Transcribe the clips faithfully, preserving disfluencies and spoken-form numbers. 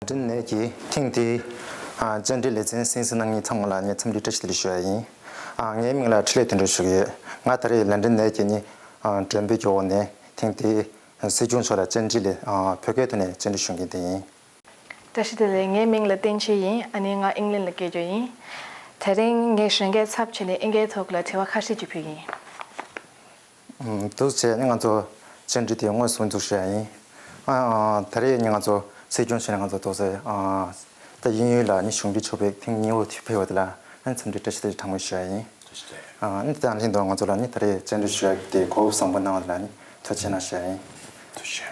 ལན་ཀྲན་ནས་ཀྱི་ཐེངས་འདིའི་ཨ་བཅར་འདྲི་ལེ་ཚན་གསན་གཟིགས་གནང་མཁན་ཚང་མ་ལ་ངས་འཚམས་འདྲི་བཀྲ་ཤིས་བདེ་ལེགས་ཞུ་ཡ་ཡིན། ཨ་ངའི་མིང་ལ་འཕྲིན་ལས་དོན་གྲུབ་ཞུ་གི་ཡོད། ང་ད་རེས་ལན་ཀྲན་ནས་ཀྱི་ནི་ཨ་མགྲོན་པོའི་སྐྱོ་བོ་ནས་ཐེངས་འདིའི་སྲིད་སྐྱོང་མཆོག་ལ་བཅར་འདྲི་ལས་ཨ་བོད་སྐད་ཐོག་ནས་བཅར་འདྲི་ཞུ་མཁན་དེ་ཡིན། བཀྲ་ཤིས་བདེ་ལེགས། ངའི་མིང་ལ་བསྟན་ཆོས་ཡིན། ཨ་ནི་ང་ཨིང་ལན་ལ་སྐྱེས་རྒྱུ་ཡིན། དེ་རིང་ངས་གཞོན་སྐྱེས་ཚབ་བྱས་ནས་ཨིན་སྐད་ཐོག་ལ་དྲི་བ་ཁ་ཤས་ཅིག་ཕུལ་གྱི་ཡིན། ཨུམ། འདུག་བྱས་ནས་ང་ཚོ་བཅར་འདྲི་དེ་དངོས་སུ་འཛུགས་བྱས་ཡིན། ཨ་ཨ། ད་རེས་ནི་ང་ཚོ་སྲིད་སྐྱོང་མཆོག་ནས་ང་ཚོ་ཏོག་ཙམ་ཨ་ད་དབྱིན་ཡུལ་ལ་ནི་གཞུང་འབྲེལ་ཕྱོགས་ཕེབས་ཐེངས་གཉིས་པ་དེ་ཕེབས་པ་དེ་ལ་ཨ་འཚམས་འདྲི་བཀྲ་ཤིས་བདེ་ལེགས་གྲངས་མེད་ཞུ་ཡ་ཡིན། ཨ་ནི་དེ་དང་ལྷན་དུ་ང་ཚོ་ལ་ནི་ད་རེས་བཅར་འདྲི་ཞུ་ཡ་དེ་གོ་སྐབས་བཟང་པོ་གནང་བ་དེ་ལ་ནི་ཐུགས་རྗེ་གནང་ཞུ་ཡ་ཡིན། ཐུགས་རྗེ་ཆེ།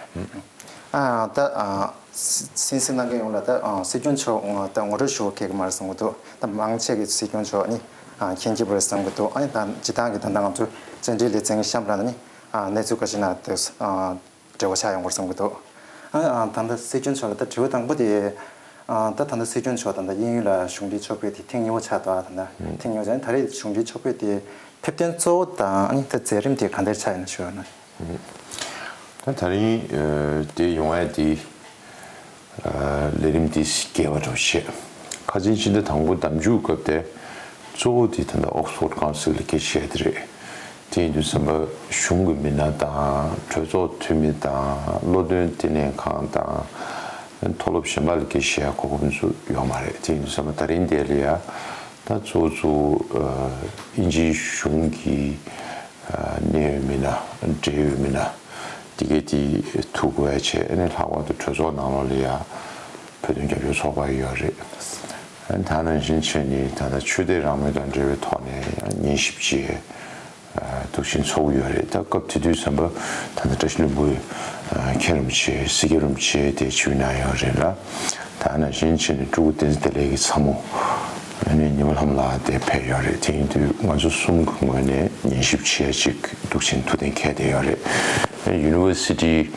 ཨ་ད་ཨ་སི་སི་སི་གནང་མཁན་ཡོངས་ལ་ད་ཨ་སྲིད་སྐྱོང་མཆོག་ད་ངོ་སྤྲོད་ཞུ་བ་གལ་གི་མ་རེད་བསམ་གི་འདུག་ད་མང་ཆེ་གི་སྲིད་སྐྱོང་མཆོག་ནི་ཨ་མཁྱེན་གྱི་རེད་བསམ་གི་འདུག་ཨ་ནི་ད་སྤྱིར་བཏང་གི་ད་ལྟ་ང་ཚོ་བཅར་འདྲི་ལེ་ཚན་གྱི་གཤམ་ལ་ནི་ཨ་གནས་ཚུལ་ཁ་ཤས་ནང་དེ་ཨ་འབྲེལ་བ་ཆགས་ཡོང་གི་རེད་བསམ་གི་འདུག་ཨ་ཨ་ད་ལྟ་སྲིད་སྐྱོང་མཆོག་ལ་ད་དྲི་བ་དང་པོ་དེ་ཨ་ད་ད་ལྟ་སྲིད་སྐྱོང་མཆོག་ད་ལྟ་དབྱིན་ཡུལ་ལ་གཞུང་འབྲེལ་ཕྱོགས་ཕེབས་དེ་ཐེངས་གཉིས་པ་ཆགས་འདུག་ད་ལྟ་ཐེངས་གཉིས་པ་ཆགས་ད་རེས་གཞུང་འབྲེལ་ཕྱོགས་ཕེབས་དེ་ཕེབས་དོན་གཙོ་བོ་དང་ཨ་ནི་ད་མཛད་རིམ་དེ་ག་འདྲ་ཆགས་ཡོད་ན་ཞུ་ཡོད་ན། ད་ད་རིང་ཨ་དེ་ཡོང་ཡ་དེ་ཨ་ལས་རིམ་དེ་རྒྱས་པ་འགྲོ་བཤད། ཁ་ཆེན་ཕྱི་ཟླ་དང་པོ་ཟླ་མཇུག་སྐབས་དེ་གཙོ་བོ་དེ་ད་ལྟ་ཨོག་སི་ཕོར་ཌི་ཀའུན་སིལ་ལ་སྐད་ཆ་བཤད་དེ་རེད། དེ་ཡིན་དུས་ཙམ་པ་གཞུང་གི་མི་སྣ་དང་གྲོས་ཚོགས་འཐུས་མི་དང་བློ་འདོན་བསྟི་གནས་ཁང་དང་མཐོ་སློབ་གཞན་པ་ལ་སྐད་ཆ་བཤད་ཡ་གོ་སྐབས་ཚོ་ཡོད་མ་རེད། དེ་ཡིན་དུས་ཙམ་པ་ད་རིང་དེ་ལ་ཡ་ད་གཙོ་བོ་གཙོ་བོ་ཨ་དབྱིན་ཇིའི་གཞུང་གི་ཨ་གནད་ཡོད་མི་སྣ་འབྲེལ་ཡོད་མི་སྣ་དེ་གས་དེ་ཐུག་དགོས་ཡ་བྱས། ཨ་ནི་ལྷག་པར་དུ་གྲོས་ཚོགས་ནང་ལོགས་ལ་ཡ་བོད་དོན་རྒྱབ་སྐྱོར་ཚོགས་པ་ཡོད་རེད། ཨ་ནི་ད་ནང་བཞིན་བྱས་ནས་ད་ལྟ་ཆོས་དད་རང་མོས་དང་འབྲེལ་བའི་ཐོག་ནས་ཉན་ཞིབ་བྱས། ཨ་འདུག་བཞིན་ཚོགས་ཀྱི་ཡོད་རེད། ད་སྐབས་དེ་དུས་ཙམ་པ་ད་ལྟ་བཀྲ་ཤིས་ལྷུན་པོའི་ཨ་མཁན་རིན་པོ་ཆེ་སྲིད་སྐྱོང་རིན་པོ་ཆེ་དེ་ཆིབས་གནང་ཡོད་རེད་ལ། ད་ནང་བཞིན་བྱས་ནས་སྤྲུལ་སྐུ་བསྟན་འཛིན་བདེ་ལེགས་ཀྱི་ཚ་མོ་ཨ་ནི་ཉི་མ་ལྷ་མོ་ལགས་དེ་ཕེབས་ཡོད་རེད། དེ་ཡིན་དུས་ང་ཚོ་གསུམ་གྱི་ངོས་ནས་ཉན་ཞིབ་བྱེད་ཡ་ཅིག་འདུག་བཞིན་ཐུགས་གཏན་འཁེལ་བསྡད་ཡོད་རེད། ཡུ་ནི་ཝར་སི་ཊི་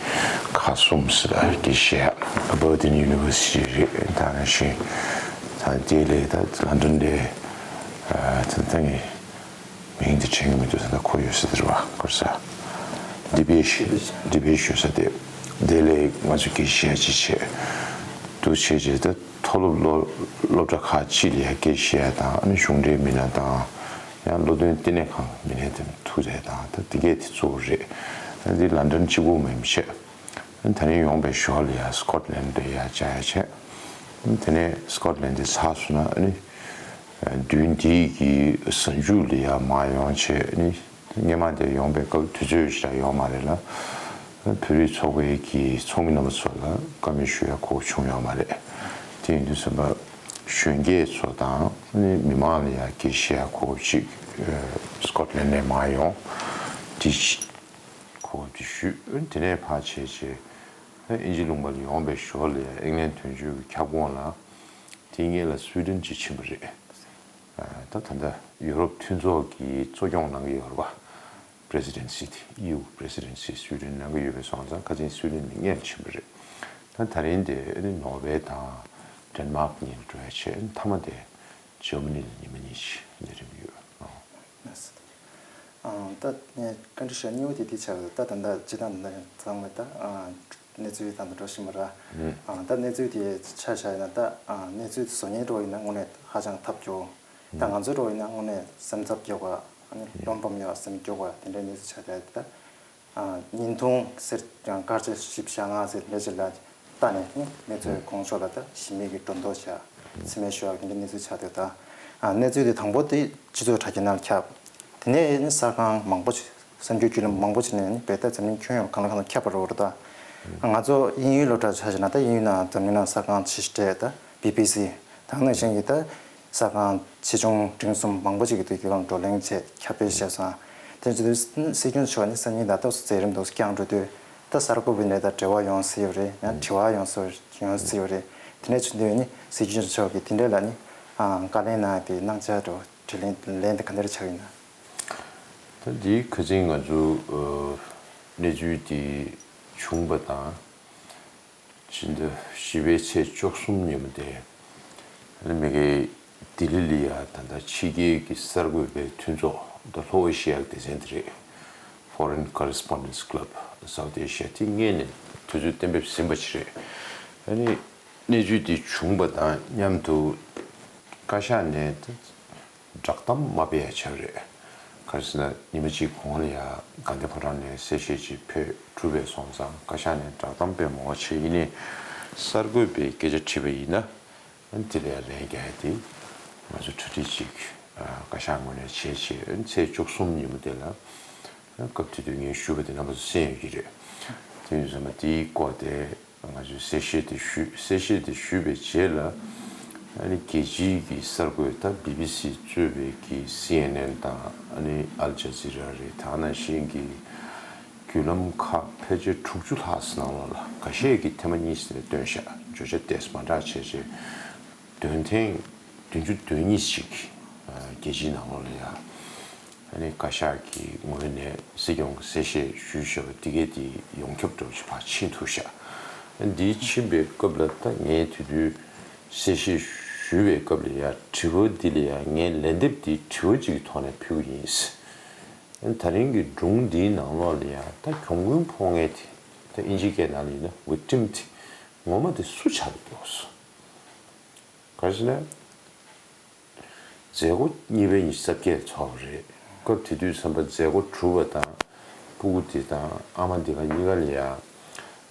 ཁག་གསུམ་ཟེར་ལ་དེ་བཤད་ཡ་ཨ་བར་ཌིན་ཡུ་ནི་ཝར་སི་ཊི་རེད། ད་ནང་བཞིན་ད་དེ་ལས་ད་ལན་ཌན་ལས་ཨ་ད་ལྟ་ངས། མིང་དེ་དྲན་གྱི་མི་འདུག་ད་ཁོ་ཡོད་ས་དེ་རེད་བ། ཁོ་ས་ཌི་བེ་ཊི་ཌི་བེ་ཊི་ཞུ་ས་དེ། དེ་ལས་ང་ཚོ་སྐད་ཆ་བཤད་ཅིག་བྱས་འདུག་བྱས་རྗེས་ད་མཐོ་སློབ་སློབ་སློབ་གྲྭ་ཁག་ཅིག་ལ་ཡ་སྐད་ཆ་བཤད་དང་ཨ་ནི་གཞུང་འབྲེལ་མི་སྣ་དང་ཡང་བློ་འདོན་བསྟི་གནས་ཁང་མི་སྣ་དེ་ཐུག་རེད་དང་ད་དེ་གས་དེ་གཙོ་བོ་རེད། ཨ་འདི་ལན་ཌན་གཅིག་པོ་མིན་བྱས། ཨ་ད་རིང་ཡོང་པའི་ཞོར་ལ་ཡ་སི་ཀོཊ་ལན་ཌི་ལ་ཡ་བཅར་ཡ་བྱས། དེ་ནས་སི་ཀོཊ་ལན་ཌི་ཚར་སོང་ན་ཨ་ནི། མདུན་དེ་གི་གཟའ་མཇུག་ལ་ཡ་མར་ཡོང་བྱས་ནི་སྔོན་མ་དེ་ཡོང་པའི་སྐབས་དུས་ཚོད་ཞིག་ཡོད་མ་རེད་ལ། བོད་རིགས་ཚོགས་པའི་གི་ཚོགས་མི་རྣམ་པ་ཚོ་ལ་བཀའ་མོལ་ཞུ་ཡ་གོ་སྐབས་བྱུང་ཡོད་མ་རེད། དེ་ཡིན་དུས་ཙམ་པ་གཞོན་སྐྱེས་ཚོ་དང་ནི་མི་མང་ལ་ཡ་སྐད་ཆ་བཤད་ཡ་གོ་སྐབས་ཅིག་སི་ཀོཊ་ལན་ཌི་ནས་མར་ཡོང་དེ་གོ་སྐབས་དེ་ཞུས། དེ་ནས་ཕར་བྱས་བྱས་དབྱིན་ཇི་ལུང་པ་ལ་ཡོང་པའི་ཞོར་ལ་ཡ་ཨིང་ལན་དོན་གཅོད་ཀྱི་ཁྱབ་ཁོངས་ལ་དེ་སྔོན་ལ་སུའི་ཌེན་ཅིག་ཕྱིན་པ་རེད། ད་ད་ལྟ་ཡུ་རོབ་མཐུན་ཚོགས་ཀྱི་གཙོ་སྐྱོང་གནང་གི་ཡོད་རེད་པ། པི་རེ་སི་ཌེན་སི་དེ་ཨི་ཡུ་པི་རེ་སི་ཌེན་སི་སུའི་ཌེན་གནང་གི་ཡོད་པའི་སོང་ཙང་ཁ་ཆེན་སུའི་ཌེན་ནས་སྔོན་ཕྱིན་པ་རེད། ད་ད་རིང་དེ་ནོར་ཝེ་དང་ཌེན་མཱག་གཉིས་ལ་འགྲོ་ཡ་བྱས་མཐའ་མ་དེ་འཇར་མ་ནི་ལ་ཉི་མ་གཉིས་ལས་རིམ་ཡོད། ཨང་། ད་ངས་བཀའ་འདྲི་ཞུ་གཉིས་པ་དེ་འདི་ཆགས་ཡོད། ད་ད་ལྟ་སྤྱི་བཏང་ད་ཚང་མས་ད་གནས་ཚུལ་ད་ད་འགྲོ་བཞིན་པ་ར། ཨང་། ད་གནས་ཚུལ་དེ་ཆ་བཞག་ཡིན་ན་ད་གནས་ཚུལ་བཟོ་མཁན་འགྲོ་ཡིན་ན་དངོས་གནས་ཧ་ཅང་ཐབས་སྐྱོ། ད་ང་ཚོ་འགྲོ་ཡིན་ན་དངོས་གནས་སེམས་འཚབ་སྐྱོ་བ། སློབ་འབམ་ཡོད་སེམས་སྐྱོ་བ་དེ་འདྲའི་གནས་ཚུལ་ཆགས་ཡོད་ད། བརྙན་ཐུང་ཟེར་ཀྱང་སྐར་ཆ་བཞི་བཅུ་ཞེ་ལྔ་ཟེར་འདྲ་ཅིག་ལ་བལྟས་ནས་གནས་ཚུལ་ཁོང་ཚོ་ལ་ད་ཞི་མོལ་གྱི་སྒྲོ་འདོགས་བཞག་མཚན་སྨད་ཞུ་བ་གི་འདི་གནས་ཚུལ་ཆགས་འདུག་ད་གནས་ཚུལ་དེ་དང་པོ་དེ་སྤྱི་ཚོགས་དྲ་རྒྱ་ནང་ཁྱབ། དེ་ནས་ནི་གསར་ཁང་མང་པོ་ཞིག་གསར་འགྱུར་བརྒྱུད་ལམ་མང་པོ་ཞིག་ནས་ནི་བོད་དང་འཛམ་གླིང་ཁྱོན་ཡོངས་གང་ལ་གང་འཚམ་ཁྱབ་པ་རེད་ད། ང་ཚོ་དབྱིན་ཡུལ་སློབ་གྲྭ་ཆ་བཞག་ན་ད་དབྱིན་ཡུལ་ནང་འཛམ་གླིང་ནང་གསར་ཁང་ཆེ་ཤོས་དེ་ད་བི་བི་སི། ད་ནང་བཞིན་གྱི་ད་གསར་ཁང་ཆེ་ཆུང་འབྲིང་གསུམ་མང་པོ་ཅིག་གི་དུས་དེ་གང་བགྲོ་གླེང་བྱས་ཁྱབ་སྤེལ་བྱས་སོང་། དེ་ཚོ་སྲིད་སྐྱོང་མཆོག་ནི་སང་ཉིན་ད་ལྟ་སུ་མཛད་རིམ་འདུག་སྐྱངས་འགྲོ་དུས་ད་གསར་འགོད་པ་ནས་ད་འབྲེལ་བ་ཡོང་སྲིད་ཡོད་རེད། ཡང་དྲི་བ་ཡོང་སྲིད་ཡོང་སྲིད་ཡོད་རེད། དེ་ནས་བྱུང་དུས་ནི་སྲིད་སྐྱོང་མཆོག་གིས་དེ་འདྲ་ལ་ནི་བཀའ་ལན་གནང་དེ་གནང་བྱ་འགྲོ་དྲི་ལན་ལན་དེ་ག་འདྲ་ཆགས་ཡིན་ན། ད་འདིའི་ཁ་སང་ང་ཚོ་གནས་ཚུལ་དེ་བྱུང་པ་དང་། ཕྱི་ཟླ་བཞི་པའི་ཚེས་བཅུ་གསུམ་ཉིན་མོ་དེ། ཨ་ནི་མི་གའི་ལྡི་ལི་ལ་ཡ་ད་ལྟ་ཕྱི་རྒྱལ་གྱི་གསར་འགོད་པའི་མཐུན་ཚོགས་ད་ལྷོ་ཨེ་ཤི་ཡའི་སྡེ་ཚན་དེ་རེད། Foreign Correspondents Club South Asia དེ་སྔོན་ནས་དུས་ཚོད་གཏན་འབེབས་ཟིན་པ་ཞིག་རེད། ཨ་ནི་ གནས་ཚུལ་འདི་བྱུང་བ་དང་མཉམ་དུ་བཀའ་ཤག་ནས་བསྒྲགས་གཏམ་མ་སྤེལ་ཡ་བྱས་པ་རེད། ག་རེ་ཟེར་ན་ཉི་མ་གཅིག་གོང་ལ་ཡ་དགའ་ལྡན་ཕོ་བྲང་ནས་གསལ་བཤད་ཅིག་ཕེབས་གྲུབ་པས་སོང་ཙང་བཀའ་ཤག་ནས་བསྒྲགས་གཏམ་སྤེལ་མ་བྱས། ཡིན་ནའི་གསར་འགོད་པས་སྐད་ཆ་དྲིས་པ་ཡིན་ན། དེ་ལ་ཡ་ལན་རྒྱག་ཡ་དེ་ང་ཚོ་གྲ་སྒྲིག་ཅིག་བཀའ་ཤག་ངོས་ནས་བྱས་བྱས་ཚེས་བཅུ་གསུམ་ཉིན་མོ་དེ་ལ། སྐབས་དེ་དུས་ངས་ཞུས་པ་དེ་རྣམ་པ་ཚོ་གསན་ཡོད་ཀྱི་རེད། དེ་ཡིན་ཙང་མ་དེའི་སྐོར་དེ་ང་ཚོས་གསལ་བཤད་དེ་ཞུས། གསལ་བཤད་དེ་ཞུས་པའི་རྗེས་ལ། ཨ་ནི་རྒྱལ་སྤྱིའི་གི་གསར་འགོད་ད་བི་བི་སི་གཙོས་པའི་གི་སི་ཨེན་ཨེན་དང་ཨ་ནི་ཨལ་ཇ་ཛི་ར་རེད། ད་ནང་བཞིན་གི་བརྒྱུད་ལམ་ཁག་ཕལ་ཆེར་དྲུག་ཅུ་ལྷག་ཙམ་ནང་ལོགས་ལ་འགའ་ཤས་ཀྱིས་ཐེངས་མ་གཉིས་ཙམ་ནས་བཏོན་ཤག་བརྗོད་བྱ་ཏོག་ཙམ་མ་འདྲ་བྱས་བྱས། འདོན་ཐེངས་བདུན་ཅུ་དོན་གཉིས་ཤིག་རྒྱལ་སྤྱིའི་ནང་ལོགས་ལ་ཡ། ཨ་ནི་བཀའ་ཤག་གི་ངོས་ནས་སྲིད་སྐྱོང་གི་གསལ་བཤད་ཞུས་བཞག་པ་འདི་གས་དེ་ཡོངས་ཁྱབ་འདྲ་བོ་ཞིག་ཕར་ཕྱིན་ཐུབ་ཤག་འདི་ཕྱིན་པའི་སྐབས་ལ་ད་ངས་དེ་དུས་གསལ་བཤད་ཞུས་པའི་སྐབས་ལ་ཡ་དྲི་བ་འདི་ལ་ཡ་ངས་ལན་འདེབས་འདི་དྲི་བ་གཅིག་གི་ཐོག་ནས་ཕུལ་གྱི་ཡིན། ཨ་ནི་ད་རིང་གི་སྒྲུང་འདིའི་ནང་ལོགས་ལ་ཡ་ད་གྱོང་གུན་ཕོག་མཁན་དེ་ད་ཨིན་ཇིའི་སྐད་ནང་ལ་ཡིན་ན་བིག་ཊིམ་དེ་ངོ་མ་དེ་སུ་ཆགས་འདུག་ག་རེ་ཟེར་ན། མཛད་སྒོ་གཉིས་པའི་ཉི་ཤུ་རྩ་བརྒྱད་ཚོགས་པ་རེད། སྐབས་དེ་དུས་ཙམ་པ་མཛད་སྒོ་གྲུབ་པ་དང་ཕྲུ་གུ་དེ་དང་ཨ་མ་འདི་ག་གཉིས་ཀ་ལ་ཡ་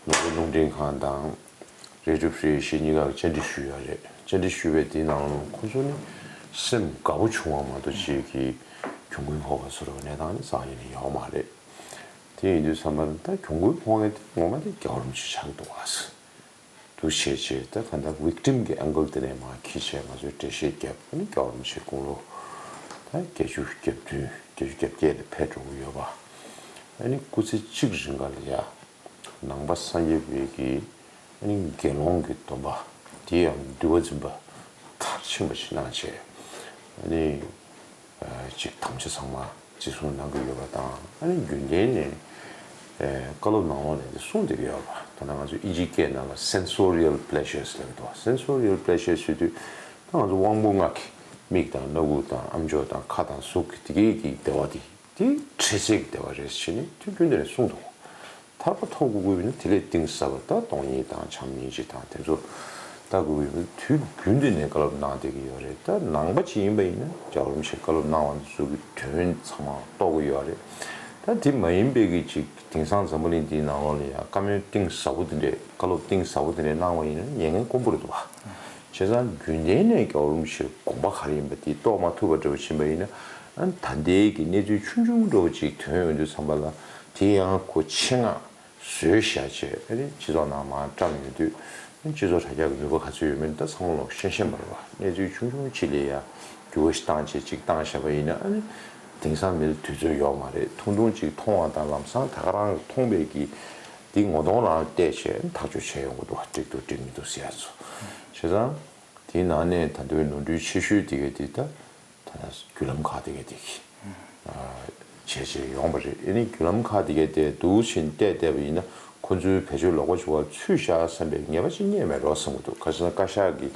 ནོར་བུ་རླུང་འཕྲིན་ཁང་དང་Radio Free Asia གཉིས་ཀ་ལ་བཅར་འདྲི་ཞུས་ཡོད་རེད། བཅར་འདྲི་ཞུས་པའི་དེའི་ནང་ལ་ཁོ་ཚོ་ནི་སེམས་དགའ་པོ་བྱུང་བ་མ་གཏོགས་ཅིག་གི་གྱོང་གུན་ཕོག་པ་བཟོ་འདྲ་བའི་གནས་སྟངས་ནི་རྩ་བ་ཉིད་ནས་ཡོད་མ་རེད། དེ་ཡིན་དུས་ཙམ་པ་ད་གྱོང་གུན་ཕོག་མཁན་དེ་ངོ་མ་དེ་རྒྱལ་བ་རིན་པོ་ཆེ་ཆགས་འདུག་ག་འདུག་བྱས་བྱས་ད་གང་ལྟར་བིག་ཊིམ་གྱི་ཨེང་གལ་དེ་ནས་མར་འཁྱེར་བྱས་ང་ཚོས་འགྲེལ་བཤད་བརྒྱབ། ཨ་ནི་རྒྱལ་བ་རིན་པོ་ཆེ་དགུང་ལོ་ད་བརྒྱད་ཅུ་གྱ་བདུན་བརྒྱད་ཅུ་གྱ་བརྒྱད་ལ་ཕེབས་འགྲོ་གི་ཡོད་པ། ཨ་ནི་སྐུ་ཚེ་གཅིག་རིང་ག་ལ་ཡ་ནང་པ་སངས་རྒྱས་པའི་གི་ཨ་ནི་དགེ་སློང་གི་སྡོམ་པ་དེ་ཡང་འདུལ་བ་འཛིན་པ་མཐར་ཕྱིན་པ་ཞིག་གནང་བྱས། ཨ་ནི་ཅིག་དམ་བཅའ་ཚང་མ་བརྩི་སྲུང་གནང་གི་ཡོད་པ་དང་། ཨ་ནི་རྒྱུན་ལྡན་ནས་བཀའ་སློབ་ནང་ལོགས་ནས་འདི་གསུངས་བསྡད་ཀྱི་ཡོད་པ། ད་ལྟ་ང་ཚོ་ཨིན་ཇིའི་སྐད་ནང་ལ་སེན་སོ་རི་ཡལ་པི་ལེ་ཞར་ཟེར་གྱི་འདུག་སེན་སོ་རི་ཡལ་པི་ལེ་ཞར་ཟེར་དུས་ད་ང་ཚོ་དབང་པོ་ལྔ་གི་མིག་དང་སྣ་ཁུག་དང་ཨམ་ཅོག་དང་ཁ་དང་གཟུགས་ཀྱི་དེ་གའི་གི་བདེ་བ་དེ་དེ་འཕྲལ་སེལ་གྱི་བདེ་བ་རེད་ཟེར་ནས་དུས་རྒྱུན་དུ་ནས་གསུངས་འདུག་ཐར་པ་ཐོབ་དགོས་ཀྱི་ཡོད་ན་དེ་ལས་གཏིང་ཟབ་པ་ད་སྟོང་ཉིད་དང་བྱམས་སྙིང་རྗེ་དང་དེ་ཚོ་ལྟ་དགོས་ཀྱི་ཡོད་ན་དུས་རྒྱུན་དུ་ནས་བཀའ་སློབ་གནང་བསྡད་ཀྱི་ཡོད་རེད། ད་ནང་པ་ཅིག་ཡིན་པ་ཡིན་ན་རྒྱལ་བ་རིན་པོ་ཆེས་བཀའ་སློབ་གནང་བ་ཚོ་གི་དོན་ཚང་མ་རྟོགས་ཀྱི་ཡོད་རེད། ད་དེ་མ་ཡིན་པའི་གི་ཅིག་དེང་སང་འཛམ་བུ་གླིང་འདིའི་ནང་ལོགས་ལ་ཡང་བཀའ་མོལ་གཏིང་ཟབ་པོ་དེ་འདྲས་བཀའ་སློབ་གཏིང་ཟབ་པོ་དེ་འདྲས་གནང་བ་ཡིན་ན་ཉན་མཁན་དཀོན་པོ་རེད་འདུག་བ། བྱས་ཙང་རྒྱུན་ལྡན་ནས་རྒྱལ་བ་རིན་པོ་ཆེའི་དགོངས་པ་ག་རེ་ཡིན་པ་དེ་རྟོགས་མ་ཐུབ་པ་འདྲ་བོ་ཕྱིན་པ་ཡིན་ན། ཨ་ནི་ད་ལྟའི་གི་གནས་ཚུལ་ཆུང་ཆུང་འདྲ་བོ་ཅིག་ཐོན་ཡོང་དུས་ཙམ་པ་ལ་དེ་ཡང་ཁོ་ཆེད་མངགས་བཟོས་བཞག་བྱས། ཨ་ནི་སྤྱི་ཚོགས་ནང་མར་བཀྲམ་ཡོང་དུས་ཨ་ནི་སྤྱི་ཚོགས་དྲ་རྒྱ་གི་ནུས་པ་ག་ཚོད་ཡོད་མེད་ད་ཚང་མ་ལོག་ཤེས་ཤེས་མ་རེད་བ། གནས་ཚུལ་ཆུང་ཆུང་ཅིག་ལ་ཡ་འགྱུར་བ་ཞིག་བཏང་བྱས་ཅིག་བཏང་བཞག་པ་ཡིན་ན། ཨ་ནི་དེང་སང་མི་ལ་དུས་ཚོད་ཡོད་མ་རེད། ཐུང་ཐུང་ཅིག་མཐོང་བ་དང་ལམ་སང་ད་ག་རང་གིས་མཐོང་བའི་གི་དེ་ངོ་གདོང་རང་བལྟས་བྱས་ཐག་གཅོད་བྱས་ཡོང་གི་འདུག་བ། འགྲིག་འདུག་འགྲིག་མི་འདུག་ཟེར་ཡ་ཚོ། བྱས་ཙང་དེའི་ནང་ནས་ད་ལྟ་བའི་ནོར་འཁྲུལ་ཆེ་ཤོས་དེ་ག་དེ་ད་ད་ལྟ་བརྒྱུད་ལམ་ཁག་དེ་ག་དེ་གི་བྱས་བྱས་ཡོང་བ་རེད། ཨ་ནི་བརྒྱུད་ལམ་ཁག་དེ་ག་དེ་འདུག་བྱས་བལྟས་བལྟས་པ་ཡིན་ན་ཁོ་ཚོའི་བེད་སྤྱོད་ལོག་པ་ཅིག་བ་ཚུད་བཞག་བསམ་པའི་ངེས་པ་ཅིག་རྙེད་མེད་རོགས་བསམ་གི་འདུག་ག་ཟེར་ན་བཀའ་ཤག་གིས་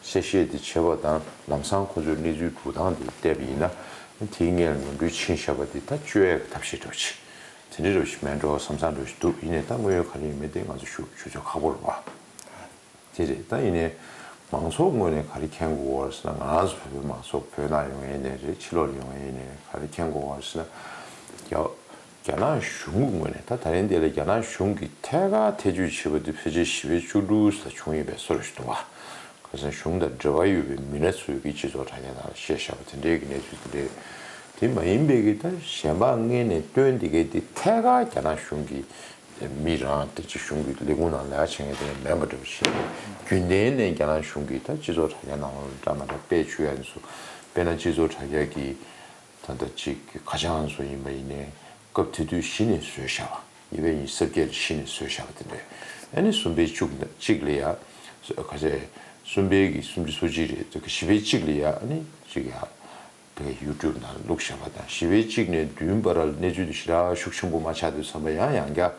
གསལ་བཤད་དེ་བྱས་པ་དང་ལམ་སང་ཁོ་ཚོའི་གནས་ཚུལ་སྒྲུབ་སྟངས་དེ་བལྟས་པ་ཡིན་ན། དེའི་སྔོན་ལ་ནོར་འཁྲུལ་ཕྱིན་བཞག་པ་དེ་ད་བཅོས་ཡག་གི་ཐབས་ཤེས་འདྲ་བོ་ཅིག་དེ་འདྲ་འདྲ་བོ་ཞིག་མེད་འགྲོ་བསམ་བསམ་འདྲ་བོ་ཞིག་འདུག་ཡིན་ནའི་ད་དངོས་ཡོད་ག་རེ་ཡིན་མིན་དེ་ང་ཚོ་ཞུ་ཞུ་ཆོག་ཁག་པོ་རེད་བ། དེ་རེད། ད་ཡིན་ནའི་མང་ཚོགས་ངོས་ནས་ག་རེ་མཁྱེན་དགོས་པ་རེད་ཟེར་ན། ང་རང་ཚོ་བོད་པའི་མང་ཚོགས་བོད་ནང་ཡོང་ཡས་ནས་རེད། ཕྱི་ལོགས་ལ་ཡོང་ཡས་ནས་ག་རེ་མཁྱེན་དགོས་པ་རེད་ཟེར་ན། རྒྱ་རྒྱ་ནག་གཞུང་གི་ངོས་ནས་ད་ད་རིང་འདི་ལ་རྒྱ་ནག་གཞུང་གིས་ཐད་ཀར་ཐེ་བྱུས་བྱས་པ་དེ་ཕལ་ཆེར་བཞི་པའི་བཅུ་དྲུག་ཙམ་བྱུང་ཡོད་པའི་བཟོ་འདྲ་ཞིག་འདུག་བ། ག་ཟེར་ན་གཞུང་དང་འབྲེལ་བ་ཡོད་པའི་མི་སྣ་ཚོས་ཀྱིས་སྤྱི་ཚོགས་དྲ་རྒྱ་ནང་ལ་བཤད་བཞག་པ་དེ་འདྲའི་གི་གནས་ཚུལ་དེ་འདྲས། དེ་མ་ཡིན་པའི་གི་ད་གཞན་པ་སྔོན་ནས་བཏོན་དེ་གའི་དེ་ཐད་ཀར་རྒྱ་ནག་གཞུང་གི་མི་རང་དེ་ཅིག་གཞུང་གི་ལས་ཁུངས་ནང་ལས་ཀ་བྱེད་མཁན་དེ་མེད་པ་འདྲ་བོ་ཞིག་རྒྱུན་ལྡན་ནས་རྒྱ་ནག་གཞུང་གིས་ད་སྤྱི་ཚོགས་དྲ་རྒྱ་ནང་ལ་འདྲ་མི་འདྲ་སྤེལ་བཅུག་ཡ་ཚོ། དཔེར་ན་སྤྱི་ཚོགས་དྲ་རྒྱ་གི་ད་ལྟ་ཅིག་གི་ཁ་བྱང་ཚོ་ཡིན་པ་ཡིན་ནའི་སྐབས་དེ་དུས་གཞི་ནས་བཟོས་བཞག་པ། ཉིས་པའི་ཉི་ཤུ་རྩ་བརྒྱད་ལ་གཞི་ནས་བཟོས་བཞག་པ་དེ་འདྲས། ཨ་ནི་གསུམ་པའི་བཅུ་གཅིག་ལ་ཡ་ཁ་ཆེ་གསུམ་པའི་གི་སུམ་ཅུ་སོ་གཅིག་རེད། དེ་གི་བཞི་པའི་གཅིག་ལ་ཡ་ཨ་ནི་ཅིག་ཡ་དེ་གི་ཡུ་ཊུབ་ནང་བླུགས་བཞག་པ་དང་། བཞི་པའི་གཅིག་ནས་བདུན་བར་ལ་གནས་ཚུལ་དེ་ཞེ་དྲག་ཤུགས་ཆེན་པོ་མ་ཆགས་དུས་ཙམ་པ་ཡང་ཡང་བསྐྱར་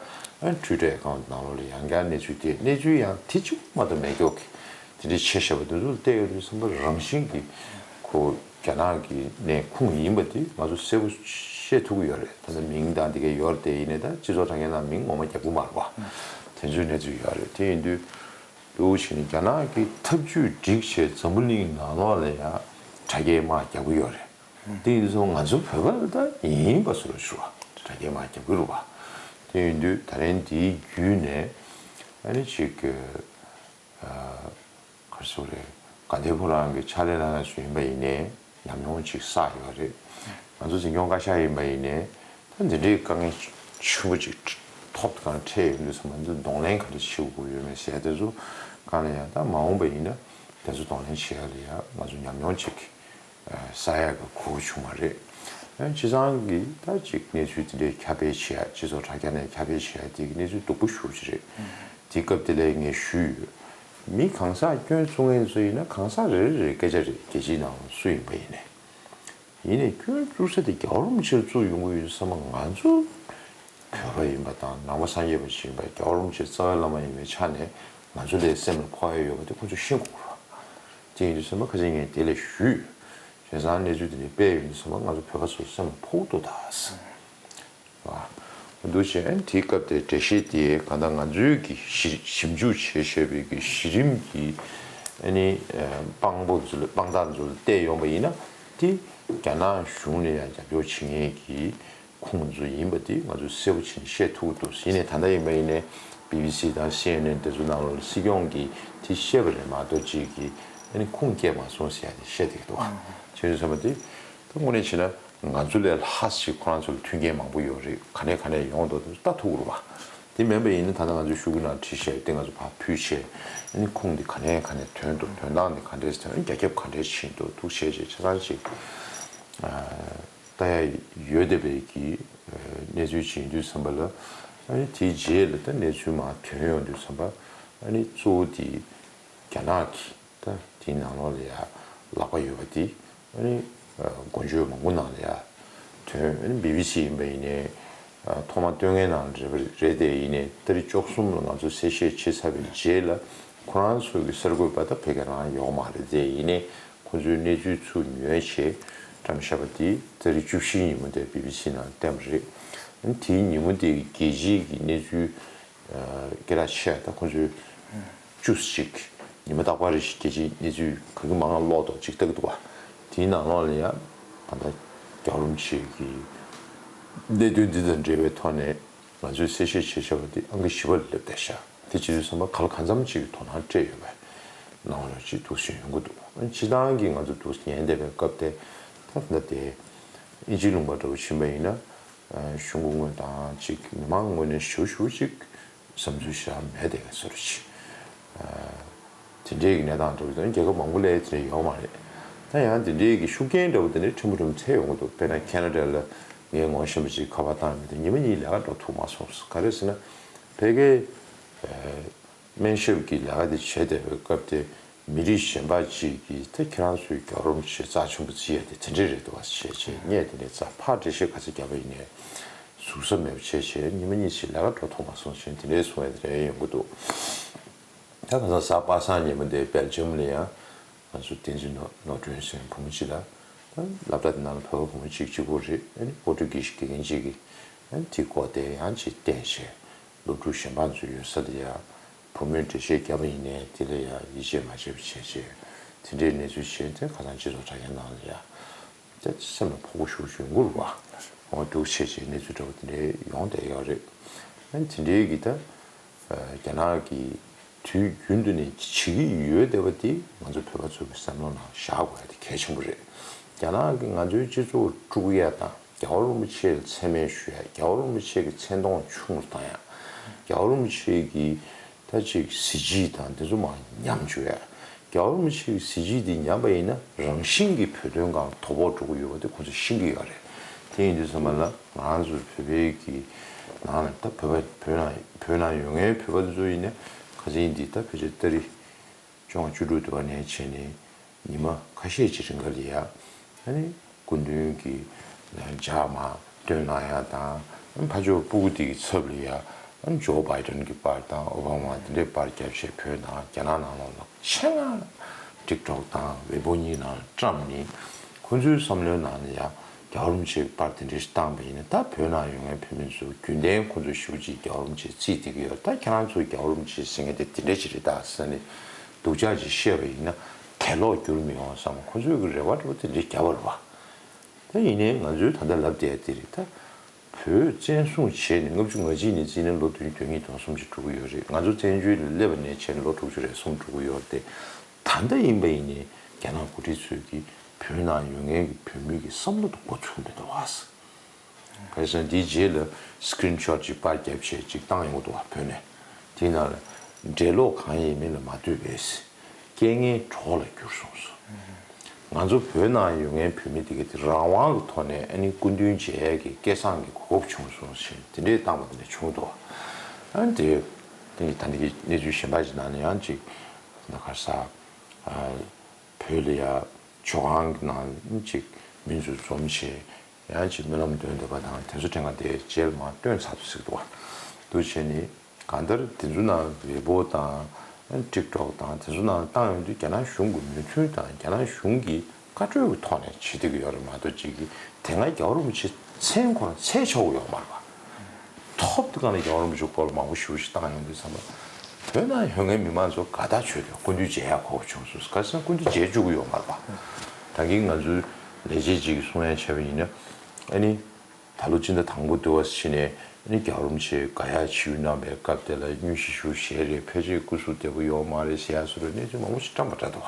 ཨ་ནི་ཊུའི་ཊར་ཨེ་ཁའུན་ཊི་ནང་ལོགས་ལ་ཡང་བསྐྱར་གནས་ཚུལ་དེ་གནས་ཚུལ་ཡང་དེ་གཅིག་མ་གཏོགས་མེད་མཁན་གྱི་དེ་འདྲའི་ཆེ་ཞེ་པོ་དེ་ཚོ་བལྟས་ཡོང་དུས་ཙམ་པ་རང་བཞིན་གྱིས་ཁོ་རྒྱ་ནག་གི་ནས་ཁུངས་ཡིན་པ་དེ་ང་ཚོ་གསལ་པོ་ཤེས་ཐུབ་ཀྱི་ཡོད་རེད། ད་ལྟ་མིང་དང་དེ་གའི་ཡོད་རེད། དེ་ཡིན་ནའི་ད་སྤྱི་ཚོགས་དྲ་རྒྱ་ནང་མིང་ངོ་མ་རྒྱག་གི་མ་རེད་པ། དེ་ཚོའི་གནས་ཚུལ་ཡོད་རེད། དེ་ཡིན་དུས་ འདུག་བྱས་ནས་རྒྱ་ནག་གིས་ཐབས་ཇུས་བསྒྲིགས་བྱས་འཛམ་བུ་གླིང་ནང་ལོགས་ལ་ཡང་དྲ་རྒྱའི་དམག་རྒྱག་གི་ཡོད་རེད། དེ་ཡིན་དུས་ང་ཚོ་བོད་པ་ལ་ད་ཡིན་པ་བཟོ་འདྲ་ཞུ་བ་དྲ་རྒྱའི་དམག་རྒྱག་གི་རེད་བ། དེ་ཡིན་དུས་ད་རིང་འདིའི་བརྒྱུད་ནས་ཨ་ནི་ཅིག་གི་ག་རེ་ཟེར་དགོས་རེད། དགའ་ལྡན་ཕོ་བྲང་གི་ཕྱག་ལས་གནང་མཁན་སུ་ཡིན་པ་ཡིན་ནའི་ཉམས་མྱོང་ཅིག་བསགས་ཡོད་རེད། ང་ཚོ་འཛིན་སྐྱོང་བཀའ་ཤག་ཡིན་པ་ཡིན་ནའི་ད་འདི་འདྲའི་དཀའ་ངལ་ཆེན་པོ་ཅིག་ཐོག་ཏུ་གང་འཕྲད་ཡོང་དུས་ཙམ་པ་འདི་གདོང་ལེན་ག་འདྲ་བྱེད་དགོས་ཡོད་མེད་ཟེར་དེ་ཚོ་གང་ལ་ཡང་ད་མ་འོངས་པ་ཡིན་ན་དེ་ཚོ་གདོང་ལེན་བྱེད་ཡ་ལ་ཡང་ང་ཚོ་ཉམས་མྱོང་ཅིག་བསགས་ཡ་གི་གོ་བྱུང་བ་རེད། ཨ་ནི་སྤྱི་བཏང་གི་ད་ཅིག་གནས་ཚུལ་དེ་འདྲའི་ཁྱབ་སྤེལ་བྱེད་ཡ་སྤྱི་ཚོགས་དྲ་རྒྱ་ནས་ཁྱབ་སྤེལ་བྱེད་ཡ་དེ་གི་གནས་ཚུལ་སྡུག་པོ་ཞེ་པོ་ཅིག་རེད། དེ་སྐབས་དེ་ལ་ངས་ཞུས་ཡོད། མི་གང་ཟག་སྐྱོན་བཙུགས་མཁན་ཚོ་ཡིན་ན་གང་ཟག་རེ་རེ་རེའི་སྐད་ཆ་རེད། རྒྱལ་སྤྱིའི་ནང་སུ་ཡིན་པ་ཡིན་ནའི། ཡིན་ནའི་སྐྱོན་བཙུགས་ས་དེ་རྒྱལ་བ་རིན་པོ་ཆེར་བཙུགས་ཡོང་གི་ཡོད་བསམ་པ་ང་ཚོ་བོད་པ་ཡིན་པ་དང་ནང་པ་སངས་རྒྱས་པ་ཞིག་ཡིན་པ་རྒྱལ་བ་རིན་པོ་ཆེ་རྩ་བའི་བླ་མ་ཡིན་པའི་ཆ་ནས་ང་ཚོ་ལ་སེམས་ལ་ཕོག་ཡ་ཡོད་པ་དེ་ཁོ་ཚོས་ཤེས་དགོས་རེད་བ། དེ་ཡིན་དུས་ཙམ་པ་ཁ་ཆེ་ངས་དེ་ལས་ཞུས། བྱས་ཙང་གནས་ཚུལ་དེ་འདྲ་སྤེལ་ཡོང་དུས་ཙམ་པ་ང་ཚོ་བོད་པ་ཚོ་སེམས་ལ་ཕོག་འདུག་ད། བ། འདུག་བྱས་ཨ་ནི་དེའི་སྐབས་དེ་འགྲེལ་བཤད་དེ་གང་ལྟར་ང་ཚོའི་གི་ཞི་ཞིབ་འཇུག་བྱས་བཞག་པའི་གི་གཞི་རིམ་གྱི་ཨ་ནི་དཔང་པོ་ཚོ་ལ་དཔང་རྟགས་ཚོ་ལ་བལྟས་ཡོང་བ་ཡིན་ན་དེ་རྒྱ་ནག་གཞུང་ལ་ཡང་རྒྱབ་སྐྱོར་བྱེད་མཁན་གྱི་ཁུངས་ཚོ་ཡིན་པ་དེ་ང་ཚོས་གསལ་པོ་བྱས་ནས་ཤེས་ཐུབ་ཀྱི་འདུག་ཡིན་ནའི་ད་ལྟ་ཡིན་པ་ཡིན་ནའི་བི་བི་སི་དང་སི་ཨེན་ཨེན་དེ་ཚོ་ནང་ལོགས་ལ་སྲིད་སྐྱོང་གིས་དེ་བཤད་པ་རེད་མ་གཏོགས་ཅིག་གིས་ཨ་ནི་ཁུངས་སྐྱེལ་མ་སོང་ཟེར་ཡ་དེ་བཤད་བསྡད་ཀྱི་འདུག་བ། བྱས་ཙང་ཚང་མ་དེ་ད་དངོས་གནས་བྱས་ན། ང་ཚོ་ལས་ལྷག་ཅིག་ཁོ་རང་ཚོ་ལ་མཐུན་རྐྱེན་མང་པོ་ཡོད་རེད། ག་ནས་ག་ནས་ཡོང་འདུག་དེ་ཚོ་ལྟ་ཐུབ་ཀྱི་རེད་བ། དེ་མིན་པ་ཡིན་ན་ད་ལྟ་ང་ཚོས་ཤོག་གུ་ནང་བྲིས་བྱས་དེ་ང་ཚོ་ཕར་ཕུལ་བྱས་ཨ་ནི་ཁུངས་དེ་ག་ནས་ག་ནས་ཐོན་འདུག་དོན་དག་དེ་ག་འདྲས་ཐོན་རྒྱ་ཁྱབ་ག་འདྲས་ཕྱིན་འདུག་འདུག་བྱས་བྱས་ཆ་ཚང་ཅིག་ལྟ་ཡ་ཡོད་བསྡད་པའི་གི་གནས་ཚུལ་ཅིག་ཡིན་དུས་ཙམ་པ་ལ་ཨ་ནི་དེའི་རྗེས་ལ་ད་གནས་ཚུལ་མར་ཐོན་ཡོང་དུས་ཙམ་པ་ཨ་ནི་གཙོ་བོ་དེ་རྒྱ་ནག་གི་ད་དེའི་ནང་ལོགས་ལ་ཡ་ལག་པ་ཡོད་པ་དེ་ཨ་ནི་འགོ་བརྗོད་མང་པོ་ནང་ལ་ཡ་ཐོན། ཨ་ནི་བི་བི་སི་ཡིན་པ་ཡིན་ནའི་ཐོག་མ་སྟོན་མཁན་ནང་རེད་པ་རེད་དེ་ཡིན་ནའི་ཏ་རིག་བཅུ་གསུམ་ལ་ང་ཚོ་གསལ་བཤད་བྱེད་ཚར་བའི་རྗེས་ལ་ཁོ་རང་ཚོ་གི་གསར་འགོད་པ་ད་ཕ་གི་རང་ཡོད་མ་རེད་དེ་ཡིན་ནའི་ཁོ་ཚོའི་གནས་ཚུལ་ཚུར་ཉོས་བྱས་བཀྲམ་བཞག་པ་དེ་ཏ་རིག་བཅུ་བཞི་ཉིན་མོ་དེ་བི་བི་སི་ནང་བསྟན་པ་རེད། ཨ་ནི་དེའི་ཉིན་མོ་དེ་རྒྱལ་སྤྱིའི་གི་གནས་ཚུལ་སྐད་གྲགས་ཆེ་ད་ཁོ་ཚོས་བཅུ་གཅིག་ཉི་མ་རྟག་པར་རེ་བཞིན་རྒྱལ་སྤྱིའི་གནས་ཚུལ་ག་གི་མང་ང་ཀློག་ཏོ་གཅིག་ལྟ་གི་འདུག་བ། དེའི་ནང་ལོགས་ལ་ཡང་ད་ལྟ་རྒྱལ་བ་རིན་པོ་ཆེ་གི་གནད་དོན་འདི་དང་འབྲེལ་བའི་ཐོག་ནས་ང་ཚོས་གསལ་བཤད་བྱེད་བྱ་བ་འདི་ཨང་ཀི་བཞི་པ་ལ་སླེབས་བསྡད་ཤག་དེ་བྱེད་དུས་ཙམ་པ་ག་ལ་གང་འཚམ་ཅིག་གི་དོ་སྣང་སྤྲད་ཡོད་པའི་སྣང་བ་ཅིག་འདུག་སེ་ཡོང་གི་འདུག་སྤྱིར་བཏང་གི་ང་ཚོ་འདུག་ཉན་བསྡད་པའི་སྐབས་དེ་ད་ལྟ་དེ་ཨིན་ཇི་ལུང་པ་འདྲ་བོ་ཕྱིན་པ་ཡིན་ན་གཞུང་གི་ངོས་དང་ཅིག་མི་མང་ངོས་ནས་ཞུ་ཞུ་ཅིག་བསམ་ཚུལ་ཞེ་དྲག་མེད་དེ་ག་ཚོད་རེད། དེ་འདྲའི་གི་གནས་སྟངས་འདྲ་བོ་དང་རྒྱལ་ཁབ་མང་པོ་ལ་དེ་འདྲ་ཡོད་མ་རེད། ད་ཡང་དེ་འདྲའི་གི་ཤུགས་རྐྱེན་འདྲ་བོ་དེ་འདྲའི་ཕྲན་བུ་ཕྲན་བུ་འཚོལ་ཡོང་གི་འདུག་དཔེར་ན་ཁེ་ན་ཌ་ལ་ངས་ངོ་ཤེས་པ་ཅིག་ཁ་པར་བཏང་མི་དེ་ཉི་མ་གཉིས་ལས་ཀ་འགྲོ་ཐུབ་མ་སོང་། ག་རེ་ཟེར་ན་ཕ་གིའི་སྨན་ཞབས་ཀྱི་ལས་ཀ་དེ་བྱེད་བསྡད་པའི་སྐབས་དེ་མི་རིགས་གཞན་པ་ཅིག་གིས་ད་ཁྱེད་རང་ཚོའི་རྒྱལ་བ་རིན་པོ་ཆེ་རྩ་ཆེན་པོ་བརྩི་ཡ་དེ་དེ་འདྲ་རེད་འདུག་བ་ཞེས་བྱས་ངས་དེ་ནས་རྩ་ཕར་འགྲེལ་བཤད་ག་ཚོད་བརྒྱབ་པ་ཡིན་ནའི་ཟུར་ཟ་མེད་པ་བྱས་བྱས་ཉི་མ་གཉིས་ཤིག་ལས་ཀ་འགྲོ་ཐུབ་མ་སོང་ཞེས་དེ་འདྲའི་གསུང་བ་དེ་འདྲ་ཡོང་གི་འདུག་ད་ག་ས་གཟའ་པ་སངས་ཉིན་མོ་དེ་སྦེལ་ཇམ་ལ་ཡང་ང་ཚོ་བསྟན་འཛིན་ནོར་ནོར་སྒྲོན་ཟེར་བུ་མོ་གཅིག་ལ་ད་སློབ་གྲྭ་དེ་ནང་ལ་བོད་པ་བུ་མོ་གཅིག་གཅིག་པོ་རེད། ཨ་ནི་པོར་ཊུ་གིས་དགེ་རྒན་གཅིག་གིས་ཨ་ནི་དེ་སྐོར་དེ་ཡང་ཅིག་བསྟན་བྱས་སློབ་ཕྲུག་གཞན་པ་ཚོ་ཡོད་ས་དེ་ཡང་བུ་མོས་འགྲེལ་བཤད་བརྒྱབ་པ་ཡིན་ནའི་དེ་ལ་ཡང་ཡིད་ཆེས་མ་བྱས་པ་བྱས་བྱས་དེ་འདྲའི་གནས་ཚུལ་བྱས་ཏེ་ཁ་སང་སྤྱི་ཚོགས་དྲ་རྒྱ་ནང་ལ་ཡང་། དེ་སེམས་ལ་ཕོག་པོ་ཞུ་ཞུ་འགུར་བ། འོ་འདུག་བྱས་བྱས་གནས་ཚུལ་འདྲ་བོ་དེ་འདྲའི་ཡོང་བསྡད་ཡོད་རེད། ཨ་ནི་དེ་འདྲའི་གི་ད་རྒྱ་ནག་གི་དུས་རྒྱུན་དུ་ནས་བྱེད་ཀྱི་ཡོད་བསྡད་པ་དེ་ང་ཚོ་བོད་པ་ཚོ་གི་བསམ་བློ་ནང་བཞག་དགོས་ཡ་དེ་གལ་ཆེན་པོ་རེད། རྒྱ་ནག་གིས་ང་ཚོའི་སྤྱི་ཚོགས་དཀྲུག་ཡ་དང་རྒྱལ་བ་རིན་པོ་ཆེ་ལ་མཚན་སྨད་ཞུ་ཡ་རྒྱལ་བ་རིན་པོ་ཆེ་གི་མཚན་མཐོང་ཆུང་རུ་བཏང་ཡ་རྒྱལ་བ་རིན་པོ་ཆེ་གི་ད་ཅིག་གཟི་བརྗིད་དང་དེ་ཚོ་མར་ཉམས་བཅུག་ཡ། རྒྱལ་བ་རིན་པོ་ཆེ་གི་གཟི་བརྗིད་འདི་ཉམས་པ་ཡིན་ན་རང་བཞིན་གྱིས་བོད་དོན་སྒང་དོ་ཕོག་འགྲོ་གི་ཡོད་པ་དེ་ཁོང་ཚོས་ཤེས་ཀྱི་ཡོད་རེད། དེ་ཡིན་དུས་ཙམ་པ་ལ་ང་རང་ཚོ་བོད་པའི་གི་ནང་ལ་ད་བོད་པ་བོད་ནང་བོད་ནང་ཡོད་མཁན་བོད་པ་དེ་ཚོ་ཡིན་ན་ཁ་སང་འདི་ད་ཕལ་ཆེར་ཏ་རིག་བཅོ་ལྔ་བཅུ་དྲུག་དུ་བ་ནས་བྱས་ནས། ཉི་མ་ཁ་ཤས་ཀྱི་རིང་ག་ལ་ཡ། ཨ་ནི་སྐུ་མདུན་གྱི་ལྗགས་མར་སྟོན་གནང་ཡ་དང་། ཕར་ཕྱོགས་སྤུ་གུ་དེ་གི་ཚབ་ལ་ཡ། ཨ་ནི་ཇོ་བྷའི་ཌེན་གྱི་པར་དང་ཨོ་བྷ་མ་དེ་འདྲའི་པར་རྒྱབ་བྱས་བོད་ནང་རྒྱ་ནག་ནང་ལོགས་ལ་ཆེད་མངགས་ཊིག་ཊོག་དང་ཝེ་པོ་གཉིས་ནང་ལ་བཀྲམ་ནས་ཁོ་ཚོའི་བསམ་བློའི་ནང་ལ་ཡ། རྒྱལ་བ་རིན་པོ་ཆེའི་པར་དེ་འདྲ་ཞིག་བཏང་པ་ཡིན་ན། ད་བོད་ནང་ཡོད་མཁན་བོད་མི་ཚོ་རྒྱུན་ལྡན་ཁོང་ཚོ་ཞེ་པོ་ཅིག་རྒྱལ་བ་རིན་པོ་ཆེ་རྩིས་བསྡད་ཀྱི་ཡོད། ད་ཁྱེད་རང་ཚོ་རྒྱལ་བ་རིན་པོ་ཆེ་ཟེར་མཁན་དེ་དེ་འདྲ་ཅིག་རེད་ད་ཟེར་ནས་སྡུག་ཅག་ཅིག་བཤད་པ་ཡིན་ན་གྱེན་ལོག་འགྱུར་མི་ཡོང་བསམ། ཁོང་ཚོའི་གི་རེ་བ་འདྲ་པོ་དེ་འདྲ་བརྒྱབ་པ་རེད་པ། ད་ཡིན་ནའི་ང་ཚོའི་ད་ལྟ་ལབ་བསྡད་དེ་རེད་ད། བོད་བཙན་བཟུང་བྱས་ནས་ལྔ་བཅུ་ང་གཅིག་ནས་བརྩིས་ན་ལོ་བདུན་ཅུ་དོན་གཉིས་དོན་གསུམ་ཅིག་འགྲོ་གི་ཡོད་རེད། ང་ཚོ་བཙན་བྱོལ་ལ་སླེབས་པ་ནས་བྱས་ནས་ལོ་དྲུག་ཅུ་རེ་གསུམ་འགྲོ་གི་ཡོད་རེད་དེ། ད་ལྟ་ཡིན་པ་ཡིན་ནའི་རྒྱ་ནག་འགོ་ཁྲིད་ཚོས་ཀྱིས་བོད་ནང་ཡོད་མཁན་གྱི་བོད་མི་གི་བསམ་བློ་དང་གོ་ཚུགས་མི་འདུག་ཨ། བྱས་ཙང་འདིའི་རྗེས་ལ་སི་ཀི་རིན་ཤོ་ཊི་ཅིག་པར་བརྒྱབ་བྱས་ཅིག་བཏང་ཡོང་གི་འདུག་བ། བོད་ནས་དེའི་ནང་ལ་འགྲེལ་ལོག་གང་ཡིན་མིན་ལ་མ་ལྟོས་པའི་རྐྱེན་ངན་གྲོགས་ལ་གྱུར་སོང་ཟེར། ང་ཚོ་བོད་ནང་ཡོད་མཁན་བོད་མི་དེ་ག་དེ་རང་དབང་གི་ཐོག་ནས་ཨ་ནི་སྐུ་མདུན་མཇལ་ཡས་ཀྱི་སྐལ་བཟང་གི་གོ་སྐབས་བྱུང་སོང་ཟེར་དེ་འདྲས་བཏང་བ་དེ་འདྲ་བྱུང་འདུག་ཨ་ནི་དེ་དེ་ནི་ད་ནི་གི་གནས་ཚུལ་གཞན་པ་ཞིག་ནང་ནས་ཡང་ཅིག་ད་ག་ས་བོད་ལ་ཡ་ཇོ་ཁང་གི་ནང་ཅིག་མི་ཚོ་འཛོམས་བྱས། ཡང་ཅིག་སྨོན་ལམ་འདོན་བསྡད་པ་དང་དེ་ཚོ་དྲན་ག་དེ་རྗེས་ལ་མར་བཏོན་ཚར་འདུག་ཟེར་གི་འདུག་བ། འདུག་བྱས་ནི་གང་ལྟར་དེ་ཚོ་ནང་ཝེ་པོ་དང་ཊིག་ཊོག་དང་དེ་ཚོ་ནང་བཏང་ཡོང་དུས་རྒྱ་ནག་གཞུང་གི་མོས་མཐུན་དང་རྒྱ་ནག་གཞུང་གི་བཀའ་འཁྲོལ་གྱི་ཐོག་ནས་བྱེད་བསྡད་ཀྱི་ཡོད་རེད་མ་གཏོགས་ཅིག་གི་དེ་སྔ་རྒྱལ་བ་རིན་པོ་ཆེ་མཚན་ཁོ་རང་འཚོལ་ཆོག་གི་ཡོད་མ་རེད་བ། ཐོབ་དུས་སྒང་ལ་རྒྱལ་བ་རིན་པོ་ཆེའི་སྐོར་ལ་མང་པོ་ཞེ་པོ་ཞིག་བཏང་ཡོང་དུས་ཙམ་པ། བོད་ནང་ཡོད་མཁན་མི་མང་ཚོ་དགའ་ཐག་ཆོད་དུས་སྐུ་མདུན་མཇལ་ཡག་གོ་སྐབས་བྱུང་སོང་། ག་རེ་ཟེར་ན་སྐུ་མདུན་མཇལ་བཅུག་གི་ཡོད་མ་རེད་པ། ད་གིན་ང་ཚོའི་ལས་བྱེད་ཅིག་གིས་གསུང་ཡ་བྱས་པ་ཡིན་ན། ཨ་ནི་ད་ལོ་སྤྱི་ཟླ་དང་པོ་དུ་བ་ཕྱིན་ནས་ཨ་ནི་རྒྱལ་བ་རིན་པོ་ཆེ་དགའ་ཡག་ཆིབས་བསྒྱུར་གནང་བའི་སྐབས་དེ་ལ་དངོས་གཞི་ཞུ་བཞེས་རེད། ཕལ་ཆེར་སྐུ་གཟུགས་བདེ་པོ་ཡོད་མ་རེད་ཟེར་ཡ་བཟོ་འདྲ་གནས་ཚུལ་མང་པོ་ཞིག་བཀྲམ་པ་འདྲ་འདུག་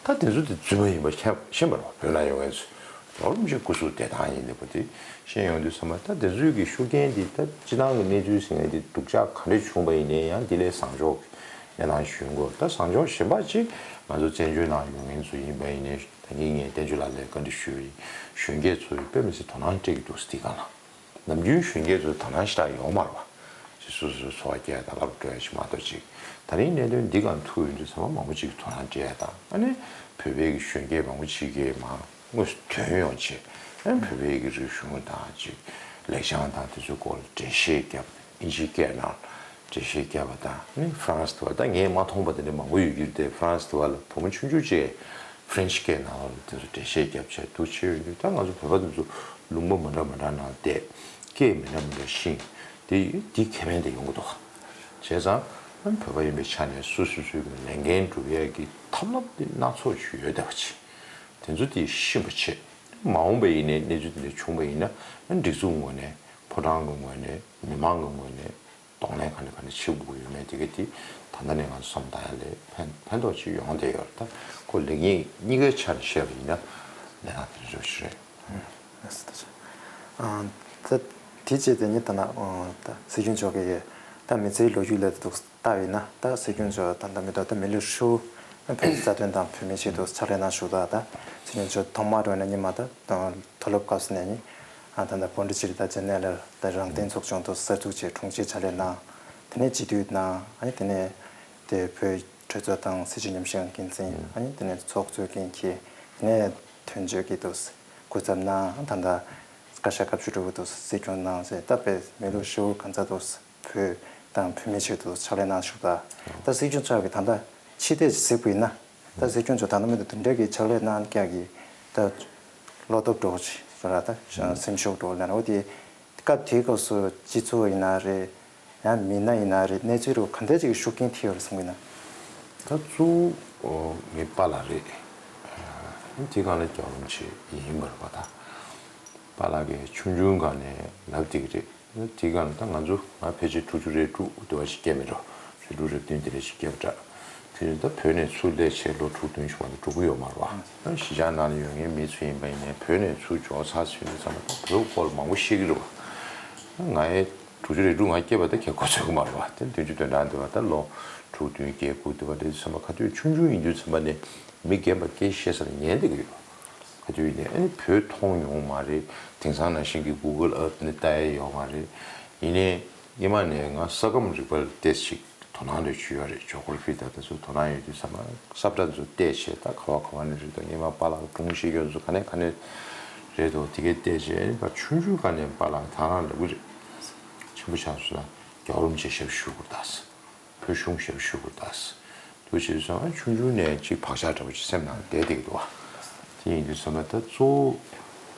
བ། ད་དེ་ཚོ་དེ་རྫུན་མ་ཡིན་པ་ཤེས་ཤེས་པ་རེད་བ། བོད་ནང་ཡོད་མཁན་ཚོས། རོགས་རམ་བྱེད་སྐུ་གཟུགས་བདེ་ཐང་ཡིན་འདུག་པ་དེ་ཤེས་ཡོང་དུས་ཙམ་པ། ད་དེ་ཚོའི་གི་ཤུགས་རྐྱེན་དེ་ད་སྤྱི་བཏང་གི་གནས་ཚུལ་ཟེར་མཁན་དེ་སྡུག་ཅག་ག་འདྲ་བྱུང་པ་ཡིན་ནའི་ཡང་དེ་ལས་བཟང་ཕྱོགས་ཀྱི་གནས་སྟངས་ཞུ་དགོས། ད་བཟང་ཕྱོགས་གཞན་པ་ཅིག་ང་ཚོ་བཙན་བྱོལ་ནང་ཡོད་མཁན་ཚོ་ཡིན་པ་ཡིན་ནའི་ད་གིན་ངས་བསྟན་ཆོས་ལགས་ལ་བཀའ་འདྲི་ཞུས་པ་ཡིན། གཞོན་སྐྱེས་ཚོས་དཔེ་མི་སྲིད་དོ་སྣང་སྤྲད་ཀྱི་འདུག་ཟེར། དེ་སྒང་ལ། ནམ་རྒྱུན་གཞོན་སྐྱེས་ཚོ་དོ་སྣང་ཞེ་དྲག་ཡོད་མ་རེད་པ། ཅིག་སོ་སོའི་འཚོ་བ་སྐྱེལ་ཡ་དང་སློབ་གྲྭ་འགྲོ་ཡ་ཞིག་མ་གཏོགས་ཅིག་ད་རིང་གནད་དོན་འདི་སྒང་ཐུག་ཡོང་དུས་ཚང་མ་མང་པོ་ཅིག་གིས་དོ་སྣང་སྤྲད་ཡ་དང་། ཨ་ནི་བོད་པའི་གི་གཞོན་སྐྱེས་མང་པོ་ཅིག་གིས་མར་དངོས་སུ་ཐོན་ཡོང་བྱས། ཨ་ནི་བོད་པའི་གི་རིག་གཞུང་དང་ཅིག་ལེགས་བྱང་དང་དེ་ཚོའི་སྐོར་ལ་འགྲེལ་བཤད་བརྒྱབ། ཨིན་ཇིའི་སྐད་ནང་འགྲེལ་བཤད་བརྒྱབ་པ་དང་། ཨ་ནི་ཧྥ་རན་སི་དུ་བ་ད་ངས་མ་མཐོང་པ་དེ་འདྲ་མང་པོ་ཡོད་ཀྱི་རེད་དེ། ཧྥ་རན་སི་དུ་བ་ལ་བུ་མོ་ཆུང་ཆུང་ཅིག་ཧྥ་རན་སི་སྐད་ནང་ལ་དེ་ཚོ་འགྲེལ་བཤད་བརྒྱབ་བྱས་འདུག་བྱས་ཡོང་དུས། ད་ང་ཚོ་བོད་པ་དེ་ཚོ་ལུང་པ་མི་འདྲ་མི་འདྲ་ནང་བསྡད། སྐད་མི་འདྲ་མི་འདྲ་ཤེས། དེ་དེ་ཁེ་ཕན་དེ་ཡོང་གི་འདུག་བྱས་ཙང་བོད་པ་ཡིན་པའི་ཆ་ནས་སོ་སོ་སོའི་གི་ལས་འགན་སྒྲུབ་ཡས་ཀྱི་ཐབས་ལམ་དེ་སྣ་ཚོགས་ཤིག་ཡོད་བསྡད་པ་ཅིག་དེ་ཚོ་དེ་ཤེས་པ་བྱེད། མ་འོངས་པ་ཡིན་ནའི་གནས་ཚུལ་དེ་འདྲ་བྱུང་བ་ཡིན་ན། སྒྲིག་འཛུགས་ངོས་ནས། ཕོ་བྲང་གི་ངོས་ནས། མི་མང་གི་ངོས་ནས། གདོང་ལེན་ག་འདྲ་ག་འདྲ་བྱེད་དགོས་ཀྱི་ཡོད་མེད་དེ་ག་དེ་ད་ལྟ་ནས་ང་ཚོ་བསམ་བློ་བཏང་ཡ་ལས་ཕན་ཕན་ཐོགས་ཅིག་ཡོང་བསྡད་ཡོད་རེད། ད་ཁོ་ལེགས་ཉེས་གཉིས་ཀའི་ཆ་ནས་བཤད་པ་ཡིན་ན་གནས་སྟངས་དེ་འདྲ་ཞིག་རེད། ལགས་སོ། ད་ད་དེ་བྱས་ཏེ་ནི་ད་ན་ད་སྲིད་སྐྱོང་མཆོག་གིས་ད་མི་ཚེའི་ལོ་རྒྱུས་ལ་འདུག་ལྟ་བས་ན། ད་སྲིད་སྐྱོང་མཆོག་ད་ལྟ་མི་འདུག་ད་མི་ལོ་ཧྲིལ་བོ་བོད་རྩ་དོན་དང་བོད་མིའི་ཆེད་དུ་ཕྱག་ལས་གནང་བཞུགས་ད། ད་སྲིད་སྐྱོང་མཆོག་ཐོག་མར་འགྲོ་ན་ཉི་མ་ད་མཐོ་སློབ་སྐབས་སུ་ནས་ནི། ཨ་ད་ལྟ་པོན་ཌི་ཅེ་རི་དང་ཅེན་ནའི་ལ་ད་རང་བཙན་ཚོགས་ཆུང་དུ་གསར་འཛུགས་བྱས་དྲུང་ཆེ་ཕྱག་ལས་གནང་། དེ་ནས་སྤྱི་འཐུས་གནང་། ཨ་ནི་དེ་ནས་དེ་བོད་གྲོས་ཚོགས་དང་སྲིད་བྱུས་ཉམས་ཞིབ་ཁང་འགན་འཛིན། ཨ་ནི་དེ་ནས་ཚོགས་གཙོའི་འགན་འཁྱེར། དེ་ནས་དོན་གཅོད་ཀྱི་དུ་སྐུ་ཚབ་གནང་། ད་ལྟ་བཀའ་ཤག་སྐབས་བཅུ་དྲུག་པ་དུ་སྲིད་སྐྱོང་གནང་ཟེར། ད་དཔེ་མི་ལོ་ཧྲིལ་བོ་གང་ཚ་དུ་བོད་དང་བོད་མིའི་ཆེད་དུ་ཕྱག་ལས་གནང་བཞུགས་ད། ད་སྲིད་སྐྱོང་མཆོག་གིས་ད་ལྟ་ཕྱི་བལྟས་གཟིགས་པ་ཡིན་ན། ད་སྲིད་སྐྱོང་མཆོག་ད་ལྟ་མི་དུ་དེ་འདྲ་གི་ཕྱག་ལས་གནང་མཁན་གྱི་ད་བློ་སྟོབས་འདྲ་བོ་ཅིག་ར། ད་སེམས་ཤུགས་འདྲ་བོ་ལ་ན་འོ་དེ། སྐབས་དེའི་སྐབས་སུ་སྤྱི་ཚོགས་ཡིན་ན་རེད། ཡང་མི་སྣ་ཡིན་ན་རེད། གནས་ཚུལ་རུ་ག་འདྲ་ཅིག་ཤུགས་རྐྱེན་ཐེབས་ཡོད་རེད་བསམ་གྱི་ན། ད་གཙོ་བོ་ངའི་པཱ་ལགས་རེད། དེ་སྒང་ལ་རྒྱལ་བ་རིན་པོ་ཆེ་ཡིན་པ་རེད་པ། ད་པཱ་ལགས་ཀྱིས་ཆུང་ཆུང་སྒང་ནས་ལབ་བསྡད་ཀྱི་རེད། དེ་སྒང་ལ་ད་ང་ཚོ་ང་ཕལ་ཆེར་དྲུག་ཅུ་རེ་དྲུག་དེ་བ་ཞིག་སྐྱེས་མེད་འགྲོ། རེ་དྲུག་རེ་བདུན་དེ་འདྲ་ཞིག་སྐྱེས་པ་འདྲ། དེ་ནས་ད་བོད་ནས་ཚུར་སླེབས་བྱས་ལོ་དྲུག་བདུན་ཞིག་མ་གཏོགས་འགྲོ་གི་ཡོད་མ་རེད་པ། གཞིས་ཆགས་ནང་ལ་ཡོད་མཁན་མི་ཚོ་ཡིན་པ་ཡིན་ནའི་བོད་ནས་ཚུར་འབྱོར་ཚར་ཟིན་དུས་ཙམ་པ་ད་བོད་སྐོར་ལ་མང་པོ་ཤེས་ཀྱི་རེད་པ། ང་ཡི་དྲུག་ཅུ་རེ་དྲུག་ང་སྐྱེས་པ་ད་གལ་གོ་ཚོད་ཀྱི་མ་རེད་པ། དེ་བདུན་ཅུ་དོན་གྲངས་འདི་བ་ད་ལོ་དྲུག་བདུན་བརྒྱད་དགུ་འདི་བ་དེ་ཙམ་པ་ག་དུས་ཆུང་ཆུང་ཡིན་དུས་ཙམ་པ་ནས་མི་རྒན་པ་སྐད་བཤད་ས་ལ་ཉན་བསྡད་ཀྱི་ཡོད། ག་དུས་ཡིན་ནའི་ཨ་ནི་བོད་མཐོང་མྱོང་མ་རེད། དེང་སང་ནང་བཞིན་གྱི་Google Earth་ནས་ལྟ་ཡས་ཡོད་མ་རེད། ཡིན་ནའི་སྔོན་མ་ནས་ང་ས་ཁམས་རིག་པ་ལ་ཏོག་ཙམ་ཅིག་དོ་སྣང་འདྲ་ཅིག་ཡོད་རེད། ཇོ་གྷ་ར་ཕི་དང་དེ་ཚོ་དོ་སྣང་ཡོད་དུས་ཙམ་པ་ས་བཀྲ་ཚོ་བལྟས་བྱས། ད་ག་བ་ག་བ་ནས་རེད་འདུག་སྔོན་མ་པཱ་ལགས་སྒྲུང་བཤད་མཁན་ཚོ་ག་ནས་ག་ནས་རེད་འདུག་དེ་གའི་བལྟས་བྱས། ཨ་ནི་ཕར་ཆུང་ཆུང་སྒང་ནས་པཱ་ལགས་ད་རང་ལབ་ཀྱི་རེད། ཆེན་པོ་ཆགས་སོང་ན་རྒྱལ་བ་རིན་པོ་ཆེ་ཞབས་ཞུ་དགོས་རེད་ད། བོད་གཞུང་ཞབས་ཞུ་དགོས་རེད་ད། འདུག་བྱས་ཙང་ཆུང་ཆུང་ནས་ཅིག་བག་ཆགས་འདྲ་པོ་ཅིག་སེམས་ནང་བསྡད་བསྡད་ཀྱི་འདུག་བ། དེ་ཡིན་དུས་ཙམ་པ་ད་གཙོ་བོ་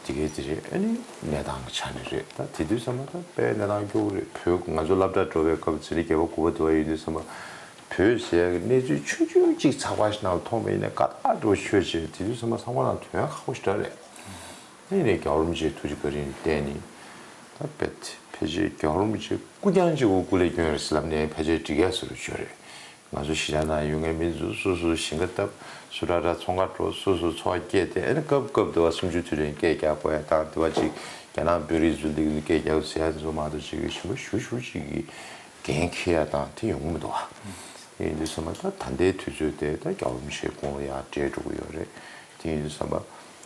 དེ་གའི་དེ་རེད། ཨ་ནི་གནས་སྟངས་ཀྱི་ཆ་ནས་རེད། ད་དེ་དུས་ཙམ་པ་ད་དཔེ་གནས་སྟངས་སྐྱོ་བོ་རེད། བོད་ང་ཚོ་སློབ་གྲྭ་འགྲོ་བའི་སྐབས་འཛིན་གྲྭ་བརྒྱད་པ་དགུ་པ་དུ་བ་ཡོད་དུས་ཙམ་པ་བོད་ཟེར་ཡག་གི་གནས་ཚུལ་ཆུང་ཆུང་ཅིག་ཚགས་པར་ཞིག་ནང་ལ་མཐོང་བ་ཡིན་ན་དགའ་ཐག་འགྲོ་ཤོད་བྱས། དེ་དུས་ཙམ་པ་ཚང་མ་ལ་དོན་ཧ་གོ་ཞེ་དྲག་རེད། ཨ་ནི་རྒྱལ་བ་རིན་པོ་ཆེའི་ཐུགས་རྗེ་བཀའ་དྲིན་བརྟེན་ནས་ད་དཔེ་ཕལ་ཆེར་རྒྱལ་བ་རིན་པོ་ཆེ་སྐུ་རྐྱང་གཅིག་པོ་སྐུ་ལས་བསྐྱོན་རེད་ཟེར་ལབ་ནའི་ཕལ་ཆེར་འགྲིག་ཡག་བཟོ་འདྲ་ཅིག་ཡོད་རེད། ང་ཚོ་གཞིས་ཆགས་ནང་ཡོད་མཁན་མི་ཚོ་སོ་སོ་ཞིང་ཁ་བཏབ། སུ་ཊ་ཊ་ཚོང་ཁང་འགྲོ། སོ་སོ་འཚོ་བ་སྐྱེལ་ཏེ། ཨ་ནི་སྐབས་སྐབས་དུ་བ་གསུམ་བཅུ་དུས་དྲན་སྐད་རྒྱག་དགོས་ཡ་དང་། དུ་བ་ཅིག་རྒྱ་ནག་དཔོན་རིགས་ཚོ་ལ་སྐད་རྒྱག་ཟེར་ཡ་ཚོ་མ་གཏོགས་ཅིག་གི་ཞིང་པ་ཞུ་ཞུ་ཅིག་གི་འགན་འཁྱེར་ཡ་དང་དེ་ཡོང་གི་མི་འདུག་བ། དེ་ཡིན་དུས་ཙམ་པ་ད་ད་ལྟའི་དུས་ཚོད་དེ་ད་རྒྱལ་བ་རིན་པོ་ཆེའི་དགུང་ལོ་ཡར་བགྲེས་འགྲོ་གི་ཡོད་རེད། དེ་ཡིན་དུས་ཙམ་པ་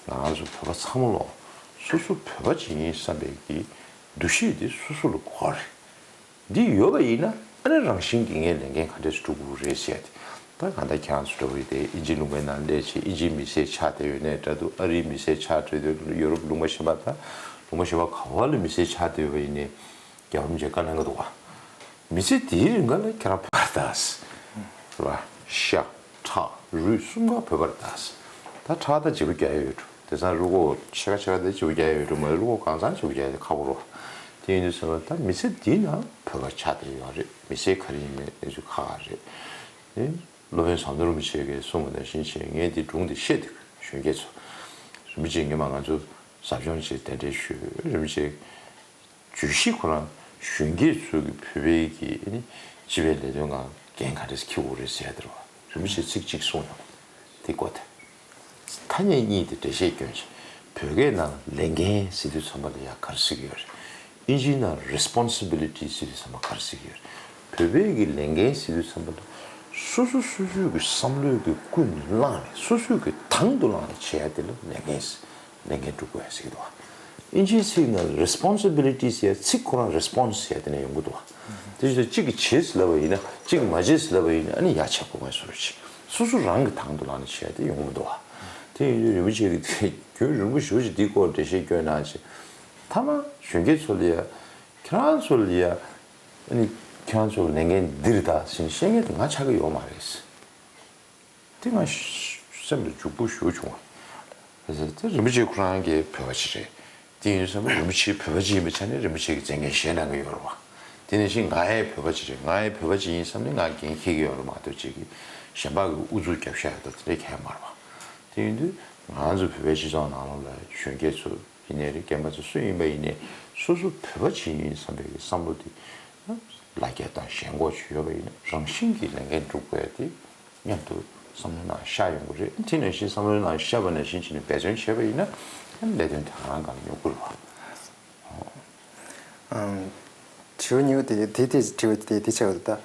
ང་རང་ཚོ་བོད་པ་ཚང་མ་ལོ་སོ་སོ་བོད་པ་ཅིག་ཡིན་བསམ་པའི་གི་འདུ་ཤེས་དེ་སོ་སོ་ལ་དགོས་རེད། འདི་ཡོད་པ་ཡིན་ན་ཨ་ནི་རང་བཞིན་གྱིས་ངས་ལས་འགན་ག་འདྲས་སྒྲུབ་དགོས་རེད་ཟེར་ཏེ། ད་གང་ལྟར་ཁྱེད་རང་ཚོ་འདྲ་བོ་ཡིན་ཏེ་ཨིན་ཇི་ལུང་པའི་ནང་སླེབས་བྱས་ཨིན་ཇིའི་མི་སེར་ཆགས་བསྡད་ཡོད་ནའི་འདྲ་འདུག་ཨ་རིའི་མི་སེར་ཆགས་བསྡད་ཡོད། ཡོ་རོབ་ལུང་པ་གཞན་པ་དང་ལུང་པ་གཞན་པ་ག་བ་ལ་མི་སེར་ཆགས་བསྡད་ཡོད་པ་ཡིན་ནའི་རྒྱལ་བ་རིན་པོ་ཆེས་བཀའ་གནང་གི་འདུག་བ། མི་ཚེ་འདིའི་རིང་ག་ལ་ཁྱེད་རང་བོད་པ་རེད་ད། རེད་བ། ཤ། ཁྲག་རུས་གསུམ་ཀ་བོད་པ་རེད་ད། ད་ཁྲག་ད་བརྗེ་པོ་རྒྱག་ཡ་ཡོད་འགྲོ། དེང་སང་རུས་ཁོག་ཕྱེད་ཀ་ཕྱེད་ཀ་དེ་བརྗེ་པོ་རྒྱག་ཡ་ཡོད་འགྲོ་མ་རེད། རུས་ཁོག་གང་ཚང་བརྗེ་པོ་རྒྱག་ཡ་དེ་ཁག་པོ་རེད་བ། དེ་ཡིན་དུས་ཙམ་པ་ད་མི་ཚེ་འདི་ན་བོད་པ་ཆགས་བསྡད་ཡོད་རེད། མི་སེར་ག་རེ་ཡིན་མིན་དེ་ཚོ་ཁག་ཁག་རེད། ཨེ། སློབ་དཔོན་ཟམ་གདོང་རིན་པོ་ཆེ་གིས་གསུངས་པ་ནང་བཞིན་བྱས་ངས་འདི་སྒྲུང་འདི་བཤད་འདུག་གཞོན་སྐྱེས་ཚོ། རིན་པོ་ཆེ་སྔོན་མ་ང་ཚོ་ཟབ་སྦྱོང་བྱས་གདན་འདྲེན་ཞུས། རིན་པོ་ཆེ་བརྗོད་གཞི་ཁོ་རང་གཞོན་སྐྱེས་ཚོ་གི་བོད་པའི་གི་ཨ་ནི་སྤྱི་པའི་ལས་དོན་ནང་འགན་ག་འདྲས་འཁྱེར་དགོས་རེད་ཟེར་ཡ་དེ་རེད་བ། རིན་པོ་ཆེས་ཚིག་གཅིག་གསུངས་ཡོད། དེ་གོ་ཐལ། ཐ་སྙད་གཉིས་དེ་འགྲེལ་བཤད་སྐྱོན་ཆེ། བོད་སྐད་ནང་ལས་འགན་ཟེར་དུས་ཙམ་པ་ལ་ཡ་ག་རེ་ཟེར་གྱི་ཡོད་རེད། ཨིན་ཇིའི་ནང་responsibility ཟེར་དུས་ཙམ་པ་ག་རེ་ཟེར་གྱི་ཡོད་རེད། བོད་པའི་གི་ལས་འགན་ཟེར་དུས་ཙམ་པ་ལ་སོ་སོ་སོ་སོའི་གི་བསམ་བློའི་གི་ཀུན་ནས་བསླངས་ནས་སོ་སོའི་གི་དང་དུ་བླངས་ནས་བྱེད་ཡ་དེ་ལ་ལས་འགན་ཟེར། ལས་འགན་སྒྲུབ་དགོས་ཟེར་གྱི་འདུག་བ། ཨིན་ཇིའི་ཚིག་ནང་responsibility ཟེར་ཚིག་ཁོ་རང་response ཟེར་དེ་ནས་ཡོང་གི་འདུག་བ། དེ་བཞིན་གཅིག་གིས་བྱེད་ཟེར་ལབ་པ་ཡིན་ན་གཅིག་གིས་མ་བྱེད་ཟེར་ལབ་པ་ཡིན་ན་ཨ་ནི་ཡ་ཆགས་དགོས་ངེས་སོ་རེད། སོ་སོ་རང་གི་དང་དུ་བླངས་ནས་བྱས་དེ་ཡོང་གི་མི་འདུག་བ། དེ་ཡིན་དུས་རིན་པོ་ཆེ་གིས་དེ་རྒྱུན་རིང་པོ་ཞེ་པོ་ཅིག་འདིའི་སྐོར་འགྲེལ་བཤད་སྐྱོན་གནང་བྱས། མཐའ་མ་གཞོན་སྐྱེས་ཚོ་ལ་ཡ། ཁྱེད་རང་ཚོ་ལ་ཡ། ཨ་ནི་ཁྱེད་རང་ཚོ་ལས་འགན་འདི་རེད་ད་ཟེར་ནས་བཤད་མཁན་དེ་ང་ཆགས་ཀྱི་ཡོད་མ་རེད། དེ་ང་སེམས་ལ་འཇུག་པོ་ཞེ་པོ་བྱུང་བ། དེ་རིན་པོ་ཆེ་ཁོ་རང་གི་བོད་པ་ཅིག་རེད། དེ་ཡིན་དུས་ཙམ་པ་རིན་པོ་ཆེ་བོད་པ་ཅིག་ཡིན་པའི་ཆ་ནས་རིན་པོ་ཆེ་གིས་མཛད་འགན་བཞེས་གནང་གི་ཡོད་རེད་བ། དེ་ནང་བཞིན་ང་ཡང་བོད་པ་ཅིག་རེད། ང་ཡང་བོད་པ་ཅིག་ཡིན་བསམ་ནས་ང་འགན་འཁྱེར་གྱི་ཡོད་རེད་མ་གཏོགས་ཅིག་གིས་གཞན་པ་གི་ཨུ་ཚུགས་རྒྱབ་ཤ་ཡ་ད་དེ་འདྲ་གང་ཡང་མ་རེད་བ། དེ་ཡིན་དུས་ང་ཚོ་བོད་པའི་སྤྱི་ཚོགས་ནང་ལོགས་ལ་གཞོན་སྐྱེས་ཚོ་ཡིན་ནའི་རེད། རྒན་པ་ཚོ་སུ་ཡིན་པ་ཡིན་ནའི་སོ་སོ་བོད་པ་ཅིག་ཡིན་བསམ་པའི་གི་བསམ་བློ་དེ་ལ་རྒྱ་དང་ཞེན་ཁོག་ཅིག་ཡོད་པ་ཡིན་ན་རང་བཞིན་གྱིས་ལས་འགན་སྒྲུབ་དགོས་ཡ་དེ་མཉམ་དུ་བསམ་བློའི་ནང་ཤར་ཡོང་གི་རེད། དེ་ནང་བཞིན་བསམ་བློའི་ནང་ཤར་བ་ནང་བཞིན་བྱས་ནས་འབད་བརྩོན་བྱས་པ་ཡིན་ན་ལས་དོན་དེ་རང་གང་ཡོང་གི་རེད་བ། ཨང་། དྲི་བ་གཉིས་པ་དེ་དེ་དེ་དྲི་བ་དེ་དེ་ཆགས་ཡོད་ད།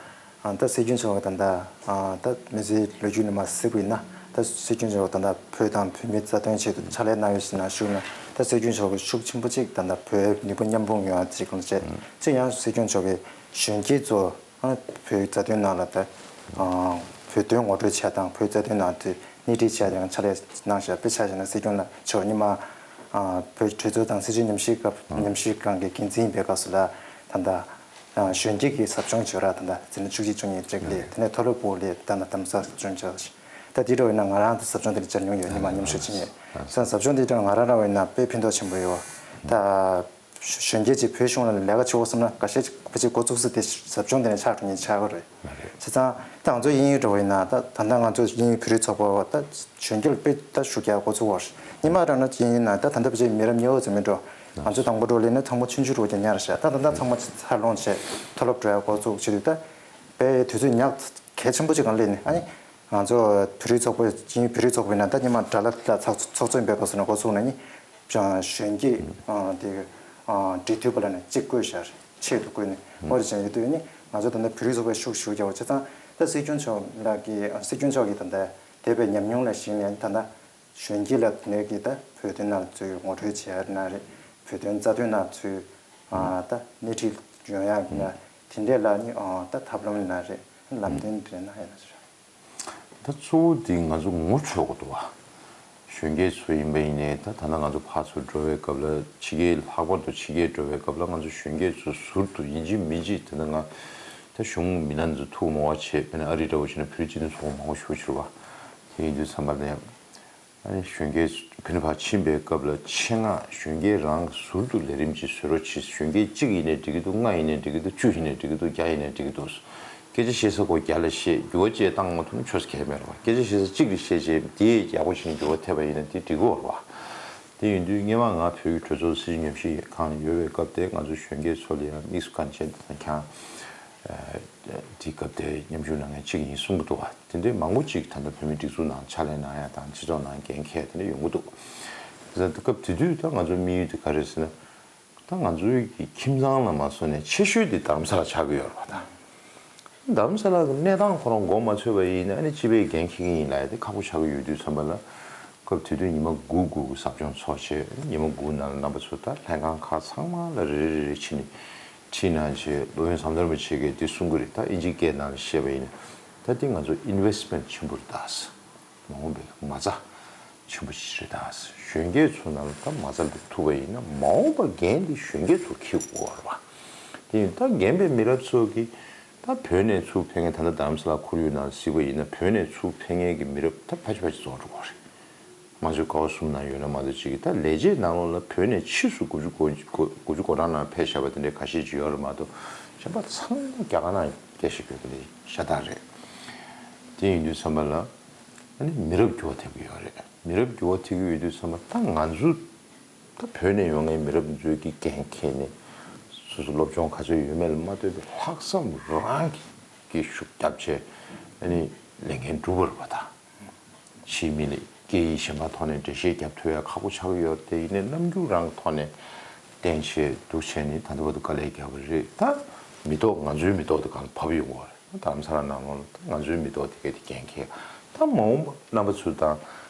ཨང་། ད་སྲིད་སྐྱོང་མཆོག་གི་ད་ལྟ་ཨང་། ད་མི་ཚེའི་ལོ་རྒྱུས་ནས་མར་གཟིགས་པ་ཡིན་ན་ད་སྲིད་སྐྱོང་མཆོག་ད་ལྟ་བོད་དང་བོད་མིའི་རྩ་དོན་ཆེད་དུ་ཕྱག་ལས་གནང་ཡོད་ཟེར་ན་ཞུ་ན་ད་སྲིད་སྐྱོང་མཆོག་གི་ཤུགས་ཆེན་པོ་ཅིག་ད་ལྟ་བོད་མི་བུ་མཉམ་སྤུངས་ཡོང་ཡ་ཅིག་གང་བྱས་ཅིག་ཡང་སྲིད་སྐྱོང་མཆོག་གི་གཞོན་སྐྱེས་ཚོ་ཨང་། བོད་རྩ་དོན་ནང་ལ་ད་ཨང་། བོད་དོན་ངོ་སྤྲོད་བྱས་དང་བོད་རྩ་དོན་ནང་དུ་སྣེ་ཁྲིད་བྱས་ཡང་ཕྱག་ལས་གནང་བཞག་དཔེ་ཆ་བཞག་ན་སྲིད་སྐྱོང་ལ་མཆོག་ཉི་མ་ཨང་། བོད་གྲོས་ཚོགས་དང་སྲིད་སྤྱི་ཉམས་ཞིབ་སྐབས་ཉམས་ཞིབ་ཁང་གི་འགན་འཛིན་ཡིན་པའི་སྐབས་སུ་ལ་ད་ལྟ་ཨང་། གཞོན་སྐྱེས་ཀྱི་ཟབ་སྦྱོང་བྱེད་ར་ད་ལྟ་འཛིན་གྲྭ་བཅུ་གཅིག་བཅུ་གཉིས་བཅུ་དགུ་དེ་ནས་མཐོ་སློབ་བར་ལ་ད་ལྟ་དམ་ཟབ་སྦྱོང་བྱས། ད་དེ་འདྲ་བས་ན་ང་རང་ད་ཟབ་སྦྱོང་དེ་ལ་བཅར་མྱོང་ཡོད། ཉི་མ་མཉམ་ཞུགས་བྱེད་མྱོང་ཡོད། ཟབ་སྦྱོང་དེ་ལྟར་ང་རང་རང་བས་ན་དཔེ་ཕན་ཐོགས་ཆེན་པོ་ཡོད། ད་གཞོན་སྐྱེས་ཀྱིས་བོད་གཞུང་ལ་ལས་ཀ་བྱེད་དགོས་བསམ་ན་འགའ་ཤས་ཅིག་ཕལ་ཆེར་འགོ་ཚུགས་ས་དེ་ཟབ་སྦྱོང་དེ་ནས་ཆགས་འགྲོ་མཁན་ཆགས་ཀྱི་རེད། བྱས་ཙང་ད་ང་ཚོ་དབྱིན་ཡུལ་འགྲོ་བ་ཡིན་ན་ད་ད་ལྟ་ང་ཚོ་དབྱིན་ཡུལ་བོད་རིགས་ཚོགས་པ་བ་ད་གཞོན་སྐྱེས་ལ་དཔེ་ད་ཤུགས་རྒྱག་འགོ་ཚུགས་པ་རེད། སྔོན་མ་རང་ན་དབྱིན་ཡུལ་ན་ད་ད་ལྟ་ཕལ་ཆེར་མི་རབས་ཉེ་བོ་ཙམ་མིན་འགྲོ། ང་ཚོ་དང་པོ་འགྲོ་སླེབས་ན་ཚང་མ་ཆུང་ཆུང་རུ་བ་ཀྱང་ཉར་བཞག་ད་ད་ལྟ་ཚང་མ་འཚར་ལོངས་བྱས་མཐོ་སློབ་འགྲོ་ཡ་འགོ་ཚུགས་བྱེད་དུས་ད་དཔེ་དུས་ཚོད་ཉག་གལ་ཆེན་པོ་ཅིག་གང་སླེབས་ནས་ཨ་ནི་ང་ཚོ་བོད་རིགས་ཚོགས་པ་དབྱིན་ཡུལ་བོད་རིགས་ཚོགས་པ་ཡིན་ན་ད་སྔོན་མ་དགྲ་ལྷ་ཚོགས་ཚོགས་གཙོ་ཡིན་པའི་སྐབས་སུ་ན་འགོ་ཚུགས་ན་ནི། གཞོན་སྐྱེས་དེ་འབྲེལ་མཐུད་པ་ལ་ནས་གཅིག་བསྐོས་ཤར་ཆེད་དུ་བསྐོས་ནས་འོ་རེ་བྱས་ཡོད་དུས་ནི་ང་ཚོ་ད་ལྟ་བོད་རིགས་ཚོགས་པའི་ཤུགས་ཤུགས་རྒྱག་པ་བྱས་ཙང་ད་སྲིད་སྐྱོང་མཆོག་ལགས་ཀྱིས་སྲིད་སྐྱོང་མཆོག་གིས་ད་ལྟ་འདས་པའི་ཉམས་མྱོང་ལ་གཞིགས་ནས་ད་ལྟ་གཞོན་སྐྱེས་ལ་ནས་ཀྱིས་ད་བོད་དོན་ནང་ཚུད་ངོ་སྤྲོད་བྱེད་ཡ་ན་རེད། བོད་དོན་རྩ་དོན་ནང་ཚུད་ད་སྣེ་ཁྲིད་ཡོང་ཡ་ན་དེ་འདྲས་ལ་ནི་ད་ཐབས་ལམ་ན་རེད། ལམ་སྟོན་དེ་ན་ཡ་ན་རེད། ད་གཙོ་བོ་འདི་ང་ཚོ་ངོ་འཕྲོད་དགོས་འདུག་བ། གཞོན་སྐྱེས་ཚོ་ཡིན་པ་ཡིན་ནའི་ད་ད་ལྟ་ང་ཚོ་ཕར་ཚུར་འགྲོ་བའི་སྐབས་ལ་ཕྱི་རྒྱལ་ལྷག་པར་དུ་ཕྱི་རྒྱལ་འགྲོ་བའི་སྐབས་ལ་ང་ཚོ་གཞོན་སྐྱེས་ཚོ་ཟུར་དུ་ཡིན་གཅིག་མིན་གཅིག་ད་ལྟ་ང་ད་གཞུང་མི་སྣ་ཚོ་ཐུགས་མོ་བ་བྱེད་དཔེར་ན་ཨ་རི་འདྲ་བོ་བྱས་ན་བོད་རིགས་སྤྱི་མཐུན་ཚོགས་པ་མང་པོ་ཞིག་ཕྱིར་བ། དེ་ཡིན་དུས་ཙམ་པ་ལ་ཡང་ ཨ་ནི་གཞོན་སྐྱེས་བོད་ནས་ཕར་ཕྱིན་པའི་སྐབས་ལ་ཆེད་མངགས་གཞོན་སྐྱེས་རང་གི་ཟུར་དུ་ལས་རིམ་ཅིག་བཟོ་རོགས་གྱིས། གཞོན་སྐྱེས་གཅིག་ཡིན་ནའི་འགྲིག་གི་འདུག་ལྔ་ཡིན་ནའི་འགྲིག་གི་འདུག་བཅུ་ཡིན་ནའི་འགྲིག་གི་འདུག་བརྒྱ་ཡིན་ནའི་འགྲིག་གི་འདུག་སྐད་ཆ་བཤད་ས་སྒོ་བརྒྱ་ལ་བཤད། འགྱུར་བ་ཅིག་བཏང་མ་ཐུབ་ན་ཆོག་ས་གང་ཡང་མེད་རེད་བ། སྐད་ཆ་བཤད་ས་གཅིག་ལ་བཤད་བྱས་དེ་ཡག་པོ་བྱས་ནས་འགྱུར་བ་ཐེབས་པ་ཡིན་ན་དེ་འགྲིག་གི་ཡོད་རེད་བ། དེ་ཡིན་དུས་སྔོན་མ་ང་བོད་ཀྱི་གྲོས་ཚོགས་སྲིད་ཉམས་ཞིབ་ཁང་ནས་ཡོད་པའི་སྐབས་དེ་ང་ཚོ་གཞོན་སྐྱེས་ཚོ་ལ་ཡང་དམིགས་སུ་བཀར་བྱས་དེ་དང་ཁྱང་། དེའི་སྐབས་དེ་མཉམ་ཞུགས་གནང་མཁན་གཅིག་ཡིན་གསུང་གི་འདུག་བ། དེ་འདྲའི་མང་པོ་ཅིག་ད་ལྟ་བོད་མིའི་སྒྲིག་འཛུགས་ནང་ཕྱག་ལས་གནང་ཡ་དང་སྤྱི་ཚོགས་ནང་འགན་འཁྱེར་དེ་འདྲ་ཡོང་གི་འདུག་དེ་སྐབས་དེ་དུས་ད་ང་ཚོའི་དམིགས་ཡུལ་དེ་ག་རེ་ཟེར་ན། ད་ང་ཚོའི་གི་ཁྱིམ་ཚང་ལ་མ་སོང་ནས་ཆེ་ཤོས་དེ་རྡ་རམ་ས་ལ་ཆགས་ཀྱི་ཡོད་རེད་བ་ད། རྡ་རམ་ས་ལ་གི་གནས་སྟངས་ཁོ་རང་མགོ་མ་ཚོས་པ་ཡིན་ན་ཨ་ནི་སྤྱི་པའི་འགན་འཁྱེར་གྱི་ཡིན་ལབ་ཡ་དེ་ཁག་པོ་ཆགས་ཀྱི་ཡོད་དུས་ཙམ་པ་ལ། སྐབས་དེ་དུས་ཉི་མ་དགུ་དགུ་གི་ཟབ་སྦྱོང་ཚོགས་བྱས། ཉི་མ་དགུ་ནང་ལ་རྣམ་པ་ཚོ་ད་ལྷན་ཁང་ཁག་ཚང་མ་ལ་རེ་རེ་རེ་ཕྱིན་ནས་ཁྲིད་གནང་བྱས། སློབ་དཔོན་ཟམ་གདོང་རིན་པོ་ཆེ་གིས་འདི་གསུང་གི་རེད། ད་ཨིན་ཇིའི་སྐད་ནང་ལ་བཤད་པ་ཡིན་ན་ད་འདི་ང་ཚོ་ཨིན་ཝེ་སི་མེན་ཊི་ཆེན་པོ་རེད་ད། མ་འོངས་པའི་མ་རྩ་ཆེན་པོ་ཞིག་རེད་ད། གཞོན་སྐྱེས་ཚོ་ནང་ལ་ད་མ་རྩ་སླེབས་ཐུབ་པ་ཡིན་ན་མ་འོངས་པ་འགན་འདི་གཞོན་སྐྱེས་ཚོ་འཁྱེར་དགོས་པ་རེད་བ། དེ་ཡིན་ད་རྒན་པའི་མི་རབས་ཚོ་གིས་ད་བོད་ནས་ཚུར་ཕེབས་མཁན་ད་ལྟ་རྡ་རམ་ས་ལ་ཁོར་ཡུག་ནང་གཟིགས་པ་ཡིན་ན་བོད་ནས་ཚུར་ཕེབས་མཁན་གྱི་མི་རབས་ད་ཕལ་ཆེར་ཕལ་ཆེར་རྫོགས་འགྲོ་གི་རེད། མང་ཤོས་ཀ་བ་གསུམ་ནང་ཡོད་ན་མ་གཏོགས་ཅིག་གིས་ད་ལས་བྱེད་ནང་ལོགས་ལ་བོད་ནས་ཕྱིས་སུ་དགུ་བཅུ་གོ་གོ་དགུ་བཅུ་གོ་གྲངས་ནང་ཕེབས་བཞག་པ་དེ་འདྲའི་ཁ་ཤས་ཅིག་ཡོད་རེད་མ་གཏོགས་གཞན་པ་ཚང་མ་རྒྱ་གར་ནང་སྐད་ཆ་བཤད་གི་ཤ་སྟག་རེད། དེ་ཡིན་དུས་ཙམ་པ་ལ་ཨ་ནི་མི་རབས་འགྱུར་བ་ཐེབས་ཀྱི་ཡོད་རེད། མི་རབས་འགྱུར་བ་ཐེབས་ཀྱི་ཡོད་དུས་ཙམ་པ་ད་ང་ཚོ་ད་བོད་ནས་ཡོང་མཁན་མི་རབས་ཚོའི་གི་འགན་འཁྱེར་ནས་སོ་སོ་སློབ་སྦྱོང་ག་ཚོད་ཡོད་མེད་ལ་མ་ལྟོས་པའི་ལྷག་བསམ་རང་གི་ཤུགས་རྒྱབ་བྱས་ཨ་ནི་ལས་འགན་སྒྲུབ་པ་རེད་པ་ད། ཕྱིའི་མི་ལ་སྐད་ཡིག་གཞན་པ་ཐོག་ནས་འགྲེལ་བཤད་རྒྱབ་ཐུབ་ཡ་ཁག་པོ་ཆགས་ཀྱི་ཡོད་རེད་དེ། ཡིན་ནའི་རྣམ་འགྱུར་རང་གི་ཐོག་ནས་བསྟན་བྱས་འདུག་བྱས་ནས་ད་ལྟ་བར་དུ་དཀའ་ལས་བརྒྱབ་པ་རེད། ད་མི་ཐོག་ང་ཚོའི་མི་ཐོག་དེ་གང་ལ་བབས་ཡོང་གི་ཡོད་རེད། ད་རྡ་རམ་ས་ལ་ནང་ལོགས་ལ་ད་ང་ཚོའི་མི་ཐོག་དེ་གས་དེ་འགན་འཁྱེར། ད་མ་འོངས་པ་རྣམ་པ་ཚོ་དང་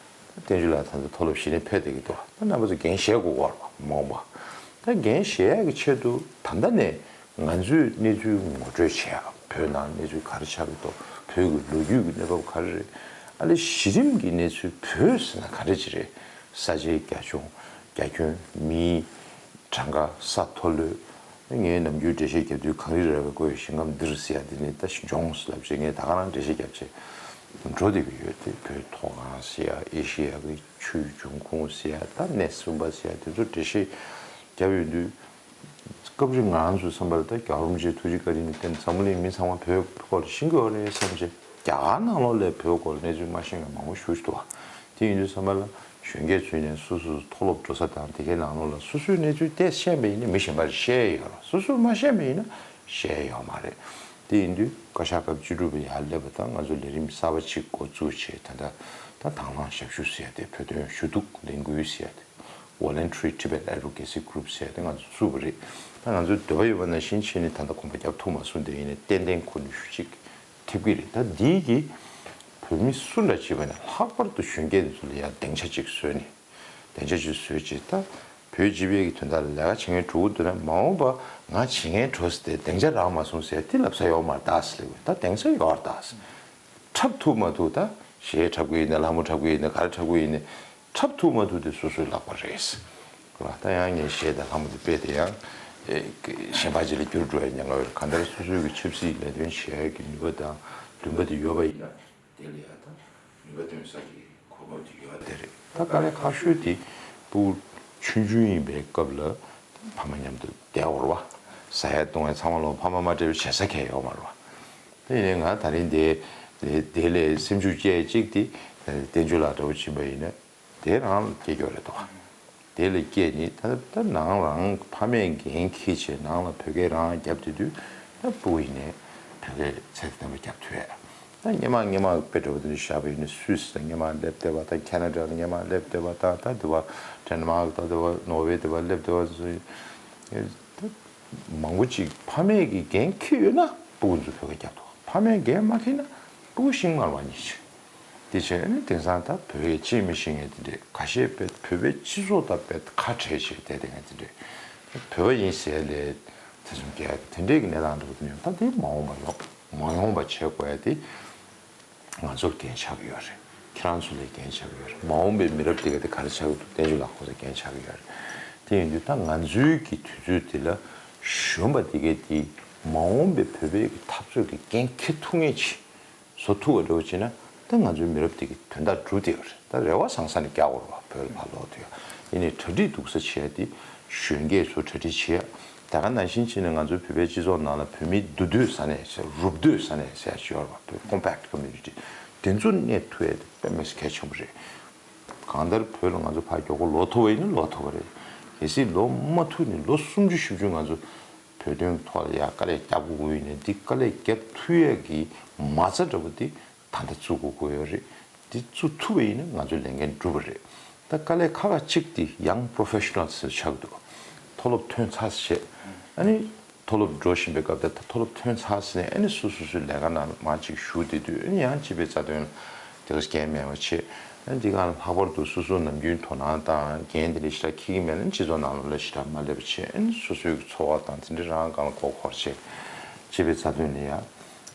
བསྟན་ཆོས་ལགས་ད་ལྟ་མཐོ་སློབ་གཞི་ནས་ཕེབས་བསྡད་ཀྱི་འདུག་ད་རྣམ་པ་ཚོ་འགན་བཞེས་དགོས་ཀྱི་ཡོད་རེད་པ། མ་འོངས་པ་ད་འགན་བཞེས་ཡ་གི་ཆེད་དུ་ད་ལྟ་ནས། ང་ཚོས་གནས་ཚུལ་ངོ་སྤྲོད་བྱེད་ཡག་བོད་ནང་གནས་ཚུལ་ག་རེ་ཆགས་ཀྱི་འདུག་བོད་ཀྱི་ལོ་རྒྱུས་ཀྱི་གནས་བབ་ག་རེ་རེད། ཨ་ལས་གཞི་རིམ་གྱི་གནས་ཚུལ་བོད་ཟེར་ན་ག་འདྲ་ཅིག་རེད། ས་ཆའི་རྒྱ་ཁྱོན། རྒྱ་ཁྱོན། མིའི་གྲངས་ཀ། ས་མཐོ་ལོས། ངས་ནམ་རྒྱུན་འགྲེལ་བཤད་རྒྱབ་དུས་གངས་རི་ར་བས་བསྐོར་བའི་ཞིང་ཁམས་འདིར་ཟེར་ཡ་འདི་ནི་ད་ཞིང་ལྗོངས་ལབ་བྱས་ངས་ད་ག་རང་འགྲེལ་བཤད་རྒྱབ་བྱས་འགྲོ་བསྡད་ཀྱི་ཡོད་དེ། བོད་མཐོ་སྒང་ཟེར་ཡ། ཨེ་ཤེ་ཡ་གི་ཆུའི་འབྱུང་ཁུངས་ཟེར་ཡ། ད་གནས་གསུམ་པ་ཟེར་ཡ་དེ་ཚོ་འགྲེལ་བཤད་རྒྱབ་ཡོང་དུས། སྐབས་རེ་ང་རང་ཚོའི་བསམ་པར་ད་རྒྱལ་བ་རིན་པོ་ཆེའི་ཐུགས་རྗེ་བཀའ་དྲིན་ནི་བརྟེན་འཛམ་བུ་གླིང་མི་ཚང་མ་བོད་སྐོར་ལ་ཤེས་ཀྱི་ཡོད་རེད་བསམ་བྱས། རྒྱ་གར་ནང་ལོགས་ལ་བོད་སྐོར་ལ་གནས་ཚུལ་མ་ཤེས་མཁན་མང་པོ་ཞེ་པོ་ཅིག་འདུག་བ། དེ་ཡིན་དུས་ཙམ་པ་ལ་གཞོན་སྐྱེས་ཚོས་ནས་སོ་སོ་མཐོ་སློབ་འགྲོ་ས་དང་དེ་གའི་ནང་ལོགས་ལ་སོ་སོའི་གནས་ཚུལ་ཏོག་ཙམ་ཤེས་པ་ཡིན་ན་མི་གཞན་པར་བཤད་ཡོད་རེད། སོ་སོས་མ་ཤེས་པ་ཡིན་ན་བཤད་ཡོད་མ་རེད། དེ་ཡིན་དུས་བཀའ་ཤག་སྐབས་བཅུ་དྲུག་པའི་ཡར་སླེབས་པ་དང་ང་ཚོ་ལས་རིམ་གསར་པ་གཅིག་འགོ་བཙུགས་བྱས། ད་ལྟ་ད་དང་བླངས་ཞབས་ཞུ་ཟེར་ཡ་དེ། བོད་དོན་ཞུ་གཏུག་ལས་འགུལ་ཟེར་ཡ་དེ། Voluntary Tibet Advocacy Group ཟེར་ཡ་དེ་ང་ཚོ་བཙུགས་པ་རེད། ད་ང་ཚོས་འདོད་པ་ཡོད་པ་ནང་བཞིན་བྱས་ནས་ད་ལྟ་གོམ་པ་རྒྱབ་ཐུབ་མ་སོང་། དེ་ཡིན་ནའི་ཏན་ཏན་ཁོ་ནུས་ཤུགས་གཅིག་ཐེབས་ཀྱི་རེད། ད་འདིའི་གི་བོད་མི་སུ་འདྲ་བྱས་པ་ནས་ལྷག་པར་དུ་གཞོན་སྐྱེས་འདི་ཚོ་ལ་ཡང་སྡིངས་ཆ་གཅིག་བཟོས་ནས། སྡིངས་ཆ་གཅིག་བཟོས་བྱས་ད་བོད་སྤྱི་པའི་གི་དོན་དག་ལ་ལས་ཀ་བྱེད་མཁན་འགྲོ་གི་འདུག་ན། མ་འོངས་པ་ང་བྱེད་མཁན་འགྲོ་ཟེར་ཏེ་སྡིངས་ཆ་རག་མ་སོང་ཟེར་དེ་ལབ་ས་ཡོད་མ་རེད་ད་ཟེར་ལབ་ཡོད། ད་སྡིངས་ས་ཡོད་རེད་ད་ཟེར། འཁྲབ་ཐུབ་མ་ཐུབ། ད་གཞས་འཁྲབ་གི་ཡིན་ན། ལྷ་མོ་འཁྲབ་གི་ཡིན་ན། ག་རེ་འཁྲབ་གི་ཡིན་ན། འཁྲབ་ཐུབ་མ་ཐུབ་དེ་སོ་སོའི་ལག་པ་རེད། ད་ཡང་ངས་གཞས་དང་ལྷ་མོ་དེ་སྤེལ་ཏེ་ཡང་ཨེ་གཞན་པ་ཅིག་ལ་འགྱུར་འགྲོ་ཡ་ཉེན་ཁ་ཡོད་རེད། གང་ལྟར་སོ་སོའི་གི་ཆབ་སྲིད་ལས་དོན་བྱེད་ཡ་གི་ནུས་པ་དང་ལུས་པ་དེ་ཡོད་པ་ཡིན་ན། དེ་ལ་ཡ་ད་ནུས་པ་འདོན་ས་གི་གོ་སྐབས་དེ་ཡོད་པ་དེ་རེད། ད་དཀའ་ལས་ཁག་ཤོས་དེ་ཕྲུ་གུ་ཆུང་ཆུང་ཡིན་པའི་སྐབས་ལ་ཕ་མ་མཉམ་དུ་བསྡད་དགོས་རེད་བ། ཟ་ཡ་བཏུང་ཡ་ཚང་མ་ལོ་ཕ་མ་མ་སྤྲད་པའི་བྱེད་ས་གང་ཡང་ཡོད་མ་རེད་བ། དེ་ཡིན་ནའི་ང་ད་རིང་དེ་དེ་ལས་སེམས་ཤུགས་སྐྱེད་ཅིག་དེ་བསྟན་ཆོས་ལགས་འདྲ་བོ་ཕྱིན་པ་ཡིན་ན་དེ་རང་ལ་སྐྱེ་རྒྱུ་རེད་དོ། དེ་ལ་སྐྱེས་ནི་ད་ད་ནང་རང་ཕ་མས་འགན་འཁྱེར་བྱས་ནང་ལ་བོད་སྐད་རང་རྒྱབ་དེ་དུས་ད་སྤུ་གུ་ཡིན་ནའི་བོད་སྐད་ཚད་ལྡན་པ་རྒྱབ་ཐུབ་ཡ། ད་སྔོན་མ་སྔོན་མ་དཔེ་འདྲ་བོ་དེ་འདྲ་བཞག་པ་ཡིན་ན་སུད་སི་ལ་སྔོན་མ་སླེབས་བསྡད་པ་དང་། ཁེ་ན་ཌ་ལ་སྔོན་མ་སླེབས་བསྡད་པ་དང་། ད་དེ་བ་ཌེན་མཱག་ད་དེ་བ་ནོར་ཝེ་དེ་བ་སླེབས་བསྡད་པ་ཚོ་ད་མང་པོ་ཅིག་ཕ་མས་ཀྱི་འགན་འཁྱེར་ཡོད་ན་སྤུ་གུ་ཚོ་བོད་སྐད་རྒྱབ་ཐུབ། ཕ་མས་འགན་མ་འཁྱེར་ན་སྤུ་གུ་ཤིང་མངར་བ་ཉིད་ཅིག་དེ་བྱས་ནས་དེང་སང་ད་བོད་སྐད་ཅིག་མི་ཤེས་མཁན་དེ་འདྲས། ཁ་ཤས་དཔེ་བོད་པའི་སྤྱི་ཚོགས་དང་དཔེ་ཁ་བྲལ་བྱས་བསྡད་བསྡད་མཁན་དེ་འདྲས། བོད་པ་ཡིན་ཟེར་ལས་ཐེ་ཚོམ་སྐྱེ་ཡ་དེ་འདྲས་ཀྱི་གནས་སྟངས་འདྲ་བོ་དེ་ཡོང་། ད་དེ་མ་འོངས་པ་ཡོང་མ་ཡོང་པ་བྱེད་དགོས་ཡ་དེ་ང་ཚོར་འགན་ཆགས་ཀྱི་ཡོད་རེད། ཁྱེད་རང་ཚོ་ལ་འགན་ཆགས་ཀྱི་ཡོད་རེད། མ་འོངས་པའི་མི་རབས་དེ་ག་དེ་ག་རེ་ཆགས་ཀྱི་འདུག་བསྟན་ཆོས་ལགས་ཁོང་ཚོར་འགན་ཆགས་ཀྱི་ཡོད་རེད། དེ་ཡིན་དུས་ད་ང་ཚོའི་གི་དུས་ཚོད་དེ་ལ་གཞོན་པ་དེ་གས་དེ་མ་འོངས་པའི་བོད་པའི་གི་འཐབ་རྩོད་ཀྱི་འགན་འཁྱེར་ཐུབ་མཁན་ཅིག་བཟོ་ཐུབ་པ་འདྲ་བོ་བྱས་ན་ ད་ང་ཚོའི་མི་རབས་དེ་གི་དོན་དག་འགྲུབ་བསྡད་ཡོད་རེད། ད་རེ་བ་བཟང་ས་ནས་རྒྱག་དགོས་རེད་བ། བོད་ལ་ཕར་ལོག་དུས་ཡིན་ནའི་གྲ་སྒྲིག་སྡུག་ས་བྱས་ཏེ་གཞོན་སྐྱེས་ཚོ་གྲ་སྒྲིག་བྱས། ད་ག་ནང་བཞིན་བྱས་ནས་ང་ཚོའི་བོད་པའི་སྤྱི་ཚོགས་ནང་ལ་བོད་མི་འདུ་སྡོད་ས་གནས་ཟེར། རུབ་སྡོད་ས་གནས་ཟེར་ཡ་ཅིག་ཡོད་རེད་བ། བོད་compact community། དེ་ཚོ་གནས་ཐུབ་ཡ་དེ་དཔེ་མི་སྲིད་གལ་ཆེན་པོ་རེད། གང་ལྟར་བོད་ལ་ང་ཚོ་ཕར་མགྱོགས་པོ་ལོག་ཐུབ་པ་ཡིན་ན་ལོག་ཐུབ་པ་རེད། གལ་སྲིད་ལོག་མ་ཐུབ་ནས་ལོ་སུམ་ཅུ་བཞི་བཅུ་ང་ཚོ་བོད་དོན་ཐོག་ལ་ཡ་དཀའ་ལས་རྒྱབ་དགོས་ཀྱི་ཡོད་ན། འདི་དཀའ་ལས་རྒྱབ་ཐུབ་ཡས་ཀྱི་མ་རྩ་འདྲ་པོ་འདི་ད་ལྟ་བཙུགས་དགོས་ཀྱི་ཡོད་རེད། འདི་བཙུགས་ཐུབ་པ་ཡིན་ན་ང་ཚོའི་ལས་འགན་འགྲུབ་པ་རེད། ད་དཀའ་ལས་ཁག་ཁག་གཅིག་འདི་young professionals་ཟེར་ཆགས་འདུག་མཐོ་སློབ་ཐོན་ཚར་བྱས། ཨ་ནི་མཐོ་སློབ་འགྲོ་བཞིན་པའི་སྐབས་དེ། ད་མཐོ་སློབ་ཐོན་ཚར་ཟིན་ནས་ཨ་ནི་སོ་སོ་སོའི་ལས་ཀ་ནང་མར་ཅིག་ཞུགས་བསྡད་དུས། ཨ་ནི་ཡང་སྤྱི་པའི་རྩ་དོན་ལ་དེ་ག་འགན་མེད་པ་བྱས། ཨ་ནི་འདི་ག་ལྷག་པར་དུ་སོ་སོ་ནམ་རྒྱུན་དོ་སྣང་དང་འགན་དེ་འདྲ་ཞེ་དྲག་འཁྱེར་གྱི་མེད་ན་སྤྱི་ཚོགས་ནང་ལོགས་ལ་ཞེ་དྲག་མ་སླེབས་པ་བྱས། ཨ་ནི་སོ་སོའི་འཚོ་བ་དང་དེ་འདྲ་རང་སྒང་ལ་མགོ་འཁོར་བྱས། སྤྱི་པའི་རྩ་དོན་ལ་ཡང་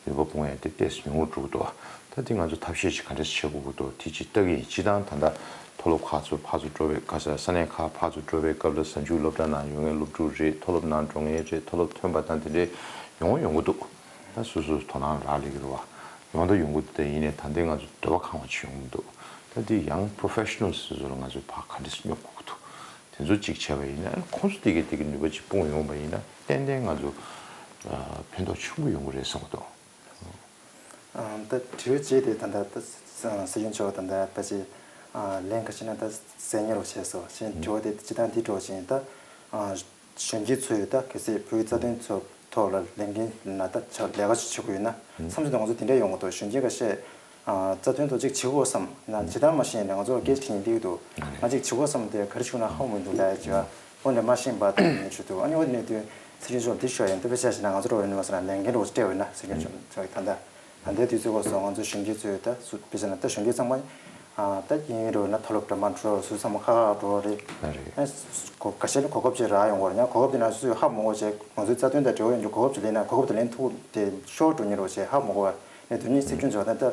ནུས་པ་སྤུངས་ཡ་དེ་ཏོག་ཙམ་ཉུང་རུ་འགྲོ་གི་འདུག་ད་འདི་ང་ཚོ་ཐབས་ཤེས་ཅིག་ག་འདྲ་བྱེད་དགོས་ཀྱི་འདུག་དེ་ཅིག་ལྟ་གི་ཡིན། སྤྱིར་བཏང་ད་ལྟ་མཐོ་སློབ་ཁག་ཚོ་ཕར་ཚུར་འགྲོ་བའི་སྐབས། ས་གནས་ཁག་ཕར་ཚུར་འགྲོ་བའི་སྐབས་ལ་གཟའ་མཇུག་སློབ་གྲྭ་ནང་ཡོང་མཁན་སློབ་ཕྲུག་རེད། མཐོ་སློབ་ནང་འགྲོ་མཁན་རེད། མཐོ་སློབ་ཐོན་པ་དང་དེ་འདྲས་ཡོང་ཡོང་གི་འདུག་ད་སོ་སོ་དོ་སྣང་རག་ལས་ཀྱི་རེད་བ། ཡོང་ད་ཡོང་གི་འདུག་དེ་ཡིན་ནའི་ད་ལྟའི་ང་ཚོ་འདོད་པ་ཁེངས་པ་ཅིག་ཡོང་གི་འདུག་ད་འདི་young professionals་ཚོ་ལ་ང་ཚོས་ཕར་ག་འདྲས་སེ་སྙོབ་དགོས་ཀྱི་འདུག་དེ་ཚོ་གཅིག་བྱས་པ་ཡིན་ན། ཁོང་ཚོ་དེ་གའི་དེ་གའི་ནུས་པ་གཅིག་སྤུངས་ཡོང་བ་ཡིན་ན་ཏན་ཏན་ང་ཚོ་ཕན་ཐོགས་ཆེན་པོ་ཡོང་གི་རེད་བསམ་གྱི་འདུག་ཨ། ད་དྲི་བ་གཅིག་དེ་ད་ལྟ་ད་སྲིད་སྐྱོང་མཆོག་ད་ལྟ་ད་ཅི་ལན་ཁ་ཤས་ན་ད་གསན་ཉན་རོགས་བྱས་སོང་། གཞན་དྲི་བ་དེ་སྤྱིར་བཏང་འདི་འདྲ་བོ་ཅིག་ཡིན། ད་གཞོན་སྐྱེས་ཚོས་ད་གལ་སྲིད་བོད་ཀྱི་རྩ་དོན་ཚོ་ཐོག་ལ་ལས་འགན་ན་ད་ཆ་ལས་ཀ་ཞིག་བྱེད་དགོས་ཡོད་ན་བསམ་ཚུལ་དེ་ང་ཚོ་དེ་འདྲ་ཡོང་གི་འདུག་གཞོན་སྐྱེས་ཁ་ཤས་རྩ་དོན་ཐོག་ཅིག་བྱེད་དགོས་བསམ་ན། ཇི་ལྟར་མ་ཤེས་ནས་ང་ཚོ་སྐད་ཆ་དྲིས་ཡིན་འདུག་ང་ཅིག་བྱེད་དགོས་བསམ་དེ་ག་རེ་བྱུང་ན་ཧ་གོ་མི་འདུག་ལབ་ཡ་ཅིག་འོ་འདྲ་མ་ཤེས་པ་དང་ཉེ་ཆུ་འདུག་ཨ་ནི་འོ་དེ་ནས་དུས་སྲིད་སྐྱོང་མཆོག་འདི་ཤོད་ཡིན། དེ་བས་ཆ་ཞིག་ན་ང་ཚོ་རོགས་ཡིན་མ་སོང་ན་ལས་འགན་རོགས་སྤྲད་འོས་ན་སྲིད་སྐྱོང་མཆོག་ད་ལྟ་ད་ལྟའི་དུས་ཚོད་སྐོར་སོགས་ང་ཚོ་གཞོན་སྐྱེས་ཚོས་ད་སུ་དཔེ་བྱས་ན་ད་གཞོན་སྐྱེས་ཚང་མ་ད་ཡིན་རོགས་ན་མཐོ་སློབ་འགྲོ་མ་འགྲོ་སུ་ཚང་མ་ཁ་ཁ་འགྲོ་རེད། ཨ་གོ་ཁ་ཤས་ལ་གོ་སྐབས་ཅིག་རག་ཡོང་གི་རེད། ཡང་གོ་སྐབས་དེ་ན་སུ་ཧ་མ་གོ་བྱས་ང་ཚོའི་རྩ་དོན་དང་འབྲེལ་བ་ཡོད་འགྲོ་གོ་སྐབས་ཅིག་ལེན་ན་གོ་སྐབས་དེ་ལེན་ཐུབ་དེ་ཤོར་འགྲོ་ཉེན་རོགས་བྱས་ཧ་མ་གོ་བ་ནས་དོན་ནི་སྲིད་སྐྱོང་མཆོག་ད་ལྟ།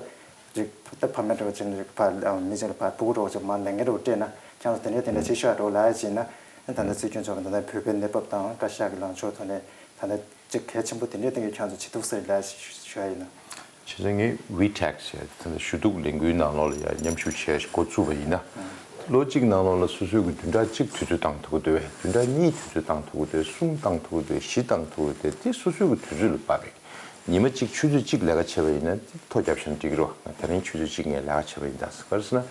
རིགས་ད་ཕ་མ་འདྲ་བ་ཅིག་ནི་རིགས་ཕ་མི་ཅིག་ལ་ཕ་སྤུ་གུ་འདྲ་བ་ཅིག་མར་ལས་འགན་འདྲ་བ་སྤྲད་ན་ཁྱེད་ཚོ་དེ་འདྲ་དེ་འདྲ་བྱེད་ཤོག་འགྲོ་ལབ་ཡ་ཅིག་ན། ད་ལྟ་སྲིད་སྐྱོང་མཆོག་གིས་ད་ལྟ་བོད་པའི་གནས་བབ་དང་བཀའ་ཤག་གི་ལངས་ཕྱོགས་ཐོག་ནས་ད་ལྟ་ཅིག་གལ་ཆེན་པོ་དེ་འདྲའི་སྟེང་གི་ཁྱེད་ཚོ་བྱེད་ཐུབ་ས་རེད་ལབ་ཞུ་ཡ་ཡིན་ན། བྱས་ཙང་ངས་ཝི་ཊེག་ཟེར་ད་ལྟ་ཞུ་གཏུག་ལས་འགུལ་ནང་ལོགས་ལ་ཡ་མཉམ་ཞུགས་བྱས་འགོ་བཙུགས་པ་ཡིན་ན། ལོ་གཅིག་ནང་ལོགས་ལ་སོ་སོའི་གི་བདུན་ཕྲག་གཅིག་དུས་ཚོད་བཏང་ཐུབ་ཀྱི་འདུག་བས། བདུན་ཕྲག་གཉིས་དུས་ཚོད་བཏང་ཐུབ་ཀྱི་འདུག་གསུམ་བཏང་ཐུབ་ཀྱི་འདུག་བཞི་བཏང་ཐུབ་ཀྱི་འདུག་དེ་སོ་སོའི་གི་དུས་ཚོད་ལ་དཔག་པའི། ཉི་མ་གཅིག་ཆུ་ཚོད་གཅིག་ལས་ཀ་བྱས་པ་ཡིན་ན་ཐོ་རྒྱབ་བཞག་ན་འགྲིག་གི་རེད་བ། ང་དེ་རིང་ཆུ་ཚོད་གཅིག་ངས་ལས་ཀ་བྱས་པ་ཡིན་ད་ཟེར། ག་རེ་ཟེར་ན།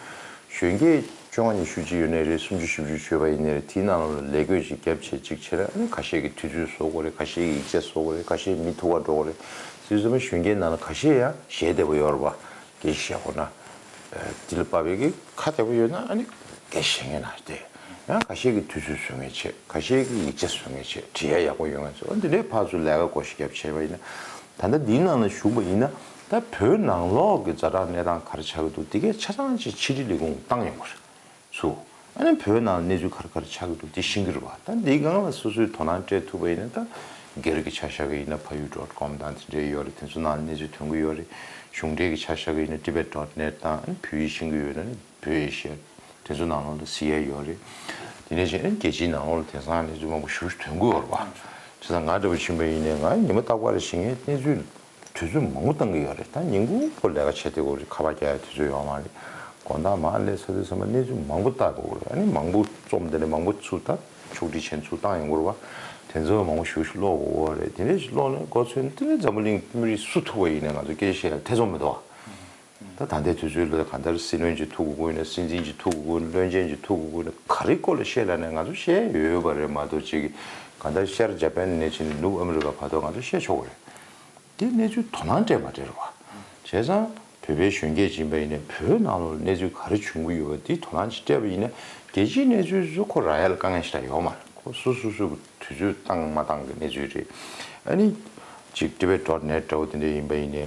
གཞོན་སྐྱེས་བཅོ་ལྔ་ཉི་ཤུ་ཅིག་ཡོད་ནའི་རེད། སུམ་ཅུ་བཞི་བཅུ་ཡོད་པ་ཡིན་ནའི་རེད། དེའི་ནང་ལོགས་ལ་ལས་བགོས་ཅིག་བརྒྱབ་བྱས་ཅིག་བྱས་ན། ཨ་ནི་ཁ་ཤས་ཀྱིས་དུས་ཚོད་བཟོ་དགོས་རེད། ཁ་ཤས་ཀྱིས་ཡིག་ཆ་བཟོ་དགོས་རེད། ཁ་ཤས་མི་ཐུག་ག་འགྲོ་དགོས་རེད། དེ་ཚོ་མ་གཞོན་སྐྱེས་ནང་ལ་ཁ་ཤས་ཡང་ཞལ་བདེ་པོ་ཡོད་རེད་བ། སྐད་ཆ་བཤད་དགོས་ན། དེ་ལ་དཔག་པའི་གི་ཁ་བདེ་པོ་ཡོད་ན་ཨ་ནི་སྐད་ཆ་བཤད་མཁན་ན་བདེ། ཡང་ཁ་ཤས་ཀྱིས་དུས་ཚོད་བཟོ་མཁན་བྱེད། ཁ་ཤས་ཀྱིས་ཡིག་ཆ་བཟོ་མཁན་བྱེད། འབྲི་ཡ་ཡག་པོ་ཡོད་མཁན་ཚོ་འདི་འདྲའི་ཕར་ཚུར་ལས་ཀ་བགོ་བཤའ་བརྒྱབ་བྱས་པ་ཡིན་ན། ད་ལྟ་འདིའི་ནང་ལ་ཞུགས་པ་ཡིན་ན། ད་བོད་ནང་ལོགས་ཀྱི་ཛ་དྲག་གནས་སྟངས་ག་རེ་ཆགས་ཀྱི་འདུག་འདི་གའི་ཆ་ཚང་ཅིག་ཕྱི་དྲིལ་ལས་ཁུངས་བཏང་ཡོང་གི་རེད་ཚུར། ཨ་ནི་བོད་ནང་གནས་ཚུལ་ག་རེ་ག་རེ་ཆགས་ཀྱི་འདུག་འདི་ཤེས་ཀྱི་རེད་བ། ད་འདིའི་སྒང་ལ་སོ་སོས་དོ་སྣང་སྤྲད་ཐུབ་པ་ཡིན་ན། ད་སྒེར་གྱི་ཆ་བཞག་གི་ཡིན་ན་ཕ་ཡུལ་ཌོཊ་ཀོམ་དང་དེ་འདྲའི་ཡོད་རེད། དེ་ཚོ་ནང་གནས་ཚུལ་ཐོན་གྱི་ཡོད་རེད། གཞུང་འབྲེལ་གྱི་ཆ་བཞག་གི་ཡིན་ན་ཊི་བེཊ་ཌོཊ་ནེཊ་དང་། ཨ་ནི་བོད་ཡིག་ཤེས་ཀྱི་ཡོད་ན་ནི་བོད་ཨེ་ཤི་ཡ་དེ་ཚོ་ནང་ལོགས་ལ་གཟིགས་ཡ་ཡོད་རེད། དེ་ནས་གཞན་རྒྱལ་སྤྱིའི་ནང་ལོགས་ལ་དེང་སང་གནས་ཚུལ་མང་པོ་ཞེ་པོ་ཐོན་གྱི་ཡོད་རེད་བ། བྱས་ཙང་ང་འདྲ་པོ་ཕྱིན་པ་ཡིན་ནའི་ང་ཉི་མ་རྟག་པར་རེ་བཞིན་ངས་གནས་ཚུལ་དུས་ཚོད་མང་པོ་བཏང་གི་ཡོད་རེད། ད་ཉིན་གུང་པོ་ལས་ཀ་བྱེད་བསྡད་དགོས་རེད། ཁ་པར་རྒྱག་ཡ་དུས་ཚོད་ཡོད་མ་རེད། དགོང་དག་མར་སླེབས་ཚར་དུས་ཙམ་པ་གནས་ཚུལ་མང་པོ་ལྟ་དགོས་རེད། ཨ་ནི་མང་པོ་རྩོམ་དེ་ནས་མང་པོ་ཚུར་ད་ཕྱོགས་སྒྲིག་བྱས་ཚུར་བཏང་ཡོང་དགོས་རེད་བ། དེ་ཚོ་མང་པོ་ཞེ་པོ་ཞིག་ཀློག་དགོས་རེད། དེ་འདྲ་ཞིག་ཀློག་ནས་མགོ་ཚོས་ན་དེ་ནས་འཛམ་བུ་གླིང་མི་རིགས་སུ་ཐུག་པ་ཡིན་ནའི་ང་ཚོ་སྐད་ཆ་བཤད་ཡ་ཐེ་ཚོམ་མི་འདུག་བ། ད་ད་ལྟའི་དུས་ཚོད་ལ་གང་ལྟར་སྲིད་བློན་གྱིས་ཐུག་དགོས་ཀྱི་ཡོད་ན། སྲིད་འཛིན་གྱིས་ཐུག་དགོས་ཀྱི་ཡོད་ན། བློན་ཆེན་གྱིས་ཐུག་དགོས་ཀྱི་ཡོད་ན། ག་རེ་སྐོར་ལ་བཤད་ལབ་ནའི་ང་ཚོ་བཤད་ཡ་ཡོད་པ་རེད་མ་གཏོགས། ཅིག་གང་ལྟར་ཤར་ཇ་པན་ནས་བྱས་ནས་ནུབ་ཨ་མི་རི་ཀ་བར་དུ་ང་ཚོ་བཤད་ཆོག་གི་རེད། དེ་གནས་ཚུལ་དོ་སྣང་སྤྲད་མ་སྤྲད་རེད་བ། བྱས་ཙང་བོད་པའི་གཞོན་སྐྱེས་ཡིན་པ་ཡིན་ནའི་བོད་ནང་ལོགས་ལ་གནས་ཚུལ་ག་རེ་བྱུང་གི་ཡོད་པ་དེ་དོ་སྣང་ཅིག་སྤྲད་པ་ཡིན་ན། རྒྱལ་སྤྱིའི་གནས་ཚུལ་ཚོ་ཁོ་རག་ཡ་ལ་དཀའ་ངལ་ཞེ་དྲག་ཡོད་མ་རེད། ཁོ་སོ་སོ་སོ་གི་དུས་ཚོད་བཏང་མ་བཏང་གི་གནས་ཚུལ་རེད། ཨ་ནི་ཅིག་ཊི་བེཊ་ཌོཊ་ནེཊ་འདྲ་བོ་དེ་འདྲ་ཡིན་པ་ཡིན་ནའི་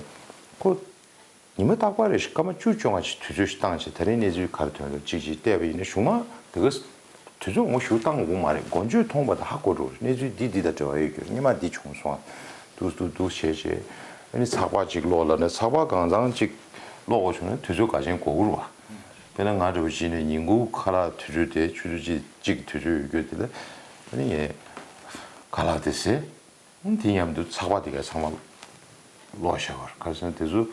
ཁོ། ཉི་མ་རྟག་པར་རེ་བཞིན་སྐར་མ་བཅུ་བཅོ་ལྔ་ཅིག་དུས་ཚོད་ཅིག་བཏང་བྱས། ད་རིང་གནས་ཚུལ་ག་རེ་ཐོན་འདུག་ཅིག་ཅིག་བལྟས་པ་ཡིན་ན། གཞུག་མ་དེ་ག་དུས་ཚོད་ངོ་ཤུགས་བཏང་དགོས་མ་རེད། མགོ་མཇུག་མཐོང་བ་དང་ཧ་གོ་འགྲོ་རེད། གནས་ཚུལ་འདི་འདི་དང་འབྲེལ་བ་ཡོད་རྒྱུ་རེད། སྔོན་མ་འདི་བྱུང་སོང་། འདུག་འདུག་འདུག་བྱས་བྱས། ཨ་ནི་ཚགས་པར་ཅིག་ཀློག་ལབ་ན་ཚགས་པར་གང་ཚང་ཅིག་ཀློག་དགོས་བྱུང་ན་དུས་ཚོད་འགའ་ཅན་འགོར་གི་རེད་བ། དཔེར་ན་ང་འདྲ་བོ་བྱས་ནས་ཉིན་གུང་ཁ་ལག་དུས་ཚོད་དེ་ཆུ་ཚོད་གཅིག་གཅིག་གི་དུས་ཚོད་ཡོད་རྒྱུ་དེ་ལ། ཨ་ནི་ངས་ཁ་ལག་དེ་བཟས། དེ་མཉམ་དུ་ཚགས་པར་དེ་ག་ཚང་མ་ཀློག་བཞག་པ་རེད། ག་རེ་ཟེར་ན་དེ་ཚོ་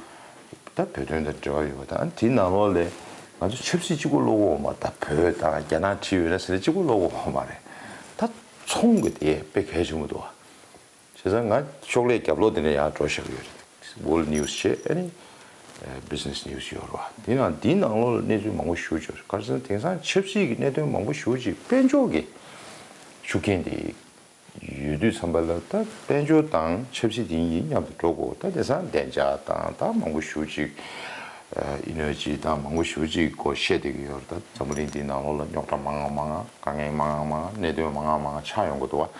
ད་བོད་དོན་དང་འབྲེལ་བ་ཡོད་པ་དང་། དེའི་ནང་ལོགས་ལ་ང་ཚོ་ཆབ་སྲིད་གཅིག་པོ་ཀློག་གི་ཡོད་མ་རེད། ད་བོད་དང་རྒྱ་ནག་བྲིས་ཡོད་ན་ཟེར་ན་གཅིག་པོ་ཀློག་གི་ཡོད་མ་རེད། ད་ཚོང་གི་དེ་དཔེ་གལ་ཆེན་པོ་འདུག་བ། བྱས་ཙང་ང་ཤོག་ལྷེ་རྒྱབ་ལོགས་དེ་ནས་ཡར་འགྲོ་བཞག་གི་ཡོད་རེད། World News བྱས། ཨ་ནི་Business News ཡོད་རེད་བ། དེ་ནང་དེའི་ནང་ལོགས་ལ་གནས་ཚུལ་མང་པོ་ཞེ་པོ་ཅིག་ཡོད་རེད། ག་རེ་ཟེར་ན་དེང་སང་ཆབ་སྲིད་ཀྱི་གནད་དོན་མང་པོ་ཞེ་པོ་ཅིག་དཔལ་འབྱོར་གྱི་ཤུགས་རྐྱེན་དེ་ཡོད་དུས་ཙམ་པ་ལ། ད་དཔལ་འབྱོར་དང་ཆབ་སྲིད་དེ་གཉིས་མཉམ་དུ་འགྲོ་དགོས། ད་དེང་སང་བདེ་འཇགས་དང་ད་མང་པོ་ཞེ་པོ་ཅིག་ཨ་ཨི་ནར་ཇི་དང་མང་པོ་ཞེ་པོ་ཅིག་སྐོར་བཤད་བསྡད་ཀྱི་ཡོད་རེད། ད་འཛམ་བུ་གླིང་འདིའི་ནང་ལོགས་ལ་རྙོག་དྲ་མང་ང་མང་ང་། དཀའ་ངལ་མང་ང་མང་ང་། གནད་དོན་མང་ང་མང་ང་ཆགས་ཡོང་གི་འདུག་བ།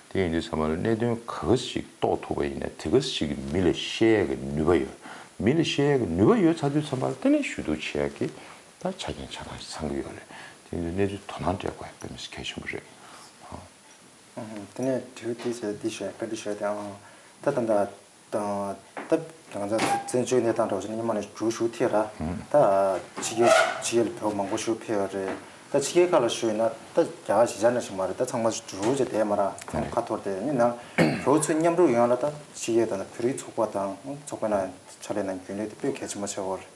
དེ་ཡིན་དུས་ཙམ་པ་ལ་གནད་དོན་ག་ག་ཞིག་རྟོགས་ཐུབ་པ་ཡིན་ན་དེ་ག་ཞིག་གིས་མི་ལ་བཤད་ཡག་གི་ནུས་པ་ཡོད། མི་ལ་བཤད་ཡག་གི་ནུས་པ་ཡོད་ཚར་དུས་ཙམ་པ་ལ་དེ་ནས་ཞུ་གཏུག་བྱེད་ཡག་གི་ད་ཆ་རྐྱེན་ཆ་ཚང་ཞིག་ཚང་གི་ཡོད་རེད། དེ་ཡིན་དུས་གནས་ཚུལ་དོ་སྣང་སྤྲད་དགོས་ཡག་དཔེ་མི་སྲིད་གལ་ཆེན་པོ་རེད། ཨ། ཨུ་ཧུམ། དེ་ནས་དྲི་བ་འདི་བྱས་འདི་བྱས་བཀའ་འདྲི་ཞུ་ཡ་དེ། ཨང་། ད་ད་ད་ད་ད་ང་ཚོ་བཙན་བྱོལ་གནས་སྟངས་འདྲ་བོ་ཞིག་ནི་སྔོན་མ་ནས་འགྱུར་ཤུགས་ཐེབས་ར། ད་ཕྱི་རྒྱལ་ཕྱི་རྒྱལ་ལ་བོད་མང་པོ་ཞིག་ཕེབས་ཡོད་རེད། ད་ཕྱི་རྒྱལ་ཁག་ལ་ཞུས་ན་ད་རྒྱ་གར་གཞིས་ཆགས་ནང་བཞིན་མ་རེད། ད་ཚང་མ་འགྱུར་བྱས་བསྡད་མ་ར། ཚང་མ་ཁ་འཐོར་ཏེ་ནི་ནང་བོད་ཚོས་མཉམ་རུབ་ཡོང་ཡ་ལ་ད་ཕྱི་རྒྱལ་དང་བོད་རིགས་ཚོགས་པ་དང་ཚོགས་པའི་ནང་ཕྱག་ལས་གནང་རྒྱུན་ལས་དེ་དཔེ་གལ་ཆེན་པོ་ཆགས་ཡོད་རེད།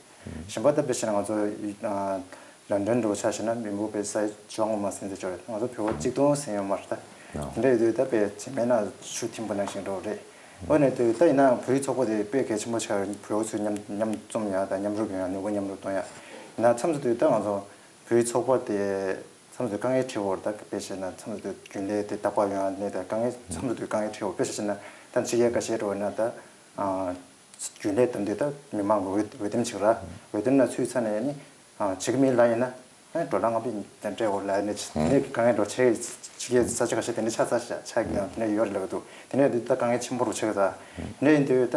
གཞན་པ་ད་དཔེ་བྱས་ན་ང་ཚོ་ཨ་ལན་ཌན་འདྲ་བོ་ཆ་བཞག་ན་མི་འབོར་དཔེ་ས་ཡ་བཅོ་ལྔ་མ་ཟིན་ཙམ་ཅིག་རེད། ང་ཚོ་བོད་པ་གཅིག་སྟོང་ཟིན་ཡོད་མ་རེད་ད། ཨ། དེ་འདྲ་ཡོད་དུས་ད་དཔེ་བྱེ་མའི་ནང་ཆུ་འཐིམ་པ་ནང་བཞིན་འདྲ་བོ་རེད། འོ་ནས་དུས་ད་ཡིན་ནའང་བོད་རིགས་ཚོགས་པ་དེ་དཔེ་གལ་ཆེན་པོ་ཆགས་ཡོད། བོད་པ་ཚོས་མཉམ་མཉམ་འཛོམས་ཡ་དང་མཉམ་རུབ་ཡོང་ཡ། ནུས་པ་མཉམ་རུབ་གཏོང་ཡ། ཡིན་ན་མཚམས་སུ་དུས་ད་ང་ཚོ་བོད་རིགས་ཚོགས་པ་དེ་མཚམས་སུ་དཀའ་ངལ་འཕྲད་ཡོད་རེད། ད་དཔེ་བྱས་ན་མཚམས་སུ་དུས་རྒྱུན་ལས་དེ་རྟག་པར་ཡོང་ཡ་ནས་ད་དཀའ་ངལ་མཚམས་སུ་དུས་དཀའ་ངལ་འཕྲད་ཡོད། དཔེ་བྱས་ན་ད་ཕྱི་རྒྱལ་ཁག་བཤད་འགྲོ་ན་ད། རྒྱུན་ལས་དམ་དུས་ད་མི་མང་གི་འོས་འོས་འདེམས་བྱེད་ར། འོས་འདེམས་ནང་ཚུད་ཚར་ནས་ནི་བྱེད་ཀྱི་མེད་ལབ་ཡིན་ན་ཨ་ནི་ཌོ་ལར་ལྔ་བརྒྱ་སྤྲད་དགོས་ལབ་ནས་དེ་ནས་དཀའ་ངལ་འགྲོ་ཆེ་ཆེ་གི་ས་ཆ་ཁ་ཤས་དེ་འདྲ་ཆགས་ཚར་ཤག་ཆགས་ཀྱི་ཡང་དེ་འདྲ་ཡོད་རེད་ལབ་འདུག་དེ་ནས་འདི་ད་དཀའ་ངལ་ཆེན་པོ་རུ་ཆགས་ཀྱི་ད། དེ་འདྲ་ཡིན་དུས་ད་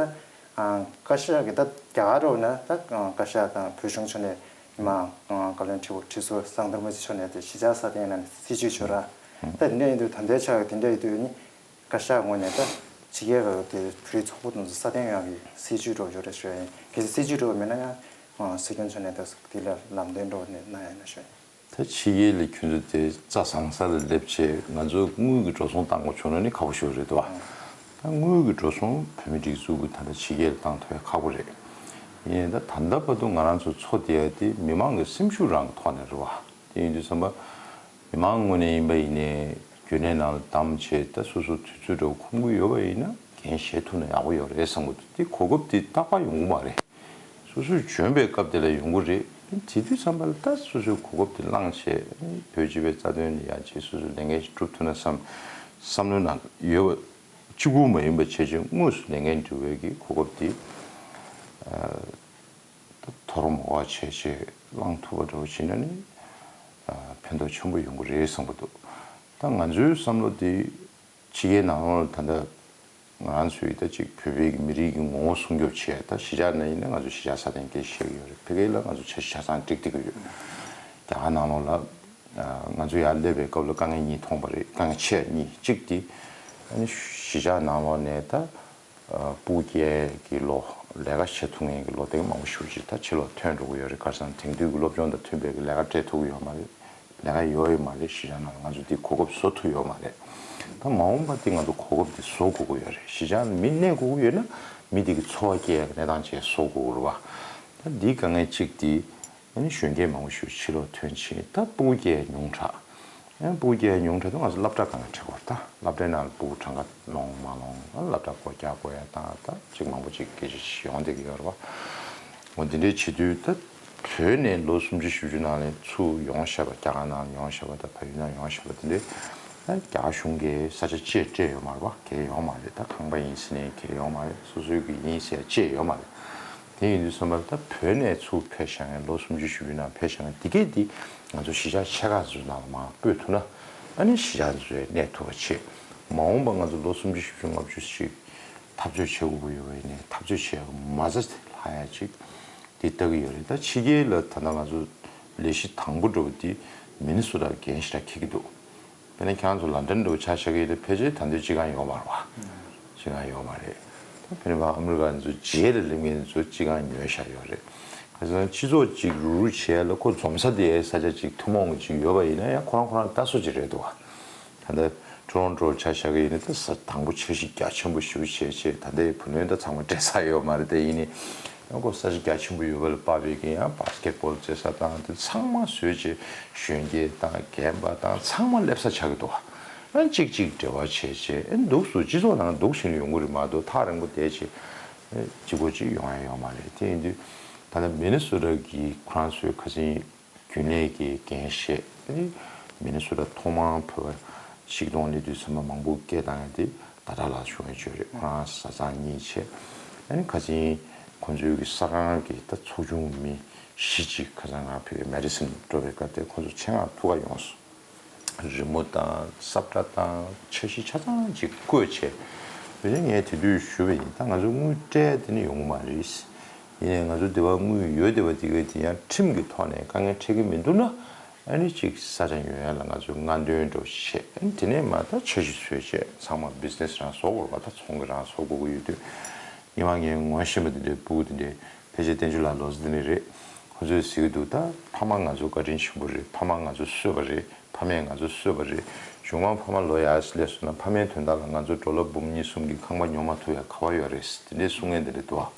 བཀའ་ཤག་གི་ད་རྒྱ་གར་འགྲོ་ན་ད་བཀའ་ཤག་དང་བོད་གཞུང་ཕྱོགས་ནས་མི་མང་བཀའ་བློན་ཁྲི་པོ་ཁྲི་ཟུར་སྐྱབས་མགོན་རིན་པོ་ཆེ་མཆོག་ནས་དེ་གཞིས་ཆགས་སྲ་བརྟན་ཡིན་ན་ནས་སྲིད་ཇུས་བྱོས་ར། ད་དེ་འདྲ་ཡིན་དུས་ད་ལྟའི་ཆགས་ཀྱི་དེ་འདྲ་ཡིན་དུས་ནི། བཀའ་ཤག་ངོས་ནས་ད་ཕྱི་རྒྱལ་ཁག་དེ་བོད་རིགས་ཚོགས་པ་དེ་ཚོ་སྲ་བརྟན་ཡོང་ཡག་གི་སྲིད་ཇུས་འདྲ་བོ་ཡོད་རེད་ཞུ་ཡ་ཡིན། གལ་སྲིད་སྲིད་ཇུས་འདྲ་བོ་མེད་ན་ཡང་སྲིད་སྐྱོང་མཆོག་ནས་ད་དེ་ལ་ལམ་སྟོན་འདྲ་བོ་ནས་གནང་ཡ་ཡིན་ན་ཞུ་ཡ་ཡིན། ད་ཕྱི་རྒྱལ་ལ་ཁྱོད་ཚོ་དེ་རྩྭ་བཟང་ས་ལ་སླེབས་བྱས་ང་ཚོ་དངུལ་གྱི་འགྲོ་སོང་བཏང་དགོས་བྱུང་ན་ནི་ཁག་པོ་ཞིག་རེད་འདུག་བ། ད་དངུལ་གྱི་འགྲོ་སོང་བོད་མི་སྒྲིག་འཛུགས་ཀྱི་ད་ལྟ་ཕྱི་རྒྱལ་ལ་བཏང་ཐུབ་ཡ་ཁག་པོ་རེད། ཡིན་ད་ད་ལྟ་བར་དུ་ང་རང་ཚོ་འཚོ་བསྡད་ཡ་དེ་མི་མང་གི་སེམས་ཤུགས་རང་གི་ཐོག་ནས་རེད་བ། དེ་ཡིན་དུས་ཙམ་པ། མི་མང་ངོས་ནས་ཡིན་པ་ཡིན་ནའི་རྒྱུན་ལས་ནང་ལ་བདམས་བྱས་ད་སོ་སོ་དུས་ཚོད་འདྲ་བོ་ཁོམ་གྱི་ཡོད་པ་ཡིན་ན་འགན་བཞེས་ཐུབ་ན་ཡག་པོ་ཡོད་རེད་བསམ་གྱི་འདུག་དེ་གོ་སྐབས་དེ་རྟག་པར་ཡོང་གི་མ་རེད། སོ་སོས་འཇོན་པའི་སྐབས་དེ་ལ་ཡོང་གི་རེད། དེ་དུས་ཙམ་པ་ལ་ད་སོ་སོས་གོ་སྐབས་དེ་བླངས་བྱས་བོད་སྤྱི་པའི་རྩ་དོན་ལ་ཡ་བྱས་སོ་སོས་ལས་འགན་ཞིག་སྒྲུབ་ཐུབ་ན་བསམ་བསམ་བློའི་ནང་ཡོད་པ་གཅིག་པུ་མ་ཡིན་པ་བྱས་བྱས་དངོས་སུ་ལས་འགན་སྒྲུབ་པའི་གི་གོ་སྐབས་དེ། ད་དོ་རུང་མོ་བ་བྱས་བྱས་བླངས་ཐུབ་པ་འདྲ་བོ་བྱས་ན་ནི་ཕན་ཐོགས་ཆེན་པོ་ཡོང་གི་རེད་བསམ་གྱི་འདུག་ད་ང་ཚོའི་བསམ་བློ་དེ་ཕྱི་རྒྱལ་ནང་ལོགས་ལ་ད་ལྟ་ང་རང་ཚོའི་ད་ཅིག་བོད་པའི་གི་མི་རིགས་ཀྱི་ངོ་བོ་སྲུང་སྐྱོབ་བྱས། ད་གཞིས་ཆགས་ནང་ཡིན་ན་ང་ཚོ་གཞིས་ཆགས་སྲ་བརྟན་སྐད་ཆ་བཤད་ཀྱི་ཡོད་རེད། ཕ་གི་ལ་ང་ཚོ་ཆ་ཤས་ཆ་ཚང་འགྲིག་བསྡད་ཀྱི་ཡོད། རྒྱ་གར་ནང་ལོགས་ལ་ང་ཚོ་ཡར་སླེབས་པའི་སྐབས་ལ་དཀའ་ངལ་གཉིས་མཐོང་བ་རེད། དཀའ་ངལ་ཆེ་བ་གཉིས། གཅིག་དེ་ཨ་ནི་གཞིས་ཆགས་ནང་ལོགས་ནས་ད། ཨ་སྤུ་གུ་སྐྱེ་གི་ལོ། ལས་ཀ་བྱེད་ཐུབ་མཁན་གྱི་ལོ་དེ་མང་པོ་ཞེ་པོ་ཅིག་ད་ཕྱི་ལོགས་ཐོན་འགྲོ་གི་ཡོད་རེད། ག་རེ་ཟེར་ན་དེང་དུས་ཀྱི་སློབ་སྦྱོང་དང་མཐུན་པའི་གི་ལས་ཀ་སྤྲད་ཐུབ་ཀྱི་ཡོད་མ་རེད། ལས་ཀ་ཡོད་ཡོད་མ་རེད། གཞིས་ཆགས་ནང་ང་ཚོ་འདི་གོ་སྐབས་བཟོ་ཐུབ་ཡོད་མ་རེད། ད་མ་འོངས་པ་འདི་ང་ཚོ་གོ་སྐབས་འདི་བཟོ་དགོས་ཀྱི་ཡོད་རེད། གཞིས་ཆགས་ནང་མི་གནས་དགོས་ཀྱི་ཡོད་ན་མི་འདི་གི་འཚོ་བ་སྐྱེལ་ཡག་གི་གནས་སྟངས་ཅིག་བཟོ་དགོས་ཀྱི་རེད་བ། ད་འདི་དཀའ་ངལ་གཅིག་འདི། ཨ་ནི་གཞོན་སྐྱེས་མང་པོ་ཞིག་ཕྱི་ལོགས་ཐོན་ཕྱིན། ད་སྤུ་གུ་སྐྱེ་ཉུང་དྲགས། ཨ་སྤུ་གུ་སྐྱེ་ཉུང་དྲགས་དུས་ང་ཚོ་སློབ་གྲྭ་གང་ཡང་ཁྲིད་དགོས་རེད། ད་སློབ་གྲྭའི་ནང་ལ་སྤུ་གུ་གྲངས་ཀ་ལོངས་མ་ལོངས། ཨ་སློབ་གྲྭ་སྒོ་རྒྱག་དགོས་ཡ་དང་ད་ཅིག་མང་པོ་ཅིག་སྐད་ཆ་ཞིག་ཡོང་བསྡད་ཀྱི་ཡོད་རེད་བ། འོ་འདི་འདྲའི་བྱེད་དུས་ད་བོད་ནས་ལོ་སུམ་ཅུ་བཞི་བཅུ་ནང་ལ་ཚུར་ཡོང་བཞག་པ། རྒྱ་གར་ནང་ལ་ཡོང་བཞག་པ་དང་བལ་ཡུལ་ནང་ཡོང་བཞག་པ་དེ་འདྲའི་ད་རྒྱ་གར་གཞུང་གིས་ས་ཆ་ཅིག་སྤྲད་ཡོད་མ་རེད་བ། གལ་ཡོད་མ་རེད། ད་ཁང་པ་ཡིན་ཟེར་ནའི་གལ་ཡོད་མ་རེད། སོ་སོའི་གི་ཡིན་ཟེར་ཡ་ཅིག་ཡོད་མ་རེད། དེ་ཡིན་དུས་ཙམ་པ་ལ་ད་བོད་ནས་ཚུར་ཕེབས་བཞག་མཁན་ལོ་སུམ་ཅུ་བཞི་བཅུ་ནང་ཕེབས་བཞག་མཁན་འདི་གས་འདི་ང་ཚོ་གཞིས་ཆགས་ཆེ་ཁག་ཚོའི་ནང་ལ་མར་སྤོས་ཐུབ་ན་ཨ་ནི་གཞིས་ཆགས་ཚོས་གནས་ཐུབ་པ་བྱེད། མ་འོངས་པ་ང་ཚོ་ལོ་སུམ་ཅུ་བཞི་བཅུ་ལྔ་བཅུ་ཞིག་འཐབ་རྩོད་བྱེད་དགོས་ཀྱི་ཡོད་པ་ཡིན་ནའི་འཐབ་རྩོད་བྱེད་ཡག་མ་རྩ་ལྷག་ཡ་ཅིག་འདི་ལྟ་གི་ཡོད་རེད། ད་ཕྱི་རྒྱལ་ལ་ད་ལྟ་ང་ཚོ་ལས་གཞི་དང་པོ་འགྲོ་བ་འདི་མི་ནི་སོ་ཊར་འགན་ཞེ་དྲག་འཁྱེར་གྱི་འདུག་དཔེར་ན་ཁྱེད་རང་ཚོ་ལན་ཌན་འགྲོ་ཆ་བཞག་གི་ཡོད་དེ་ཕལ་ཆེར་ད་དུང་སྤྱི་ཁང་ཡོད་མ་རེད་བ། སྤྱི་ཁང་ཡོད་མ་རེད། ད་དཔེར་ན་ཨ་མི་རི་ཀ་ཚོ་རྗེས་ལ་སླེབས་མཁན་ཚོ་སྤྱི་ཁང་ཉོས་བཞག་ཡོད་རེད། ག་ཟེར་ན་སྤྱི་ཚོགས་གཅིག་རུག་རུག་བྱས་ལ་ཁོ་འཛོམས་ས་དེ་ས་ཆ་གཅིག་ཐུན་མོང་གཅིག་ཡོད་པ་ཡིན་ན་ཡང་ཁོ་རང་ཁོ་རང་ལྟ་ས་ཅིག་རེད་འདུག་བ། ད་ལྟ་ཊོ་རོན་ཊོ་ཆ་བཞག་གི་ཡིན་ན་ད་ས་དང་པོ་འཆར་གཞི་རྒྱ་ཆེན་པོ་ཞེ་པོ་བྱས་བྱས། ད་ལྟའི་བུ་ལོན་ད་ཚང་མ་སྤྲད་ཚར་ཡོད་མ་རེད། དེ་ཡིན་ནའི་ ཁོ་ས་ཆ་རྒྱ་ཆེན་པོ་ཡོད་པ་ལ་དཔག་པའི་གི་ཡང་བཱ་སི་ཀེ་ཊི་བོལ་རྩེ་ས་དང་དེ་ཚང་མ་བཟོས་བྱས་གཞོན་སྐྱེས་དང་རྒན་པ་དང་ཚང་མ་སླེབས་ས་ཆགས་ཀྱི་འདུག་ཨ་གཅིག་གཅིག་འབྲེལ་བ་བྱས་བྱས་ཨ་འདུག་སུ་སྤྱི་ཚོགས་ནང་འདུག་བྱས་ནས་ཡོང་གི་རེད་མ་གཏོགས་ཐག་རིང་པོ་བསྡད་བྱས་གཅིག་པོ་གཅིག་ཡོང་ཡ་ཡོད་མ་རེད། དེ་ཡིན་དུས་ད་ལྟ་མི་ནི་སོ་ཊ་གི་ཁོ་རང་ཚོའི་ཁ་སང་རྒྱུན་ལས་ཀྱི་འགན་བཞེས། ཨ་ནི་མི་ནི་སོ་ཊ་ཐོག་མར་བོད་པ་ཆིག་སྟོང་སླེབས་དུས་ཚང་མ་མང་པོ་སྐད་བཏང་ཡ་དེ་ཟླ་གྲགས་ལགས་བྱུང་བའི་བརྗོད་རེད། ཁོ་རང་བཟའ་ཚང་གཉིས་བྱས། ཨ་ནི་ཁ་སང་ཁོང་ཚོའི་གི་ས་ཁང་གི་ད་ཚོགས་ཆུང་མི་བཞི་ཅིག་ཁ་སང་ང་ཕེབས་མེ་ཌི་སིན་འགྲོ་བའི་སྐབས་དེ་ཁོང་ཚོ་ཆེད་མངགས་ཐུག་ག་ཡོང་སོང་། རི་མོ་དང་ས་བཀྲ་དང་འཆར་གཞི་ཆ་ཚང་ཅིག་བཀོད་བྱས། བྱས་ཙང་ངས་དེ་དུས་ཞུས་པ་ཡིན། ད་ང་ཚོ་དངུལ་སྤྲད་དེ་ནི་ཡོང་གི་མ་རེད། ཡིན་ནའི་ང་ཚོ་དེ་བ་དངུལ་ཡོད་དེ་བ་དེ་ག་དེ་ཡང་ཁྲིམས་ཀྱི་ཐོག་ནས་དཀའ་ངལ་འཕྲད་ཀྱི་མི་འདུག་ན་ཨ་ནི་ཅིག་ས་ཆ་ཡོང་ཡ་ལ་ང་ཚོས་སྔ་འདོན་འགྲོ་བྱས། ཨ་ནི་དེ་ནས་མ་ད་འཆར་གཞི་བཟོས་བྱས་ཚང་མ་བི་ཛི་ནེ་སི་རང་བཟོ་དགོས་པ། ད་ཚོང་གི་རང་བཟོ་དགོས་ཀྱི་ཡོད་དུས་ཉི་མ་ངས་ངོ་ཤེས་པ་དེ་འདྲའི་ཕྲུ་གུ་དེ་འདྲའི་ཕལ་ཆེར་བསྟན་ཆོས་ལགས་ལོ་ཙཱ་དེ་འདྲ་རེད། ཁོ་ཚོས་ཟེར་གྱི་འདུག་ད་ཕ་མ་ང་ཚོ་བཀའ་དྲིན་ཆེན་པོ་རེད། ཕ་མ་ང་ཚོ་གསོས་པ་རེད། ཕ་མས་ང་ཚོ་གསོས་པ་རེད། གཞུག་མ་ཕ་མ་ལོ་ཡར་སླེབས་སོང་ན་ཕ་མའི་དོན་དག་ལ་ང་ཚོ་འབྲོག་རླབས་འབུམ་གཉིས་གསུམ་གྱི་ཁང་པ་ཉོ་མ་ཐུབ་ཡ་ག་བ་ཡོད་རེད། དེ་འདྲའི་གསུང་མཁན་དེ་འདྲ་འདུག་ཨ།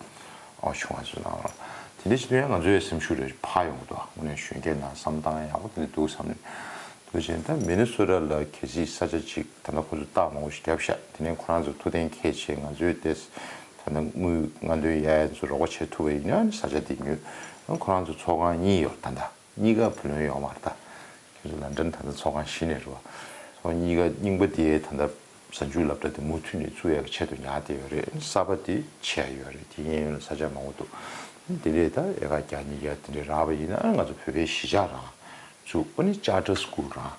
ཨོ་ཆུང་བ་ཚོ་ནང་ལ་དེ་འདྲའི་ཞིག་ཡང་ང་ཚོའི་སེམས་ཤུགས་རེ་འཕར་ཡོང་གི་འདུག་དངོས་གནས་གཞོན་སྐྱེས་ནང་བསམ་བཏང་ཡག་པོ་དེ་འདྲ་འདུག་བསམ་ནས། འདུག་བྱས་ད་མི་ནི་སོ་ཊ་ལ་གལ་སྲིད་ས་ཆ་ཅིག་ད་ལྟ་ཁོ་ཚོ་རྟགས་མང་པོ་ཞིག་བརྒྱབ་ཤག་དེ་ནས་ཁོ་རང་ཚོ་ཐུགས་གཏན་འཁེལ་བྱས་ང་ཚོའི་ཏེ་ད་ལྟ་དངུལ་སྔ་འདོན་ཡག་ཡ་ཚོ་རོགས་པ་བྱེད་ཐུབ་པ་ཡིན་ན་ས་ཆ་དེ་ཉོས། ཁོ་རང་ཚོ་ཚོགས་ཁང་གཉིས་ཡོད་ད་ལྟ། གཉིས་ཀ་བུ་ལོན་ཡོད་མ་རེད་ད། ཁྱེད་ཚོ་ལན་ཀྲན་ད་ལྟ་ཚོགས་ཁང་བཞི་ནས་རེད་བ། ཚོགས་གཉིས་ཀ་རྙིང་པ་དེ་ད་ལྟ་གཟའ་མཇུག་སློབ་གྲྭ་དེ་མུ་མཐུད་ནས་བཙུགས་ཡག་གི་ཆེད་དུ་ཉར་བསྡད་ཡོད་རེད། གསར་པ་དེ་ཆགས་ཡོད་རེད། དེ་གཡས་གཡོན་ལ་ས་ཆ་མང་པོ་འདུག་དེ་ལས་ད་ཨེ་ཀར་བརྒྱ་ཉིས་བརྒྱ་དེ་འདྲའི་རག་པ་ཡིན་ན་ང་ཚོ་བོད་པའི་གཞིས་ཆགས་རང་བཙུགས། ཨ་ནི་ཅར་ཊར་སི་ཀུལ་རང་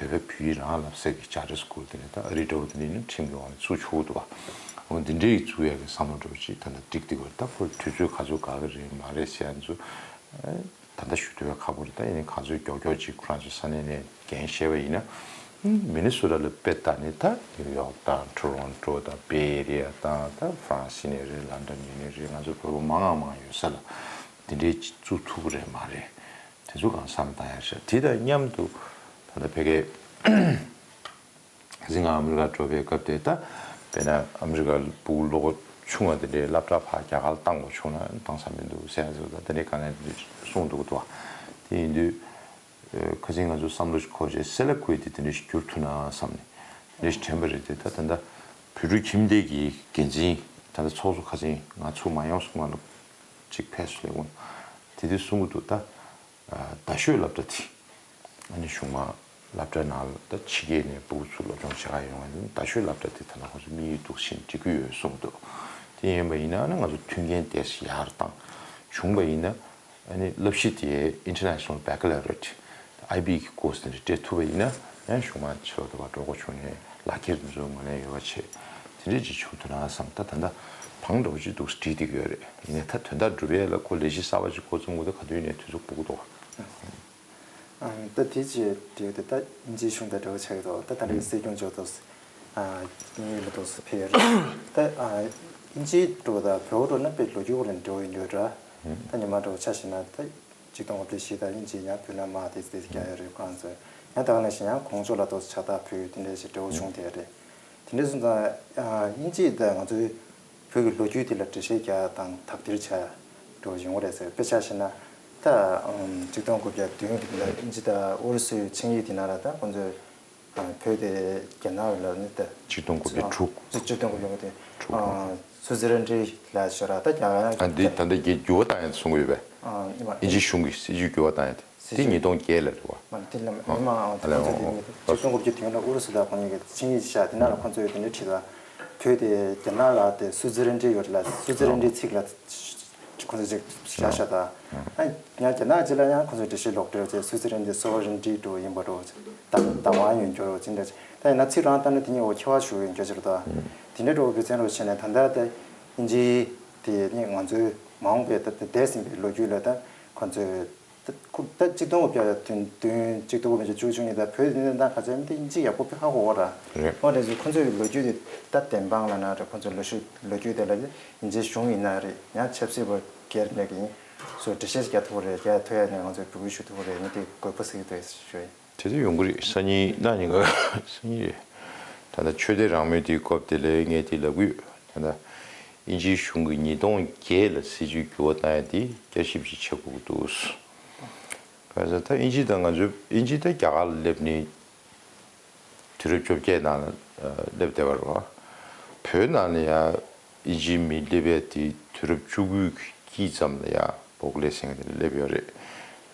བོད་པ་བོད་ཡིག་རང་བསླབ་ས་གི་ཅར་ཊར་སི་ཀུལ་དེ་ནས་ད་ཨ་རི་འདྲ་བོ་དེ་འདྲ་ཡིན་ན་ཁྲིམས་ཀྱི་འོག་ནས་བཙུགས་ཆོག་གི་འདུག་བ། འོ་འདི་འདྲའི་བཙུགས་ཡག་གི་བསམ་བློ་འདྲ་བོ་ཅིག་ད་ལྟ་འགྲིག་འདུག་བ། ད་ཁོ་དུས་ཚོད་ག་ཚོད་འགག་གི་རེད་མ་རེད་ཟེར་ཡ་ཚོ་ད་ལྟ་ཞུ་འདོད་ཡ་ཁག་པོ་རེད། ད་ཡིན་ནའི་ག་ཚོད་མགྱོགས་མགྱོགས་ཅིག་ཁོ་རང་ཚོ་ས་གནས་ནས་འགན་བཞེས་པ་ཡིན་ན། མི་ནི་སོ་ཊ་ལ་དཔེ་ལྟ་ནས་ད་ནིའུ་ཡོག་དང་ཊོ་རོན་ཊོ་དང་བེ་ཨེ་རི་ཡ་དང་ད་ཧྥ་རན་སི་ནས་རེད། ལན་ཀྲན་ཡིན་ནའི་རེད། ང་ཚོ་བོད་པ་མང་ང་མང་ཡོད་ས་ལ་འདི་འདྲའི་ཅིག་བཙུགས་ཐུབ་ཀྱི་རེད་མ་རེད། དེ་ཚོ་གང་བསམ་བཏང་ཡ་ཤག་དེ་དང་མཉམ་དུ་ད་ལྟ་ཕ་གིའི་གཟིགས་ང་ཨ་མི་རི་ཀ་འགྲོ་བའི་སྐབས་དེ་ད་དཔེར་ན་ཨ་མི་རི་ཀ་ཕྲུ་གུ་བློ་ཁོག་ཆུང་བ་དེ་འདྲའི་སློབ་གྲྭ་ཕར་རྒྱ་གར་བཏང་དགོས་བྱུང་ན་བཏང་ས་མི་འདུག་ཟེར་ཡ་ཚོ་ད་དེ་འདྲའི་ག་ནས་གསུངས་འདུག་འདུག་བ། དེ་ཡིན་དུས་ཁ་སང་ང་ཚོ་བསམ་བློ་ཞིག་འཁོར་བྱས་སེ་ལེག་ཊི་ཀོ་མི་ཊི་དེ་འདྲ་ཞིག་བསྒྱུར་ཐུབ་ན་བསམ་ནས་དེ་འདྲ་ཞིག་དྲན་པ་རེད། དེ་ད་ད་ལྟ་བོད་ཕྲུག་ཁྱིམ་སྡེ་གི་འགན་འཛིན་ད་ལྟ་ཚོགས་གཙོ་ཁ་སང་ང་ཚོ་མ་ཡོང་སོང་ང་ལ་ཅིག་ཕེབས་སུ་སླེབས་འོང་། དེ་དུས་གསུང་གི་འདུག་ད་རྡ་ཤོད་སློབ་གྲྭ་དེ། ཨ་ནི་གཞུང་མང་སློབ་གྲྭ་ནང་ལ་ད་ཕྱི་རྒྱལ་ནས་ཕྲུ་གུ་ཚོ་སློབ་སྦྱོང་བྱེད་ག་ཡོང་བ་ཡིན་ན་རྡ་ཤོད་སློབ་གྲྭ་དེ་ད་ལྟ་ཁོང་ཚོ་དམིགས་ཡུལ་འདུག་བཞིན་འགྲིག་གི་ཡོད་གསུངས་འདུག་དེ་ཡིན་པ་ཡིན་ན་ཨ་ནི་ང་ཚོ་མཐུན་རྐྱེན་ཏོག་ཙམ་ཡག་རུ་བཏང་བྱུང་བ་ཡིན་ན་ཨ་ནི་བསླབ་གཞི་དེ་International Baccalaureate ཨའི་བི་གི་ཀོར་སི་དེ་འདྲ་སྤྲད་ཐུབ་པ་ཡིན་ན་ཡང་གཞུང་མང་ཕྱི་ལོགས་དུ་བ་འགྲོ་དགོས་བྱུང་ནས་ལག་ཁྱེར་དེ་ཚོ་ངོས་ལེན་ཡོད་པ་བྱས། དེ་འདྲ་ཅིག་བྱུང་ཐུབ་ན་བསམ། ད་ད་ལྟ་བང་འདྲ་བོ་ཅིག་འདུག་བྲིས་བསྡད་ཀྱི་ཡོད་རེད། ཡིན་ནའི་ད་དོན་དག་སྒྲུབ་ཡས་ལ་ཁོ་ལས་གཞི་གསར་པ་ཅིག་འགོ་བཙུགས་དགོས། ད་ག་དུས་ནས་དུས་ཚོད་སྤུ་གུ་འདུག་བ། ཨ། ད་དེ་རྗེས་འབྲེལ་ཏེ་ད་དབྱིན་ཇིའི་གཞུང་དང་འབྲེལ་བ་ཆགས་ཀྱི་འདུག་ད་ད་རེས་སྲིད་སྐྱོང་མཆོག་ཏུ་དབྱིན་ཡུལ་ལ་ཏོག་ཙམ་ཕེབས་ཡོད་རེད། ད་དབྱིན་ཇིའི་འགྲོ་བ་དང་བོད་འགྲོ་ན་དཔེ་ལོ་རྒྱུས་སྐོར་ལ་འབྲེལ་བ་ཡོད་འདྲ། ད་ཉི་མ་འགྲོ་བ་ཆ་བཞག་ན་ད་ཆིག་སྟོང་དགུ་བརྒྱ་བཞི་དང་དབྱིན་ཇི་ཡང་བོད་ལ་དམག་དེ་དེ་རྒྱག་ཡོད་རེད། ཁོང་ཚོས་ཡང་ད་ག་ནང་བཞིན་ཡང་གོང་ལྕོག་ལ་ཏོག་ཙམ་ཕྱག་རྟགས་ཕུལ་དེ་འདྲ་ཞིག་འབྲེལ་བ་བྱུང་བསྡད་ཡོད་རེད། དེ་འདྲ་སོང་ཙང་དབྱིན་ཇི་དང་ང་ཚོའི་བོད་ཀྱི་ལོ་རྒྱུས་དེ་ལ་འགྲེལ་བཤད་རྒྱག་དང་དག་ཐེར་བྱ་འགྲོ་ཡོང་གི་རེད་ཟེར། དཔེ་ཆ་བཞག་ན་ད་ཆིག་སྟོང་དགུ་བརྒྱ་བདུན་གྱི་ལ་དབྱིན་ཇི་དང་ཨུ་རུ་སུའི་ཆིངས་ཡིག་དེ་ནང་ལ་ད་ཁོང་ཚོས་བོད་དེ་རྒྱ་ནག་ལ་ནི་ད་ཆིག་སྟོང་དགུ་བརྒྱ་དྲུག་ཆིག་སྟོང་དགུ་བརྒྱ་དྲུག་སུ་ཛི་རན་ཌི་ལ་ཤོར་ར་ད་རྒྱ་གར་ཨ་འདི་ད་ལྟ་རྒྱ་འགྱུར་བ་བཏང་ཡ་གསུང་གི་ཡོད་པས། ཨིན་ཇི་གཞུང་གིས་སྲིད་ཇུས་འགྱུར་བ་བཏང་ཡ་དེ། དེ་ཉིས་སྟོང་བརྒྱད་ལ་རེད་བ། མ་དེ་ལ་མི་མང་ཨ་ཁོང་ཚོས་དེ་ཉིས་སྟོང་དགུ་བརྒྱ་དེ་ལ་ཨུ་རུ་སུ་དང་ཁོང་གཉིས་ཀྱི་ཆིངས་ཡིག་བཞག་དེ་ནང་ལ་ཁོང་ཚོས་དེ་འདྲ་བྲིས་ལ། བོད་དེ་རྒྱ་ནག་ལ་དེ་སུ་ཛི་རན་ཌི་ཡོད་ལ་སུ་ཛི་རན་ཌིའི་ཚིག་ལ་ཁོང་ཚོས་ཅིག་བཞག་བཞག་ད། ཨ་ཡང་རྒྱ་ནག་ཅིག་ལ་ཡང་ཁོང་ཚོས་འགྲེལ་བཤད་ལོག་འགྲེལ་བྱས་སུ་ཛི་རན་ཌི་སོ་ཝ་རན་ཊི་འགྲོ་ཡིན་པ་འགྲོ། བདག་བདག་དབང་ཡོད་འགྱུར་རོ་ཅིག་འདྲ་ཅིག་ད་ཡིན་ན་ཚིག་རང་ལྟར་ན་དེ་ཉིད་འོ་ཁྱད་པར་ཞུ་ཡོད་འགྱུར་ཅིག་རེད་ད། དེ་འདྲ་འགྲོ་བའི་ཚན་རོ་བྱས་ནས་ད་ལྟ་དེ་དབྱིན་ཇིའི་དེ་ནི་ང་ཚོའི་མ་འོངས་པའི་ད་ལྟ་འདས་ཟིན་པའི་ལོ་རྒྱུས་ལ་ད་ཁོང་ཚོས། ད་ཁོ་ད་གཅིག་སྟོང་དགུ་བརྒྱ་དོན་བདུན་གཅིག་སྟོང་དགུ་བརྒྱ་བཅུ་བཅུ་གཉིས་དང་བོད་དེ་ནས་ད་ག་ཚད་མི་དེ་དབྱིན་ཇི་ཡག་པོ་དཔེ་ཧ་གོ་བ་ར། རེད། འོ་དེ་ཚོ་ཁོ་ཚོའི་ལོ་རྒྱུས་དེ་ད་བདེན་དཔང་ལ་ན་རེད། ཁོ་ཚོའི་ལོ་རྒྱུས་ལོ་རྒྱུས་དེ་ལ་དབྱིན་ཇིའི་གཞུང་ཡིན་ན་རེད། ཡང་ཆབ་སྲིད་པ་སྒེར་ནས་ཀྱི་སོ་འགྲེལ་བཤད་རྒྱག་ཐུབ་རེད། རྒྱག་ཐུབ་ཡ་ནས་ང་ཚོས་འབོད་སྐུལ་ཞུ་ཐུབ་རེད། ངས་དེ་དགོས་པ་ཟེར་གྱི་འདུག་ཞུ་ཡ། དེ་ཚོ་ཡོང་གི་རེད། སང་ཉིན་གནངས་ཉིན་ག་སང་ཉིན་རེད། ད་ལྟ་ཆོས་དད་རང་མོས་དེའི་སྐབས་དེ་ལས་ངས་དེ་ལབ་གི་ཡོད། ད་ལྟ་ དབྱིན་ཇིའི་གཞུང་གིས་ཉིས་སྟོང་བརྒྱད་ལ་སྲིད་ཇུས་འགྱུར་བ་བཏང་ཡ་དེ་བསྐྱར་ཞིབ་ཅིག་བྱེད་དགོས་ཀྱི་འདུག་ག་ས་ད་དབྱིན་ཇི་དང་ང་ཚོའི་དབྱིན་ཇི་ད་རྒྱ་གར་ལ་སླེབས་ནས་དུས་རབས་བཅོ་བརྒྱད་ནང་ལ་སླེབས་བསྡད་པ་རེད་བ། བོད་ནང་ལ་ཡ་དབྱིན་ཇིའི་མི་སླེབས་ཡ་དེ་དུས་རབས་བཅུ་དགུའི་དཀྱིལ་ཙམ་ལ་ཡ་བོག་ལེ་ཟེར་མཁན་དེ་སླེབས་ཡོད་རེད།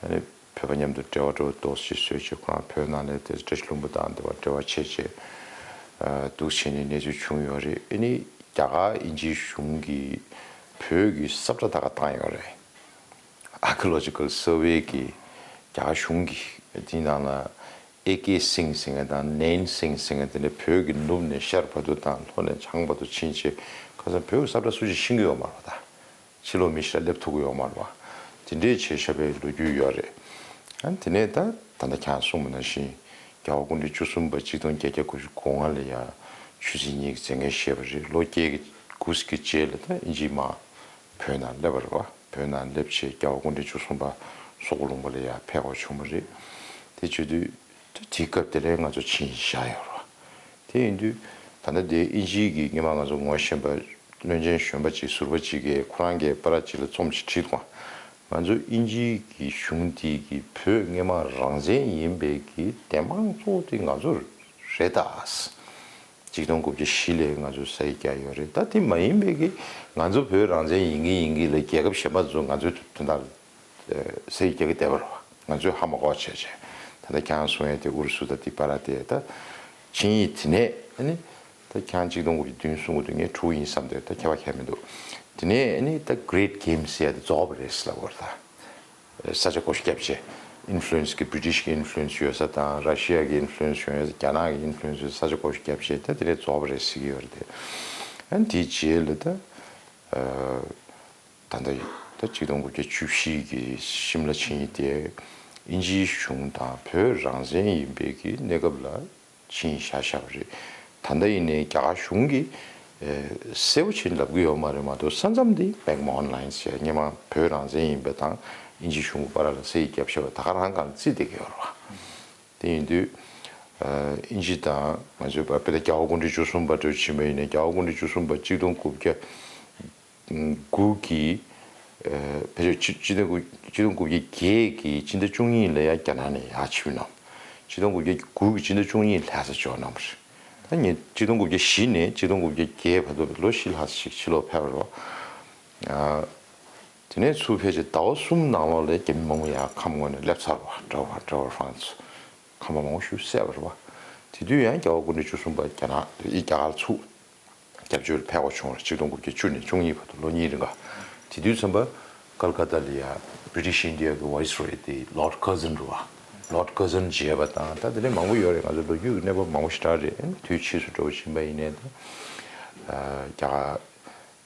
ཨ་ནི་བོད་པ་མཉམ་དུ་འབྲེལ་བ་འགྲོ་འདུག་སེ་བཟོས་བྱས་ཁོ་རང་བོད་ནང་ལ་དེ་བཀྲ་ཤིས་ལྷུན་པོ་དང་དེ་བ་འབྲེལ་བ་བྱས་བྱས་འདུག་བྱས་ནས་གནས་ཚུལ་བྱུང་ཡོད་རེད། ཨ་ནི་རྒྱ་གར་དབྱིན་ཇིའི་གཞུང་གིས་བོད་ཀྱི་ས་བཀྲ་ད་ག་བཏང་ཡོད་རེད། Archaeological Survey་གི་རྒྱ་གར་གཞུང་གི་དེའི་ནང་ལ་ཨེ་ཀེ་སིང་ཟེར་མཁན་དང་ནེན་སིང་ཟེར་མཁན་དེ་ནི་བོད་ཀྱི་ནུབ་ནས་ཤར་བར་དུ་དང་ལྷོ་ནས་བྱང་བར་དུ་ཕྱིན་བྱས་ཁ་སང་བོད་ཀྱི་ས་བཀྲ་སུ་ཞིག་ཤེས་ཀྱི་ཡོད་མ་རེད་པ། ད་ཕྱི་ལོགས་མི་ཞིག་ལ་སླེབས་ཐུབ་ཀྱི་ཡོད་མ་རེད་པ། དེ་འདྲས་བྱས་བཞག་པའི་ལོ་རྒྱུས་ཡོད་རེད། ཨ་ནི་དེ་ནས་ད་ད་ལྟ་ཁྱེད་རང་གསུངས་པ་ནང་བཞིན་རྒྱལ་བ་སྐུ་ཕྲེང་བཅུ་གསུམ་པ་གཅིག་སྟོང་བརྒྱད་བརྒྱ་དགུ་བཅུ་གོ་ལྔ་ལ་ཡ་ཆོས་སྲིད་གཉིས་ཀྱི་མཛད་འགན་བཞེས་པ་རེད། ལོ་བརྒྱད་ཀྱི་དགུ་ཀྱི་རྗེས་ལ་ད་དབྱིན་ཇིའི་དམག་བོད་ནང་སླེབས་པ་རེད་པ། བོད་ནང་སླེབས་བྱས་རྒྱལ་བ་སྐུ་ཕྲེང་བཅུ་གསུམ་པ་སོག་པོ་ལུང་པ་ལ་ཡར་ཕེབས་པ་བྱུང་བ་རེད། དེ་བྱེད་དུས་ད་དེའི་སྐབས་དེ་ལ་ང་ཚོ་ཕྱིན་བཞག་ཡོད་རེད་པ། དེ་ཡིན་དུས་ད་ལྟ་དེ་དབྱིན་ཇིའི་གི་སྔོན་མ་ང་ཚོ་ངོ་ཤེས་པ་བློན་ཆེན་གཞོན་པ་གཅིག་ཟུར་པ་གཅིག་གིས་ཁོ་རང་གི་པར་གཅིག་ལ་རྩོམ་ཞིག་བྲིས་འདུག་ང་ཚོ་དབྱིན་ཇིའི་གི་གཞུང་དེ་གི་བོད་སྔོན་མ་རང་བཙན་ཡིན་པའི་གི་བདེན་དཔང་གཙོ་བོ་དེ་ང་ཚོ་རེད་ད། གཅིག་སྟོང་དགུ་བརྒྱ་བཞི་ལོའི་ང་ཚོས་ས་ཡིག་བརྒྱབ་ཡོད་རེད། ད་དེ་མ་ཡིན་པའི་གི་ང་ཚོ་བོད་རང་བཙན་ཡིན་གི་ཡིན་གི་ལ་རྒྱལ་ཁབ་གཞན་པ་ཚོ་ང་ཚོའི་དོན་དག་ས་ཡིག་རྒྱག་གི་བསྡད་པ་རེད་བ། ང་ཚོས་ཧ་མ་གོ་བ་བྱས་བྱས་ད་ལྟ་ཁྱེད་རང་གསུང་ཡས་དེ་ཨུ་རུ་སུ་དང་དེ་པ་ར་དེ་ད་ཆིངས་ཡིག་དེ་ནས་ཨ་ནི་ད་ཁྱེད་རང་གཅིག་སྟོང་དགུ་བརྒྱ་བདུན་གསུང་གི་འདུག་ངས་དྲུག་ཡིན་བསམ་སྟེ་ད་ཁྱད་པར་གང་ཡང་མི་འདུག་དེ་ནས་ཨ་ནི་ད་Great Game་ཟེར་ཡ་དེ་རྫོགས་པ་རེད་ཟེར་ལབ་པ་རེད་ད། ས་ཆ་བགོ་བཤའ་བརྒྱབ་བྱས་influence་གི་British་གི་influence་ཡོད་ས་དང་Russia་གི་influence་ཡོད་ས་རྒྱ་ནག་གི་influence་ཡོད་ས་ཆ་བགོ་བཤའ་བརྒྱབ་བྱས་ད་དེ་ནས་རྫོགས་པ་རེད་ཟེར་གྱི་ཡོད་རེད་དེ། ཨ་ནི་དེའི་རྗེས་ལ་ད་ད་ལྟ་ད་གཅིག་སྟོང་དགུ་བརྒྱ་བཅུ་བཞི་གི་ཤིམ་ལ་ཆིངས་ཡིག་དེ་དབྱིན་ཇིའི་གཞུང་དང་བོད་རང་བཙན་ཡིན་པའི་གི་གནས་སྐབས་ལ་ཕྱིན་བཞག་བཞག་པ་རེད། ད་ལྟ་ཡིན་ནའི་རྒྱ་གར་གཞུང་གིས་གསལ་པོ་བྱས་ལབ་ཀྱི་ཡོད་མ་རེད་མ་གཏོགས་ས་མཚམས་འདི་Magma Online་ཟེར་སྔོན་མ་བོད་རང་བཙན་ཡིན་པ་དང་དབྱིན་ཇི་གཞུང་གི་བར་ལ་ས་ཡིག་བརྒྱབ་བཞག་པ་ད་ག་རང་སྒང་ལ་བརྩིས་བསྡད་ཀྱི་ཡོད་རེད་བ། དེ་ཡིན་དུས་དབྱིན་ཇི་དང་ང་ཚོའི་བར་དཔེར་ན་རྒྱལ་བ་སྐུ་ཕྲེང་བཅུ་གསུམ་པ་འདྲ་བོ་ཕྱིན་པ་ཡིན་ནའི་རྒྱལ་བ་སྐུ་ཕྲེང་བཅུ་གསུམ་པ་གཅིག་སྟོང་དགུ་བརྒྱ་དགུ་གི་ཕལ་ཆེར་ཆིག་སྟོང་དགུ་བརྒྱ་བརྒྱད་ཀྱི་སྤྱི་ཟླ་བཅུ་གཉིས་ལ་ཡང་རྒྱ་ནག་ནས་ཡར་ཕྱིན་ནམ། སྤྱི་ཟླ་དགུ་བརྒྱ་དགུ་གི་སྤྱི་ཟླ་བཅུ་གཉིས་ལྷ་ས་འབྱོར་གནང་བ་རེད། ད་ངས་སྤྱི་ཟླ་དགུ་བརྒྱ་བཞི་ནས་སྤྱི་ཟླ་དགུ་བརྒྱ་བརྒྱད་བར་དུ་ལོ་བཞི་ལྷག་ཙམ་ཞིག་ཕྱི་ལོགས་ཕེབས་པ་རེད། དེ་ནས་ཚུར་ཕལ་ཆེར་ཟླ་བ་གསུམ་ནང་ལོགས་ལ་རྒྱ་མི་མང་པོ་ཡར་ཁམས་ངོས་ནས་སླེབས་ཚར་བ་འདྲ་བ་འདྲ་བ་ཧྥ་རན་སི་ཁམས་པ་མང་པོ་ཞིག་བསད་པ་རེད་བ། དེ་དུས་ཡང་རྒྱལ་བ་སྐུ་ཕྲེང་བཅུ་གསུམ་པ་རྒྱ་ནག་ཨི་རྒྱ་གར་ཚུར་རྒྱབ་སྐྱོར་ཕེབས་པ་བྱུང་བ་རེད། ཆིག་སྟོང་དགུ་བརྒྱ་བཅུ་ནས་བཅུ་གཉིས་བར་དུ་ལོ་གཉིས་རིང་ག་དེ་དུས་ཙམ་པ་ཀལ་ཀ་ཏ་ལ་ཡ་British India་གི་Viceroy་དེ་Lord Curzon་རེད་བ། Lord Curzon་མཇལ་བ་དང་ད་དེ་ནས་མང་པོ་ཡོད་རེད། ང་ཚོ་ལོ་རྒྱུས་ཀྱི་གནས་བབ་མང་པོ་ཞིག་རག་རེད། དུས་ཕྱིས་སུ་འགྲོ་བཞིན་པ་ཡིན་ནའི་ད་རྒྱ་གར་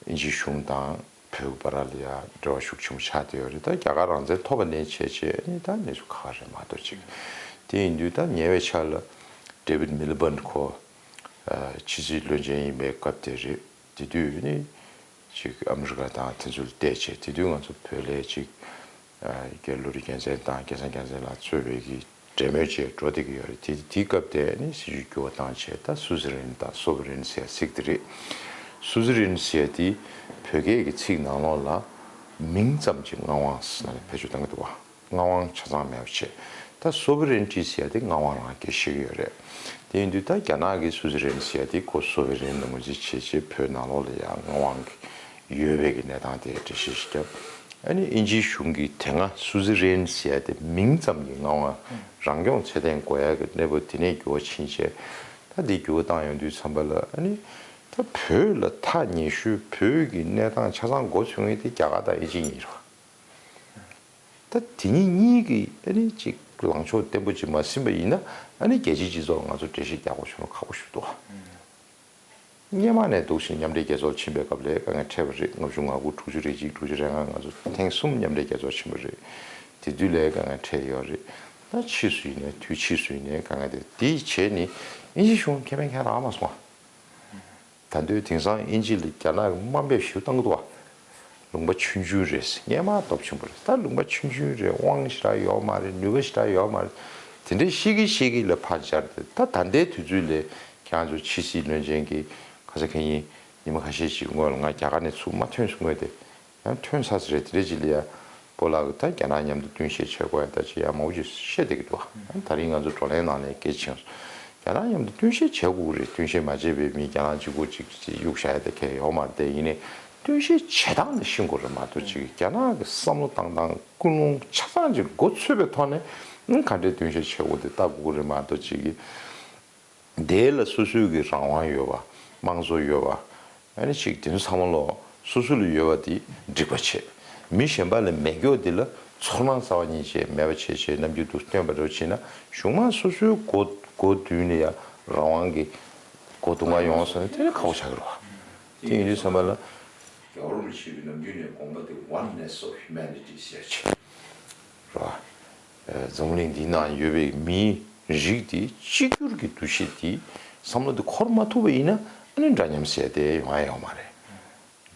དབྱིན་ཇིའི་གཞུང་དང་བོད་བར་ལ་ཡ་འབྲེལ་བ་ཤུགས་ཆེན་པོ་ཆགས་བསྡད་ཡོད་རེད། ད་རྒྱ་གར་རང་བཙན་ཐོབ་པ་ནས་བྱས་བྱས་ནི་ད་གནས་ཚུལ་ཁག་རེད་མ་གཏོགས་ཅིག་དེ་ཡིན་དུས་ད་ཉེ་བའི་ཆར་ལ་David Miliband་ཁོ་ཕྱི་སྲིད་བློན་ཆེན་ཡིན་པའི་སྐབས་དེ་རེད། དེ་དུས་ནི་ཅིག་ཨ་མི་རི་ཀ་དང་དེ་ཚོ་ལ་བལྟས་བྱས་དེ་དུས་ང་ཚོ་བོད་ལ་ཅིག་རྒྱ་བློ་རིག་རྒྱལ་མཚན་དང་སྐལ་བཟང་རྒྱལ་མཚན་ལགས་གཙོས་པའི་གི་འབྲེལ་མོལ་བྱས་འགྲོ་བསྡད་ཀྱི་ཡོད་རེད། དེ་དེའི་སྐབས་དེ་ནི་སྲིད་ཇུས་འགྱུར་བ་བཏང་བྱས་ད་སུ་ཛི་རེན་དང་སོ་བྷི་རེན་ཟེར་ཚིག་དེ་རེད། སུ་ཛི་རེན་ཟེར་དེ་བོད་སྐད་ཀྱི་ཚིག་ནང་ལོགས་ལ་མིང་ཙམ་གྱི་མངའ་དབང་ཟེར་ནས་བེད་སྤྱོད་བཏང་གི་འདུག་བ། མངའ་དབང་ཆ་ཚང་མེད་པ་བྱས། ད་སོ་བྷི་རེན་ཊི་ཟེར་དེ་མངའ་དབང་རང་སྐད་བཤད་ཀྱི་ཡོད་རེད། དེ་ཡིན་དུས་ད་རྒྱ་ནག་གི་སུ་ཛི་རེན་ཟེར་དེ་ཁོ་སོ་བྷི་རེན་ལ་ངོས་འཛིན་བྱེད་བྱེད་བོད་ནང་ལོགས་ལ་ཡང་མངའ་དབང་གི་ཡོད་པའི་གི་གནས་སྟངས་དེ་འགྲེལ་བཤད་ཞིག་བརྒྱབ། ཨ་ནི་དབྱིན་ཇིའི་གཞུང་གིས་དེ་སྔ་སུ་ཛི་རེན་ཟེར་ཡ་དེ་མིང་ཙམ་གྱི་མངའ་དབང་རང་སྐྱོང་ཚད་ལྡན་དགོས་ཡ་གི་གནས་བབ་དེ་ནས་འགྱུར་བ་ཕྱིན་བྱས་ད་འདི་འགྱུར་བ་བཏང་ཡོང་དུས་ཙམ་པ་ལ་ཨ་ནི་ད་བོད་ལ་ཐག་ཉེ་ཤོས་བོད་ཀྱི་གནས་སྟངས་ཆ་ཚང་མགོ་ཚོད་མཁན་དེ་རྒྱ་གར་དང་དབྱིན་ཇི་གཉིས་རེད་བ། ད་དེ་གཉིས་གཉིས་ཀྱི་ཨ་ནི་ཅིག་ལངས་ཕྱོགས་བརྟན་པོ་ཅིག་མ་ཟིན་པ་ཡིན་ན་ཨ་ནི་རྒྱལ་སྤྱིའི་སྤྱི་ཚོགས་ལ་ང་ཚོ་འགྲེལ་བཤད་རྒྱག་དགོས་བྱུང་ན་ཁག་པོ་ཞིག་འདུག་བ། སྔོན་མ་ནས་འདུག་བཞིན་མཉམ་འབྲེལ་རྒྱལ་ཚོགས་ཕྱིན་པའི་སྐབས་ལ་དཀའ་ངལ་འཕྲད་པ་རེད། ལྔ་བཅུ་ང་དགུ་དྲུག་ཅུ་རེ་གཅིག་དྲུག་ཅུ་རེ་ལྔ་ང་ཚོ་ཐེངས་གསུམ་མཉམ་འབྲེལ་རྒྱལ་ཚོགས་ཕྱིན་པ་རེད། དེ་དུས་ལ་དཀའ་ངལ་འཕྲད་ཡོད་རེད། ད་ཕྱིས་སུ་ཡིན་ནའི་དུས་ཕྱིས་སུ་ཡིན་ནའི་དཀའ་ངལ་དེ་དེའི་བྱས་ནི་དབྱིན་ཇི་གཞུང་ཁེ་ཕན་ཁྱེད་རང་མ་སོང་བ། ད་དུང་དེང་སང་དབྱིན་ཇི་ལ་རྒྱ་ནག་གི་དམའ་འབེབས་ཞེ་པོ་བཏང་གི་འདུག་བ། ལུང་པ་ཆུང་ཆུང་རེད་ཟེར། སྔོན་མ་སྟོབས་ཆེན་པོ་རེད། ད་ལུང་པ་ཆུང་ཆུང་རེད། དབང་ཞེ་དྲག་ཡོད་མ་རེད། ནུས་པ་ཞེ་དྲག་ཡོད་མ་རེད། དེ་འདྲའི་ཤེས་ཀྱི་ཤེས་ཀྱི་ལ་ཕར་སྦྱར་ཏེ་ད་ད་ལྟའི་དུས་ཚོད་ལ་ཁྱེད་རང་ཚོ་ཕྱི་སྲིད་བློན་ཆེན་གྱི་ཁ་ས་ཁ་ཉིན་ ཉི་མ་ཁ་ཤས་ཤིག་སྔོན་ལ་ང་རྒྱ་གར་ནས་ཚུར་མ་ཐོན་སོང་ངས་དེ། ཡང་ཐོན་ཚར་ཟེར་རེད། དེ་འདྲ་ཅིག་ལ་ཡ་སྤོ་ལགས་ཀྱིས་ད་རྒྱ་ནག་མཉམ་དུ་བསྟུན་ཤེས་བྱེད་དགོས་ཡ་ད་ཅིག་ཡ་མང་པོ་ཅིག་བཤད་བསྡད་ཀྱི་འདུག་ད་རིང་ང་ཚོ་བགྲོ་གླེང་ནང་ནས་སྐད་ཆ་བྱུང་སོང་། རྒྱ་ནག་མཉམ་དུ་བསྟུན་ཤེས་བྱེད་དགོས་ཀྱི་རེད། བསྟུན་ཤེས་མ་བྱས་པའི་མི་རྒྱ་ནག་གཅིག་པོ་ཅིག་གཡུག་བཞག་ཡ་ད་གལ་ཡོད་མ་རེད། དེ་ཡིན་ནའི་བསྟུན་ཤེས་བྱེད་སྟངས་དེ་ཤེས་དགོས་རེད་མ་གཏོགས་ཅིག་རྒྱ་ནག་གི་བསམ་བློ་བཏང་སྟངས་ཀུན་སློང་ཆ་ཚང་ཅིག་མགོ་ཚོས་པའི་ཐོག་ནས་ག་འདྲའི་བསྟུན་ཤེས་བྱེད་དགོས་དེ་ལྟ་དགོས་ཀྱི་རེད་མ་གཏོགས་ཅིག་དེ་ལ་སོ་སོའི་གི་རང་དབང་ཡོད་པ། དམངས་གཙོ་ཡོད་པ། ཨ་ནི་ཅིག་དེ་ཚོ་ཚང་མ་ལོ་སོ་སོ་ལ་ཡོད་པ་དེ་འགྲིག་པ་བྱེད། མི་གཞན་པ་ལ་མེད་མཁན་དེ་ལ་ཚོར་སྣང་རྩ་བ་ཉིད་བྱས་མེད་པ་བྱས་བྱས་རྣམ་འགྱུར་དུ་སྟོན་པ་འདྲ་བོ་བྱས་ན་གཞུང་མང་སོ་སོའི་མགོ་མགོ་མདུན་ལ་ཡ་རང་དབང་གི་མགོ་རྡུང་ག་ཡོང་སོང་ན་དེ་ནི་ཁག་པོ་ཆགས་ཀྱི་རེད་བ། དེ་ཡིན་དུས་ཙམ་པ་ལ། རྒྱལ་བ་རིན་པོ་ཆེ་གི་ནམ་རྒྱུན་ནས་དགོངས་པ་དེ་Oneness of Humanity ཟེར་ཆེ། རེད་བ། འཛམ་གླིང་འདིའི་ནང་ཡོད་པའི་མིའི་རིགས་དེ་གཅིག་གྱུར་གྱི་འདུ་ཤེས་དེ་བསམ་བློ་དེ་འཁོར་མ་ཐུབ་པ་ཡིན་ན་ཨ་ནི་འདྲ་མཉམ་ཟེར་དེ་ཡོང་ཡ་ཡོད་མ་རེད།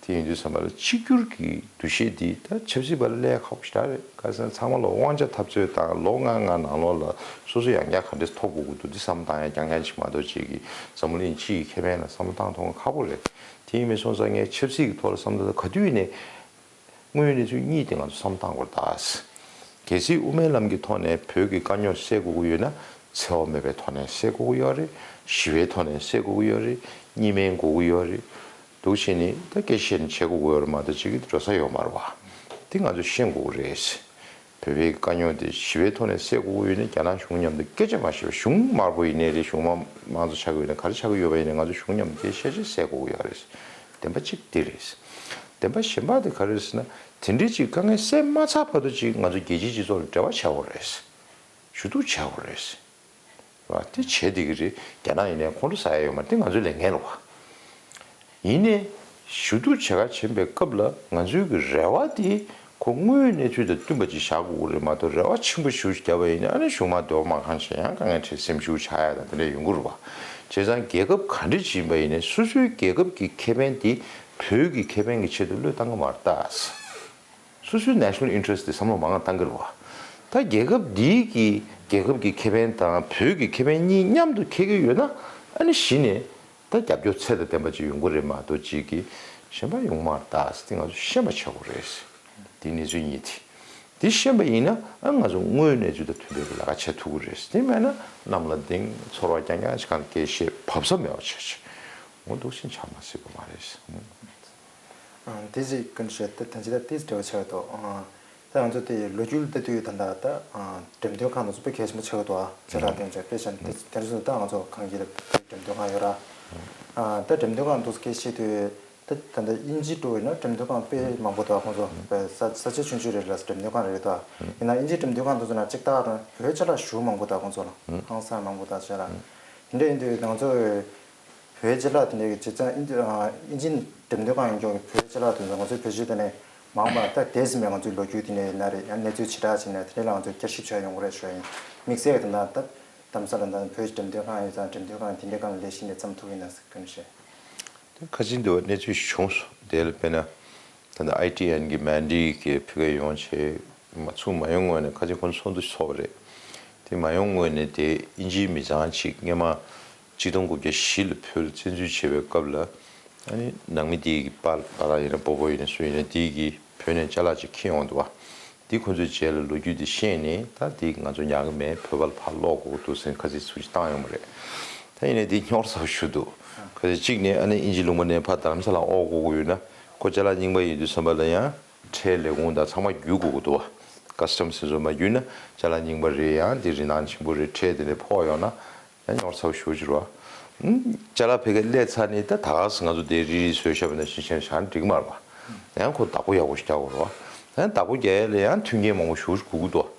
དེ་ཡིན་དུས་ཙམ་པ་ལ་གཅིག་གྱུར་གྱི་འདུ་ཤེས་དེ་ད་ཆབ་སྲིད་པ་ལ་སླེབས་ཁག་པོ་ཞེ་དྲག་རེད། ག་ཟེར་ན་ཚང་མ་ལ་དབང་ཆ་འཐབ་རྩོད་དང་ལོ་ལྔ་ལྔ་ནང་ལོགས་ལ་སོ་སོ་ཡང་བསྐྱར་ག་འདྲས་ཐོབ་དགོས་ཀྱི་འདུག་འདི་བསམ་བློ་བཏང་ཡ་རྐྱང་རྐྱང་ཅིག་མ་གཏོགས་ཅིག་གི་འཛམ་གླིང་སྤྱི་ཡི་ཁེ་ཕན་ལ་བསམ་བློ་བཏང་ཐུབ་ཁག་པོ་རེད། དེ་ཡིན་མིན་སོང་ཙང་ངས་ཆབ་སྲིད་ཀྱི་ཐོག་ལ་བསམ་བློ་ག་དུས་ཡིན་ནའི། དངོས་ཡོད་གནས་ཚུལ་གཉིས་དེ་ང་ཚོ་བསམ་བློ་བཏང་དགོས་རེད་ད། གལ་སྲིད་དབུ་མའི་ལམ་གྱི་ཐོག་ནས་བོད་ཀྱི་དཀའ་རྙོག་སེལ་དགོས་ཀྱི་ཡོད་ན་འཚེ་བ་མེད་པའི་ཐོག་ནས་སེལ་དགོས་ཀྱི་ཡོད་རེད། ཞི་བའི་ཐོག་ནས་སེལ་དགོས་ཀྱི་ཡོད་རེད། གཉིས་སྨན་དགོས་ཀྱི་ཡོད་རེད། འདུག་བྱས་ནས་ད་སྐད་ཆ་བཤད་ནས་བྱེད་དགོས་ཀྱི་ཡོད་རེད་མ་གཏོགས་བྱེད་ཀྱི་འགྲོ་ས་ཡོད་མ་རེད་བ། དེ་ང་ཚོས་ཤེས་དགོས་ཀྱི་རེད། བོད་པའི་དཀའ་རྙོག་དེ་ཞི་བའི་ཐོག་ནས་སེལ་དགོས་ཀྱི་ཡོད་ན་རྒྱ་ནག་གཞུང་མཉམ་དུ་སྐད་ཆ་མ་བཤད་པ་གཞུང་དམར་པོ་ཡིན་ནའི་རེད། གཞུང་དམར་དམངས་གཙོ་ཆགས་ཀྱི་ཡོད་ན་ག་རེ་ཆགས་ཀྱི་ཡོད་པ་ཡིན་ནའི་ང་ཚོ་གཞུང་མཉམ་དུ་སྐད་ཆ་བཤད་བྱས་སེལ་དགོས་ཀྱི་ཡོད་རེད། བདེན་པ་གཅིག་དེ་རེད། བདེན་པ་གཞན་པ་དེ་ག་རེ་རེད་ཟེར་ན། དེ་འདྲའི་ཅིག་དཀའ་ངལ་སེལ་མ་ཚར་བར་དུ་ཅིག་ང་ཚོ་རྒྱལ་སྤྱིའི་སྤྱི་ཚོགས་ལ་འབྲེལ་བ་བྱ་དགོས་རེད། ཞུ་གཏུག་བྱ་དགོས་རེད། རེད་བ། དེ་བྱས་བསྡད་ཀྱི་རེད། རྒྱ་ནག་ཡིན་ནའི་ཁོང་ཁྲོ་ཟ་ཡ་ཡོད་མ་རེད། དེ་ང་ཚོའི་ལས་འགན་རེད་བ། ཡིན་ནའི། ཞུ་གཏུག་བྱེད་ག་ཕྱིན་པའི་སྐབས་ལ་ང་ཚོའི་གི་རེ་བ་དེ་ཁོ་དངོས་ཡོད་གནས་ཚུལ་དང་བསྟུན་པ་ཅིག་བཞག་དགོས་ཀྱི་རེད་མ་གཏོགས་རེ་བ་ཆེན་པོ་ཞེ་པོ་ཅིག་བརྒྱབ་པ་ཡིན་ན་ཨ་ནི་གཞུང་མང་འདོད་པ་མ་ཁེངས་བྱས་ཡང་དཀའ་ངལ་འཕྲད་སེམས་ཤུགས་ཆག་ཡ་དང་དེ་འདྲ་ཡོང་གི་རེད་བ། བྱས་ཙང་རྒྱལ་ཁབ་ག་འདྲ་ཅིག་ཡིན་པ་ཡིན་ནའི་སོ་སོའི་རྒྱལ་ཁབ་ཀྱི་ཁེ་ཕན་དེ་བོད་ཀྱི་ཁེ་ཕན་གྱི་ཆེད་དུ་བློས་བཏང་གི་མ་རེད་ད། སོ་སོའི་national interest་དེ་བསམ་བློ་མང་བ་བཏང་གི་རེད་བ། ད་རྒྱལ་ཁབ་འདིའི་གི་རྒྱལ་ཁབ་ཀྱི་ཁེ་ཕན་དང་བོད་ཀྱི་ཁེ་ཕན་གཉིས་མཉམ་དུ་འཁྱེར་གྱི་ཡོད་ན་ཨ་ནི་གཞི་ནས་ད་རྒྱབ་སྐྱོར་ཚད་དང་ལྡན་པ་ཅིག་ཡོང་གི་རེད་མ་གཏོགས་ཅིག་གི་གཞན་པ་ཡོང་མ་རེད་ད་ཟེར་ཏེ་ང་ཚོ་ཤེས་པ་བྱ་དགོས་རེད། དེ་གནས་ཚུལ་གཉིས་དེ། དེ་ཤེས་པ་ཡིན་ན་ཨ་ང་ཚོ་དངོས་ཡོད་གནས་ཚུལ་དང་མཐུན་པའི་གི་ལས་ཀ་བྱེད་ཐུབ་ཀྱི་རེད། དེ་མེད་ན་གནམ་ལ་ལྡིང་ཚོར་བ་རྐྱང་རྐྱང་ཞིག་གང་སྐད་བཤད་བབས་ས་མེད་པ་བྱས་བྱས་འོ་འདུག་ཕྱིན་ཆགས་མ་སྲིད་པ་མ་རེད། ཨ། དེ་ཅིག་ཀུན་བཤད་དེ་ཐམས་ཅད་ད་ཏིས་འབྲེལ་བ་ཆགས་འདུག་ཨ། ད་ང་ཚོ་དེ་ལོ་རྒྱུས་ལ་ལྟ་དུས་ད་ལྟ་ད་ཨ་འགྲེམས་སྟོན་ཁང་དེ་ཚོ་དཔེ་གལ་ཆེན་པོ་ཆགས་འདུག་ཨ། ཅ་ལག་དེ་ཚོ་དཔེ་ཆ་དེ་དེ་ཚོ་ད་ང་ཚོ་གང་གི་ལ་འགྲེམས་སྟོན་ཁང་ཡོད་ར། ཨ། ད་འགྲེམས་སྟོན་ཁང་དེ་ཚོ་སྐད་བཤད་དུས་ད་ད་ལྟ་དབྱིན་ཇི་འགྲོ་ཡིན་ན་འགྲེམས་སྟོན་ཁང་དཔེ་མང་པོ་འདུག་ཨ། ཁོང་ཚོ་དཔེ་ས་ས་ཆ་ཆུང་ཆུང་རེ་རེ་ལ་འགྲེམས་སྟོན་ཁང་རེ་རེ་འདུག་ཨ། ཡིན་ན་དབྱིན་ཇིའི་འགྲེམས་སྟོན་ཁང་དེ་ཚོ་ན་གཅིག་ད་བོད་ཅ་ལག་ཞེ་པོ་མང་པོ་འདུག་ཨ། ཁོང་ཚོ་ལ་ཧང་སང་མང་པོ་འདུག་ཅ་ལག་དེ་འདྲ་ཡིན་དུས་ང་ཚོ་བོད་ཅ་ལག་དེ་འདྲའི་གི་བྱས་ཙང་ཨིན་ཨ་ཨིན་ཇིའི་འགྲེམས་སྟོན་ཁང་ཡིན་ཀྱང་བོད་ཅ་ལག་དེ་ཚོ་ང་ཚོའི་བོད་གཞས་དེ་ནས་མང་བ་ད་དེ་ཟིན་པའི་ང་ཚོའི་ལོ་རྒྱུས་དེ་ནས་ན་རེ་ཡང་གནས་ཚུལ་ཞེ་དྲག་བྱས་ནས་དེ་འདྲ་ལ་ང་ཚོ་བསྐྱར་ཞིབ་བྱ་ཡོང་གི་རེད་ཞུ་ཡ་ཡིན། དམིགས་བསལ་གྱི་ད་ལྟ་རྡ་རམ་ས་ལ་ད་བོད་ཀྱི་འགྲེམས་སྟོན་ཁང་ཡོད་ཙང་འགྲེམས་སྟོན་ཁང་དེ་འདྲའི་སྒང་ལ་ལས་གཞི་འདྲ་བརྩམས་ཐུབ་ཡིན་ན་ཟེར་དགོངས་བཞེས། དེ་ཁ་ཆེ་འདི་བ་གནས་ཚུལ་ཞིག་བྱུང་སོང་། དེ་ལ་དཔེར་ན། ད་ལྟ་ཨའི་ཊི་ཨེན་གྱི་མན་ཌི་གི་ཕ་གིར་ཡོང་བྱས་མ་ཚུགས་མ་ཡོང་སྔོན་ནས་ཁ་ཆེ་ཁོང་ཚོ་ཚོགས་འདུ་ཚོགས་པ་རེད། དེ་མ་ཡོང་སྔོན་ནས་དེ་དབྱིན་ཇིའི་མི་ཚང་ཅིག་སྔོན་མ་གཅིག་སྟོང་དགུ་བརྒྱ་བཞི་ལ་བོད་ལ་བཙན་འཛུལ་བྱས་པའི་སྐབས་ལ་ཨ་ནི་ནང་མི་དེ་གི་པཱ་པཱ་ལགས་ཡིན་ན་སྤོ་བོ་ཡིན་ན་སུ་ཡིན་ན་དེ་གི་བོད་ནས་ཅ་ལག་ཅིག་འཁྱེར་ཡོང་འདུག་བ། དེ་ཁོ་ཚོའི་རྗེས་ལ་ལོ་རྒྱུས་དེ་ཤེས་ནས་ད་དེ་ང་ཚོ་ཉར་གི་མེད། བོད་པ་ལ་ཕར་སློག་དགོས་འདུག་ཟེར་ཁ་ཚིག་ཚུལ་ཞིག་བཏང་ཡོང་བ་རེད། ད་ཡིན་ནའི་དེ་རྙོག་ཚ་པོ་ཞིག་འདུག་ཁ་ཚིག་གཅིག་ནས་ཨ་ནི་དབྱིན་ཇི་ལུང་པ་ནས་ཕར་རྡ་རམ་ས་ལ་འོག་འགྲོ་དགོས་ཀྱི་ཡོད་ན་ཁོ་ཅ་ལག་རྙིང་པ་ཡིན་དུས་ཙམ་པ་ལ་ཡང་ཁྲལ་ལས་ཁུངས་དང་ཚང་མ་བརྒྱུད་དགོས་ཀྱི་འདུག་བ། ཀ་སི་ཊམ་སི་ཚོ་མ་བརྒྱུད་ན་ཅ་ལག་རྙིང་པ་རེད་ཡང་དེ་རིན་ཐང་ཆེན་པོ་རེད། ཁྲལ་དེ་འདྲ་ཕོག་ཡོང་ན། ཡང་རྙོག་ཚ་པོ་ཞེ་པོ་ཅིག་རེད་བ། ཅ་ལག་ཕ་གིར་སླེབས་ཚར་ནས་ད་ད་ག་སེ་ང་ཚོ་དེ་རིལ་རིལ་བཟོས་བཞག་པ་ནང་བཞིན་བྱས་ན་བཞག་ན་འགྲིག་གི་མ་རེད་བ། ཡང་ཁོ་བདག་པོ་ཡག་པོ་ཞིག་རྒྱག་དགོས་རེད་བ། ཡང་བདག་པོ་རྒྱག་ཡ་ལ་ཡང་མཐུན་རྐྱེན་མང་པོ་ཞེ་པོ་ཅིག་དགོས་ཀྱི་འདུག་བ།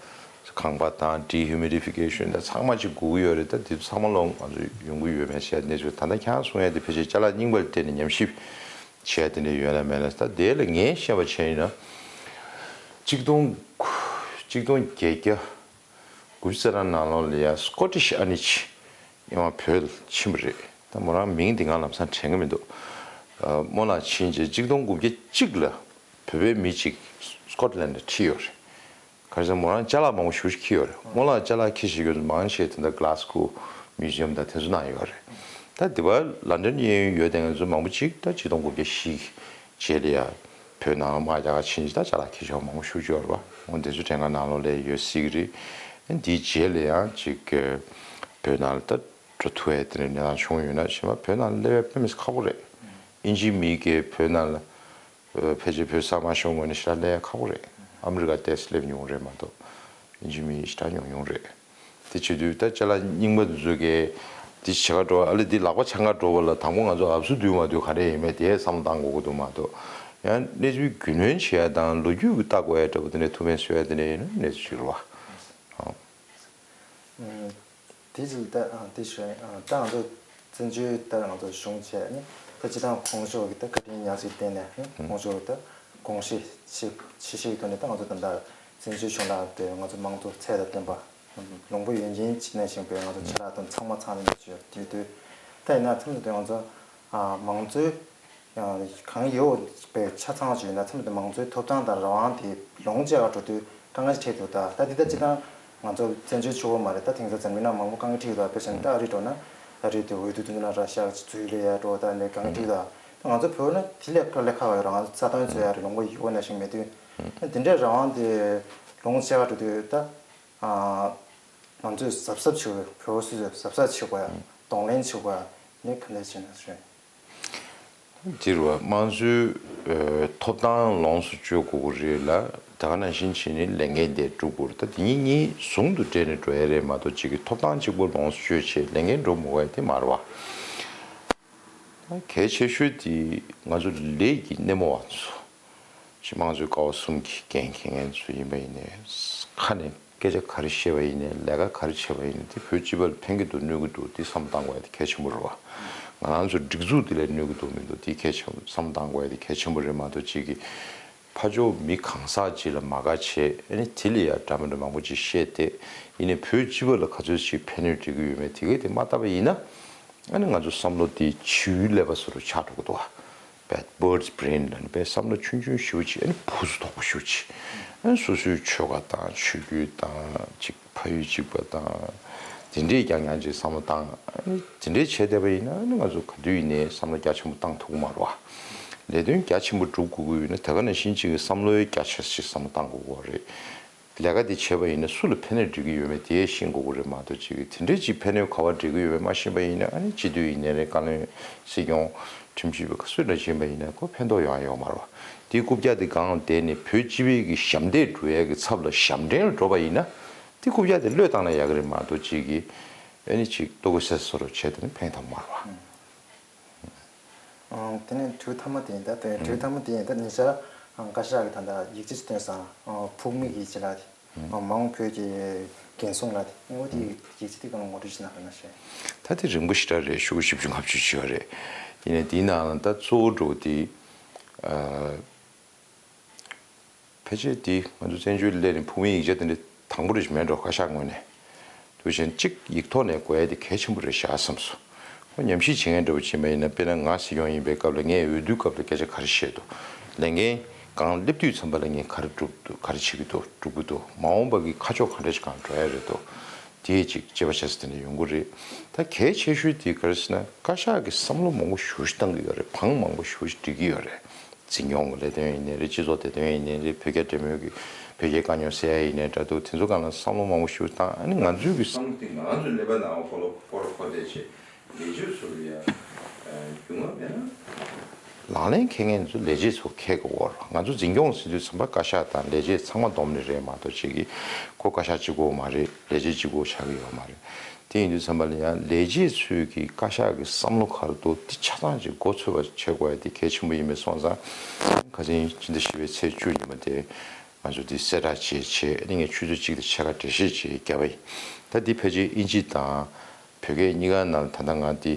ཁང་པ་དང་ཌི་ཧིའུ་མི་ཌི་ཕི་ཀེ་ཤན་དང་ཚང་མ་ཅིག་དགོས་ཀྱི་ཡོད་རེད། ད་དེ་ཚོ་ཚང་མ་ལོ་ང་ཚོ་ཡོང་གི་ཡོད་མེད་བཤད་གནས་ཚུལ་ད་ལྟ་ཁྱེད་རང་གསུང་ཡ་དེ་ཕལ་ཆེར་ཅ་ལག་རྙིང་པ་ལ་བརྟེན་ནས་ཉམས་ཞིབ་བྱས་དེ་འདྲ་ཡོད་ན་མེད་ན། ད་དེ་ལ་ངས་བཤད་པ་བྱས་ཡིན་ན། གཅིག་སྟོང་གཅིག་སྟོང་བརྒྱད་བརྒྱ་དགུ་བཅུ་རྩ་གྲངས་ནང་ལོགས་ལ་ཡ་སི་ཀོ་ཊི་ཤི་ཨ་ནེ་ཅིག་སྔོན་མ་བོད་ལ་ཕྱིན་པ་རེད། ད་མོ་རང་མིང་འདི་ང་ལམ་སང་དྲན་གི་མི་འདུག་ཨ། སྨོན་ལམ་ཕྱིན་རྗེས་གཅིག་སྟོང་དགུ་བརྒྱ་གཅིག་ལ་བོད་པའི་མི་གཅིག་སི་ཀོ་ཊི་ལན་ཌ་ལ་ཁྲིད་ཡོད་རེད། ག་རེ་ཟེར་མོ་རང་ཅ་ལག་མང་པོ་ཞེ་པོ་ཅིག་ཁྱེར་ཡོད་རེད། སྨོན་ལམ་ཅ་ལག་ཁྱེར་བཞག་ཡོད་མང་ཆེ་དེ་འདྲ་གྷ་ལ་སི་ཀོ་མིའུ་ཛི་ཡམ་དང་དེ་ཚོ་ནང་ཡོད་རེད། ད་འདི་པར་ལན་ཌན་གཡས་གཡོན་ཡོད་དེ་ང་ཚོ་མང་པོ་ཅིག་ད་ཆིག་སྟོང་དགུ་བརྒྱ་བཞི་རྗེས་ལ་ཡ་བོད་ནང་དམག་རྒྱག་ག་ཕྱིན་ཅི་ད་ཅ་ལག་འཁྱེར་ཆོག་མང་པོ་ཞུ་འབྱོར་བ་འོ་འདི་ཚོ་དྲན་ག་ནང་ལོགས་ལ་ཡོད་སྲིད་ཀྱི་རེད། འདིའི་རྗེས་ལ་ཡང་ཅིག་བོད་ནང་ལ་ད་འགྲོ་ཐུབ་ཡ་དེ་འདྲ་གནས་སྟངས་བྱུང་ཡོད་ན་ཕྱི་མ་བོད་ནང་ལ་སླེབས་ཡ་དཔེ་མི་སྲིད་ཁག་པོ་རེད། ཨིན་ཇི་མི་གིས་བོད་ནང་ལ་ཨ་ཕལ་ཆེར་བོད་གསར་མ་ཤོར་ངོས་ནས་ཞེ་དྲག་སླེབས་ཡ་ཁག་པོ་རེད། ཨ་མི་རི་ཀ་ཏོག་ཙམ་སླེབས་མྱོང་རེད་མ་གཏོགས་ཨིན་ཇི་མི་ཞེ་དྲག་ཉུང་ཉུང་རེད། དེ་བྱེད་དུས་ད་ཅ་ལག་རྙིང་པ་འདི་ཚོ་གས་འདི་བྱེད་ག་འགྲོ་ཨ་ལེ་འདི་ལག་པ་འཆང་ག་འགྲོ་བ་ལ་དང་པོ་ང་ཚོ་ཨབ་སུ་བསྡུས་མ་བསྡུས་ག་འདྲ་ཡིན་མེད་དེ་བསམ་བློ་བཏང་དགོས་ཀྱི་འདུག་མ་གཏོགས་ཡང་གནས་ཚུལ་རྒྱུས་ལོན་བྱེད་ཡ་དང་ལོ་རྒྱུས་ཀྱི་ལྟ་དགོས་ཡ་འདྲ་པོ་དེ་འདྲའི་ཐུགས་ཕན་གསོས་ཡ་དེ་འདྲ་ཡིན་ན་གནས་ཚུལ་ཞིག་རེད་བ། ཨང་། དེ་ཅིག་ད་ཨང་དེ་ཞུ་ཡ་ཨང་ད་ང་ཚོ་བཙན་བྱོལ་ད་ང་ཚོ་གཞུང་བྱས་ནི་ད་སྤྱི་བཏང་གོང་ཞུ་གི་ད་བཀའ་དྲིན་ཉག་གཅིག་བརྟེན་ནས་ནི་གོང་ཞུ་གི་ད་དགོངས་བཞེས་ཆེ་ཆེ་ཤོས་ཀྱི་ཐོག་ནས་ད་ང་ཚོ་ད་ལྟ་བཙན་བྱོལ་གཞུང་ལ་དེ་ང་ཚོ་དམངས་གཙོ་ཚད་དང་ལྡན་པ་ལུང་པ་ཡོད་མཁན་ཅིག་གནས་བཞིན་པའི་ང་ཚོ་ཆ་ལག་དང་ཚང་མ་ཚང་ནས་ཡོད་དུས་ད་ཡིན་ན་མཚམས་དེ་ང་ཚོ་མང་གཙོའི་གང་ཡོད་པའི་ཆ་ཚང་ཅིག་ཡིན་ན་མཚམས་དེ་མང་གཙོའི་ཐོབ་ཐང་དང་རང་དབང་དེ་ལོངས་སྤྱད་ག་འགྲོ་དུས་དཀའ་ངལ་ཅིག་འཕྲད་འདུག་ད་ད་འདི་ལྟ་སྤྱི་བཏང་ང་ཚོ་བཙན་བྱོལ་ཆུ་བོ་མ་རེད། ད་དེང་སང་འཛམ་གླིང་ནང་མང་པོ་དཀའ་ངལ་འཕྲད་ཀྱི་འདུག་དཔེ་བཞག་ན་ད་ཨ་རི་འགྲོ་ན་ཨ་རི་དེ་འོས་བསྡུ་དེ་ཚོ་ནང་ར་ཤག་ཅིག་འཛུལ་ལེ་ཡ་འགྲོ་ད་ནས་དཀའ་ངལ་འཕྲད་ཀྱི་འདུག་ད་ང་ཚོ་བོད་ན་དེ་ལས་ཁ་ལས་ཁ་བ་ཡོད་ར་ང་ཚོ་རྩ་དོན་རྩོད་ཡ་རེད་ལུང་པ་ཡོད་ན་ཞིག་མེད་དུས་ད་དེ་འདྲའི་རང་དབང་དེ་ལོངས་སྤྱད་ག་འགྲོ་དུས་ད་ང་ཚོས་གཟབ་གཟབ་བྱེད་དགོས། བོད་སོ་སོས་གཟབ་གཟབ་བྱེད་དགོས་ཡ་གདོང་ལེན་བྱེད་དགོས་ཡ་ནི་ག་འདྲ་བྱས་ན་རེད། འདིར་བ་དམངས་གཙོའི་ཐོབ་ཐང་ལོངས་སུ་སྤྱོད་དགོས་ཀྱི་རེད་ལ་ད་ག་ནང་བཞིན་བྱས་ནས་ལས་འགན་དེ་སྒྲུབ་དགོས་རེད། ད་དེ་གཉིས་གཉིས་ཟུང་དུ་འབྲེལ་ནས་འགྲོ་ཡ་རེད་མ་གཏོགས་གཅིག་གི་ཐོབ་ཐང་གཅིག་པོ་ལོངས་སུ་སྤྱོད་བྱས་ལས་འགན་སྒྲུབ་མི་དགོས་ཡ་དེ་མ་རེད་བ། གལ་ཆེ་ཤོས་དེ་ང་ཚོ་ལས་ཀྱི་སྣེ་མོ་བ་ཚོ་ཕྱི་དམངས་གཙོའི་ཀ་བ་གསུམ་གྱི་འགན་འཁྱེར་མཁན་ཚོ་ཡིན་པ་ཡིན་ནའི་ཁ་ནས། སྐད་ཆ་ག་རེ་བཤད་པ་ཡིན་ནའི་ལས་ཀ་ག་རེ་བྱས་པ་ཡིན་ནའི་དེ་བོད་སྤྱི་པ་ལ་ཕན་གྱི་འདུག་གནོད་ཀྱི་འདུག་དེ་བསམ་བློ་བཏང་དགོས་ཡ་དེ་གལ་ཆེན་པོ་རེད་བ། ང་རང་ཚོ་སྒྲིག་འཛུགས་དེ་ལ་གནོད་ཀྱི་འདུག་མི་འདུག་དེ་གལ་ཆེན་པོ་བསམ་བློ་བཏང་དགོས་ཡ་དེ་གལ་ཆེན་པོ་རེད་མ་གཏོགས་གཅིག་གིས་ཕར་ཕྱོགས་མི་གང་ཟག་ཅིག་ལ་མ་དགའ་བྱས་ཨ་ནི་དེ་ལ་ཡ་འདྲ་མི་འདྲ་མང་པོ་ཅིག་བཤད་དེ་ཡིན་ནའི་བོད་སྤྱི་པ་ལ་ག་ཚོད་ཅིག་ཕན་གནོད་འབྲེལ་གྱི་ཡོད་མེད་དེ་གས་དེ་མ་བལྟས་པ་ཡིན་ན་ཨ་ནི་ང་ཚོ་བསམ་བློ་དེ་བྱིའུའི་ཀླད་པ་བཟོ་འདྲ་ཆགས་འགྲོ་གི་འདུག་བ། བད་bird's brain་ལ་ནི་བད་བསམ་བློ་ཆུང་ཆུང་ཞེ་པོ་ཅིག་ཨ་ནི་ཕུགས་སུ་དོག་པོ་ཞེ་པོ་ཅིག་ཨ་ནི་སོ་སོའི་ཆོལ་ཁ་དང་ཆོས་བརྒྱུད་དང་ཅིག་ཕ་ཡུལ་གཅིག་པ་དང་དེ་འདྲས་རྐྱང་རྐྱང་ཅིག་བསམ་བློ་བཏང་ཨ་ནི་དེ་འདྲས་བྱས་བསྡད་པ་ཡིན་ན་ཨ་ནི་ང་ཚོ་ག་དུས་ཡིན་ནའི་བསམ་བློ་རྒྱ་ཆེན་པོ་བཏང་ཐུབ་ཀྱི་མ་རེད་བ། ལས་དོན་རྒྱ་ཆེན་པོ་སྒྲུབ་དགོས་ཀྱི་ཡོད་ན་དེ་ག་ནང་བཞིན་ཅིག་གི་བསམ་བློའི་རྒྱ་ཆེ་ཞིག་བསམ་བློ་བཏང་དགོས་ཀྱི་རེད། ལས་ཀ་འདི་བྱས་པ་ཡིན་ན་སུ་ལ་ཕན་གནོད་འབྲེལ་གྱི་ཡོད་མེད་དེ་ཤེས་དགོས་ཀྱི་རེད་མ་གཏོགས་ཅིག་གིས་དེ་འདྲའི་ཅིག་ཕན་གནོད་ག་པར་འབྲེལ་གྱི་ཡོད་མེད་མ་ཤེས་པ་ཡིན་ན་ཨ་ནི་སྤྱི་འཐུས་ཡིན་ནའི་རེད་བཀའ་བློན་སྲིད་སྐྱོང་ཁྲིམས་ཞིབ་པ་སུ་འདྲ་ཡིན་པ་ཡིན་ན་ཁོ་ཕན་ཐོགས་ཡོང་ཡ་ཡོད་མ་རེད་བ། དེའི་རྐུབ་བཀྱག་དེ་སྒང་ལ་བསྡད་ནས་བོད་སྤྱི་པའི་གི་ཞབས་འདེགས་སྒྲུབ་ཡ་གི་ཚབ་ལ་ཞབས་འདྲེན་ལ་འགྲོ་བ་ཡིན་ན་དེ་རྐུབ་བཀྱག་དེ་གློད་བཏང་ན་ཡག་གི་རེད་མ་གཏོགས་ཅིག་གིས་ཨ་ནི་ཅིག་ལྟོ་གོས་སེ་བཟོ་འདྲ་བྱས་དེ་ནི་ཕན་ཐོགས་མ་རེད་བ། ཨང་། དེ་ནས་དྲི་བ་མཐའ་མ་དེ་ཡིན་ད། དེ་དྲི་བ་མཐའ་མ་དེ་ཡིན་ད། ཉེ་ཆར་ཨང་བཀའ་ཤག་གིས་ད་ལྟ་ཡིག་ཆ་ཞིག་བཏོན་སོང་། ཨང་། ཕུགས་དམིགས་ཀྱི་ཅི་ལ་དེ། ཨང་། མ་འོངས་བོད་ཀྱི་འགན་སྲུང་ལ་དེ། ཨོ་དེ་ཡིག་ཆ་དེ་གང་ངོ་སྤྲོད་ཞིག་གནང་རོགས་གནང་ཞེས། ད་དེ་རིང་པོ་ཞེ་དྲག་རེད། ཤོག་བུ་བཞི་བཅུ་ལྔ་བཅུ་ཅིག་ཡོད་རེད། ཡིན་ནའི་དེའི་ནང་ལ་ད་གཙོ་བོ་འགྲོ་དེ། ཨ། ཕལ་ཆེར་འདི་ང་ཚོ་བཙན་བྱོལ་སླེབས་ནས་ཕུལ་བའི་ཡིག་ཆ་དེ་འདྲ་དང་པོ་རེ་ཞིག་མེད་འགྲོ། བཀའ་ཤག་ངོས་ནས། དུས་ཆེན་གཅིག་ཡིག་ཐོག་ནས་དགོས་ཡ་དེ་གལ་ཆེན་པོ་རེད་ཤག་བསམ་སོང་། ཁོ་ཉམས་ཞིབ་བྱེད་མཁན་འདྲ་པོ་བྱེད་མ་ཡིན་ན། དཔེར་ན་ང་སྲིད་སྐྱོང་ཡིན་པའི་སྐབས་ལ་ངས་འོས་བསྡུའི་སྐབས་ལ་སྐད་ཆ་ག་རེ་བཤད་འདུག་ལས་འགན་སྒང་སླེབས་དུས་ཙམ་པ་ལ་ངས་ག་རེ་བསྒྲུབས་འདུག་ག་རེ་བྱེད་ཀྱི་འདུག་སྒྲུབ་ཀྱི་འདུག་མ་འོངས་པ་གི་ཁ་ཕྱོགས་ག་འདྲ་ཞིག་སྒང་འགྲོ་ཡ་རེད་འདུག་དེ་ཅིག་དཔྱད་པ་བྱས་ཚེ་དེ་འདྲ་ཡོང་གི་རེད། ད་གལ་ཆེ་ཤོས་དེ་ག་རེ་ཟེར་ན། བཀའ་ཤག་གིས་བསམ་བློ་མང་པོ་ཞེ་པོ་ཞིག་བཏང་གི་ཡོད་རེད། བང་མང་པོ་ཞེ་པོ་ཞིག་སྒྲིག་གི་ཡོད་རེད། འཛིན་སྐྱོང་གི་ལས་དོན་ཡིན་ནའི་རེད། སྤྱི་ཚོགས་བདེ་དོན་ཡིན་ནའི་རེད། བོད་རྒྱ་འབྲེལ་མོལ་གྱི་བོད་རྒྱའི་དཀའ་རྙོག་སེལ་ཡ་ཡིན་ནའི་འདྲ་འདུག་དེ་ཚོ་སྒང་ལ་བསམ་བློ་མང་པོ་ཞེ་པོ་བཏང་། ཨ་ནི་ང་ཚོའི་གི་བསམ་བློ་དེ་ང་ཚོའི་ཀླད་པ་ནང་ཁོ་ལོ་ཁོ་ར་ཁོ་རེ་བྱས་ལས་བྱེད་ཚོ་ལ་ཡ་རྒྱུས་མངའ་མེད་ན། ལག་ལེན་འཁེལ་མཁན་ཚོ་ལས་བྱེད་ཚོ་འཁེལ་གི་ཡོད་རེད། ང་ཚོ་འཛིན་སྐྱོང་ཟེར་དུས་ཙམ་པ་བཀའ་ཤག་དང་ལས་བྱེད་ཚང་མ་བསྡོམས་ནས་རེད་མ་གཏོགས་གཅིག་གིས་ཁོ་བཀའ་ཤག་གཅིག་པོ་མ་རེད། ལས་བྱེད་གཅིག་པོ་ཆགས་ཀྱི་ཡོད་མ་རེད། དེ་ཡིན་དུས་ཙམ་པ་ལ་ཡང་ལས་བྱེད་ཚོས་ཀྱི་བཀའ་ཤག་གི་བསམ་བློ་ག་རེ་འདུག་དེ་ཆ་ཚང་ཅིག་མགོ་ཚོས་པ་བྱེད་དགོས་ཡ་དེ་གལ་ཆེན་པོ་ཡིན་པས་སོང་ཙང་། ཁ་སང་སྤྱི་ཟླ་བཞི་པའི་ཚེས་བཅུ་ཉིན་མོ་དེ་ང་ཚོ་འདི་གསལ་བསྒྲགས་བྱས་བྱས་ཨ་ནི་ངས་ཆུ་ཚོད་གཅིག་དང་ཕྱེད་ཀ་འགྲེལ་བཤད་ཅིག་བརྒྱབ་པ་ཡིན། ད་འདི་ཕལ་ཆེར་དབྱིན་ཇི་དང་བོད་སྐད་གཉིས་ཀ་ནང་ལ་ད་ལྟ་ང་འདི་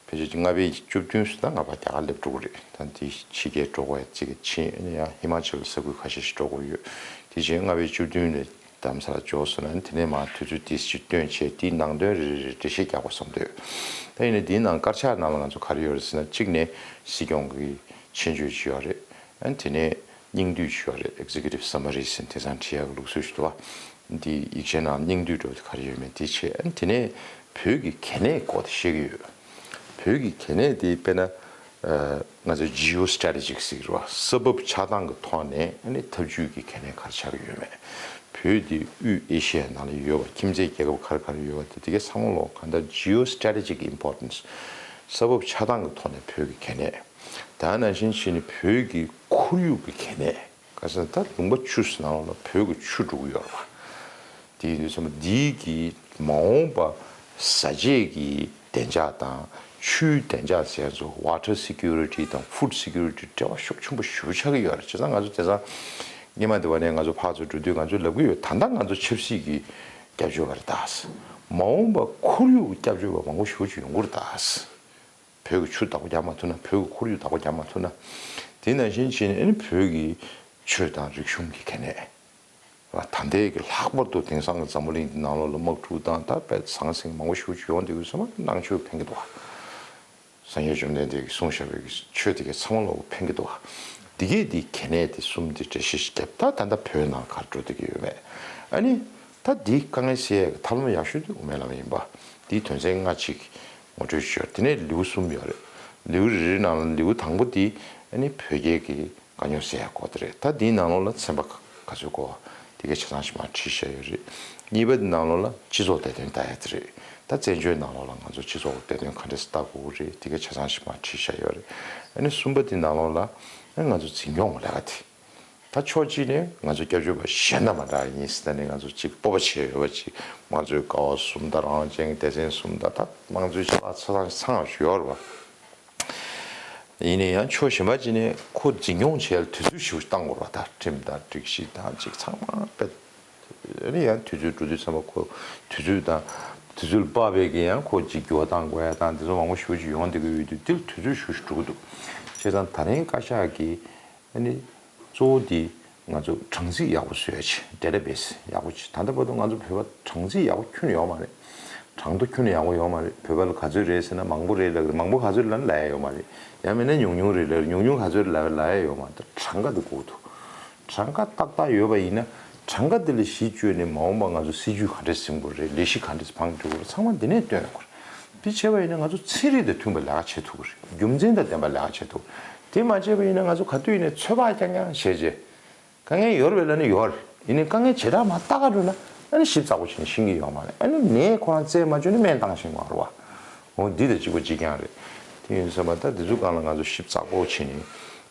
ཕལ་ཆེར་ལྔ་པའི་བཅུ་བདུན་ཙམ་ད་ང་ཕར་རྒྱ་གར་སླེབས་འགྲོ་གི་རེད། ད་འདི་ཕྱི་རྒྱལ་འགྲོ་དགོས་ཡ་གཅིག་གི་ཕྱིན་ཨ་ནི་ཡང་ཧི་མ་ཅལ་ས་ཁུལ་ཁ་ཤས་ཤིག་འགྲོ་དགོས་ཡོད། དེ་བཞིན་ལྔ་པའི་བཅུ་བདུན་ལ་རྡ་རམ་ས་ལ་འབྱོར་སོང་ན་དེ་ནས་མར་དུས་ཚོད་ཏོག་ཙམ་བཏོན་བྱས་དེའི་ནང་དོན་རེ་རེ་རེ་འགྲེལ་བཤད་རྒྱག་དགོས་བསམ་འདུག་ད་ཡིན་ནའི་དེའི་ནང་དཀར་ཆག་ནང་ལ་ང་ཚོ་ག་རེ་ཡོད་རེད་ཟེར་ན། གཅིག་ནས་སྲིད་སྐྱོང་གི་ཆེད་བརྗོད་ཅིག་ཡོད་རེད། ཨ་ནི་དེ་ནས་སྙིང་བསྡུས་ཅིག་ཡོད་རེད། Executive Summary་ཟེར་དེང་སང་བྲིས་ཡག་གི་ལུགས་སྲོལ་ཞིག་འདུག་བ། འདི་ཡིག་ཆའི་ནང་སྙིང་བསྡུས་འདྲ་བོ་དེ་ག་རེ་ཡོད་མེད་དེ་བྱས། ཨ་ནི་དེ་ནས་བོད་ཀྱི་གལ་གནད་སྐོར་དེ་བཤད་ཀྱི་ཡོད། བོད་ བོད་ཀྱི་གལ་གནད་དེ་དཔེར་ན་ང་ཚོ་ཇི་ཨོ་སི་ཊེ་རེ་ཊི་ཇིག་ཟེར་གྱི་རེད་བ། ས་བབ་ཆགས་སྟངས་ཀྱི་ཐོག་ནས་ཨ་ནི་འཐབ་ཇུས་ཀྱི་གལ་གནད་ག་རེ་ཆགས་ཀྱི་ཡོད་མེད། བོད་འདི་དབུས་ཨེ་ཤི་ཡའི་ནང་ལ་ཡོད་པ། ཁྱིམ་མཚེས་རྒྱལ་ཁབ་ག་རེ་ག་རེ་ཡོད་པ་དེ་དེ་གའི་ཚང་མ་ལོག་གང་ལྟར་ཇི་ཨོ་སི་ཊེ་རེ་ཊི་ཇིག་ཨིམ་པོར་ཊེན་སི། ས་བབ་ཆགས་སྟངས་ཀྱི་ཐོག་ནས་བོད་ཀྱི་གལ་གནད། ད་ནང་བཞིན་བྱས་ནས་བོད་ཀྱི་ཁོར་ཡུག་གི་གལ་གནད། ག་ཟེར་ན་ད་ལུང་པ་ཆུ་ནང་ལ་བོད་ཀྱི་ཆུ་འགྲོ་གི་ཡོད་རེད་པ། དེ་ཡིན་དུས་ཙམ་པ་འདིའི་གི་མ་འོངས་པ་བཟའ་ཆས་ཀྱི་བདེ་འཇགས་དང་ཆུའི་བདེ་འཇགས་ཟེར་ཚོ། ཝ་ཊར་སི་ཀུ་རི་ཊི་དང་ཕུཌ་སི་ཀུ་རི་ཊི་འབྲེལ་བ་ཤུགས་ཆེན་པོ་ཞེ་པོ་ཆགས་ཀྱི་ཡོད་རེད། བྱས་ཙང་ང་ཚོ་དེང་སང་སྔོན་མ་དེ་བ་ནས་ང་ཚོ་ཕར་ཚུར་འགྲོ་དུས་ང་ཚོས་ལབ་ཀྱི་ཡོད། ད་ལྟ་ང་ཚོ་ཆབ་སྲིད་ཀྱི་སྐྱབས་བཅོལ་བ་རེད་ད། མ་འོངས་པ་ཁོར་ཡུག་གི་སྐྱབས་བཅོལ་བ་མང་པོ་ཞེ་པོ་ཅིག་ཡོང་གི་རེད་ད། བོད་ཀྱི་ཆུ་བདག་པོ་རྒྱག་མ་ཐུབ་ན། བོད་ཀྱི་ཁོར་ཡུག་བདག་པོ་རྒྱག་མ་ཐུབ་ན། དེ་ནང་བཞིན་བྱས་ནས་ཨ་ནི་བོད་ཀྱི་ཆོས་དང་རིག་གཞུང་གི་གལ་གནད། ད་ལྟའི་གི་ལྷག་པར་དུ་དེང་སང་གི་འཛམ་བུ་གླིང་འདི་ནང་ལོགས་ལ་དམག་འཁྲུག་དང་ད་དཔེ་ཟང་ཟིང་མང་པོ་ཞེ་པོ་ཅིག་ཡོང་བསྡད་ཡོད་ཙང་ནང་ཆོས་ཕན་གྱི་འདུག་བ། སངས་རྒྱས་བཅོམ་ལྡན་འདས་ཀྱིས་གསུངས་བཞག་པའི་གི་ཆོས་དེ་གའི་ཚང་མ་ལོག་ཕན་གྱི་འདུག་བ། འདི་གས་འདི་གལ་གནད་དེ་གསུམ་དེ་འགྲེལ་བཤད་ཞིག་བརྒྱབ། ད་ད་ལྟ་བོད་ནང་ག་རེ་འགྲོ་བསྡད་ཀྱི་ཡོད་མེད། ཨ་ནི་ད་འདི་དཀའ་ངལ་སེལ་ཡག་གི་ཐབས་ལམ་ཡག་ཤོས་དེ་དབུ་མའི་ལམ་ཡིན་པ། འདིའི་དོན་ཚན་ལྔ་གཅིག་ངོ་སྤྲོད་ཞུས། དེ་ནས་ལེའུ་གསུམ་ཡོད་རེད། ལེའུ་རེ་རེའི་ནང་ལ་ལེའུ་དང་པོ་དེ་ཨ་ནི་བོད་རྒྱའི་གི་དཀའ་རྙོག་སེལ་ཡག་སྐོར་དེ་རེད། ད་འདིའི་ནང་ལོགས་ལ་ཚན་པ་ག་ཚོད་དགོས་པ་དེ་གའི་ཆ་ཚང་ཞིག་མར་བྲིས་བཞག་ཡོད་རེད། གཉིས་པ་འདི་ནང་ལོགས་ལ་སྤྱི་ཚོགས་བདེ་དོན་ལྟ་ཡག་དེ་རེད། ད་བཙན་བྱོལ་ནང་ལོགས་ལ་ང་ཚོ་སྤྱི་ཚོགས་བདེ་དོན་ག་འདྲས་ལྟ་དགོས་ཀྱི་རེད། དེ་གའི་ཆ་ཚང་ཞིག་མར་བྲིས་བཞག་ཡོད་རེད། ཨ་ནི་གསུམ་པ་འདི་ནང་ལོགས་ལ་ཨ་ང་ཚོ་འཛིན་སྐྱོང་གི་ལས་ཀ་དེ། ད་ཕྱོགས་གཅིག་ནས་ང་ཚོ་སྐྱབས་བཅོལ་བ་གཞན་དང་མ་འདྲ་བ་ཡིན་ཟེར། ད་ནི་ང་ཚོ་གཅིག་སྤོབས་པ་བྱེད་ཡོད་པ་ཅིག། དམངས་གཙོའི་ཀ་བ་གསུམ་དང་། རང་དབང་ཅན་གྱི་སྡེ་ཚན་གསུམ་དང་། ད་དམངས་གཙོའི་ཆ་ལག་ཆ་ཚང་ཚང་བ་ཞིག་ཡོད་རེད་བ། ཡིན་ན་ཡང་ཕྱོགས་གཞན་པ་གཅིག་ནས་ཁོ་འཛིན་སྐྱོང་བྱེད་ཡ་ལ་དུས་ཚོད་ཞེ་པོ་བཏང་དགོས་རེད་བ། ད་ཁྲིམས་དང་སྒྲིག་གཞི་དང་ཅིག་ཚང་མ་དཔེ། ཨ་ནི་ཡང་དུས་ཚོད་འགྲོ་དུས་ཙམ་པ་ཁོ་དུས་ཚོད་དང་དུས་ཚོད་ལ་དཔག་པའི་གི་ཡང་ཁོ་ཅིག་འགྱུར་བ་གཏང་དགོས་ཡ་དང་དེ་ཚོ་མང་པོ་ཞེ་པོ་ཅིག་ཡོང་བསྡད་ཀྱི་ཡོད་དུས་དེ་ལ་དུས་ཚོད་ཞེ་པོ་ཅིག་འགྲོ་གི་འདུག། བྱས་ཙང་ད་རིང་བཀའ་ཤག་གིས་ཨ་ནི་གཙོ་བོ་དེ་ང་ཚོ་གྲངས་རྩིས་ཡག་པོ་བཟོ་ཡ་ཆེད། ཌེ་ཊ་བེ་སི་ཡག་པོ་ཆེད། ད་ལྟ་བར་དུ་ང་ཚོ་བོད་པ་གྲངས་རྩིས་ཡག་པོ་ཁྱོན་ནས་ཡོད་མ་རེད། གྲངས་ཐོ་ཁྱོན་ནས་ཡག་པོ་ཡོད་མ་རེད། བོད་པ་ལ་ག་ཚོད་རེད་ཟེར་ན་མང་པོ་རེད་ལབ་ཀྱི་རེད། མང་པོ་ག་ཚོད་རེད་ལབ་ན་ལབ་ཡ་ཡོད་མ་རེད། ཡང་མིན་ན་ཉུང་ཉུང་རེད་ལབ་རེད། ཉུང་ཉུང་ག་ཚོད་རེད་ལབ་ལབ་ཡ་ཡོད་མ་རེད། ད་གྲངས་ཀ་དེ་དགོས་འདུག། གྲངས་ཀ་ཏག་ཏག་ཡོད་པ་ཡིན་ན་གྲངས་ཀ་དེ་ལ་གཞི་བཅོལ་ནས་མ་འོངས་པ་ང་ཚོ་སྲིད་ཇུས་ག་འདྲས་འཛིན་དགོས་རེད། ལས་གཞི་ག་འདྲས་བང་སྒྲིག་དགོས་རེད། ཚང་མ་འདི་ནས་སྟོན་དགོས་རེད། དེ་བྱས་པ་ཡིན་ན་ང་ཚོ་ཚན་རིག་དང་མཐུན་པ་ལས་ཀ་བྱེད་ཐུབ་ཀྱི་རེད། རྒྱུ་མཚན་དང་ལྡན་པ་ལས་ཀ་བྱེད་ཐུབ་ཀྱི་རེད། དེ་མ་བྱས་པ་ཡིན་ན་ང་ཚོ་ག་དུས་ཡིན་ནའི་ཚོད་དཔག་རྐྱང་རྐྱང་བྱས་རྗེས། དཀའ་ངལ་ཡོད་རེད་པས་ལབ་ན་ཡོད་རེད། ཡིན་ནའི་དཀའ་ངལ་ཇེ་དྲག་མར་ལྟ་ག་འགྲོ་ན་ཨ་ནི་ཞིབ་ཚགས་པོ་བྱས་ནས་ཤེས་ཀྱི་ཡོད་མ་རེད། ཨ་ནི་ནད་ཁོ་རང་རྩད་མ་གཅོད་ན་སྨན་བཏང་ཤེས་མ་རེད་བ། འོ་འདི་དང་གཅིག་པ་གཅིག་རྐྱང་རེད། དེ་ཡིན་ཙང་ད་འདི་ཚོ་སྒང་ལ་ང་ཚོ་ཞིབ་ཚགས་པོ་བྱས་ནས་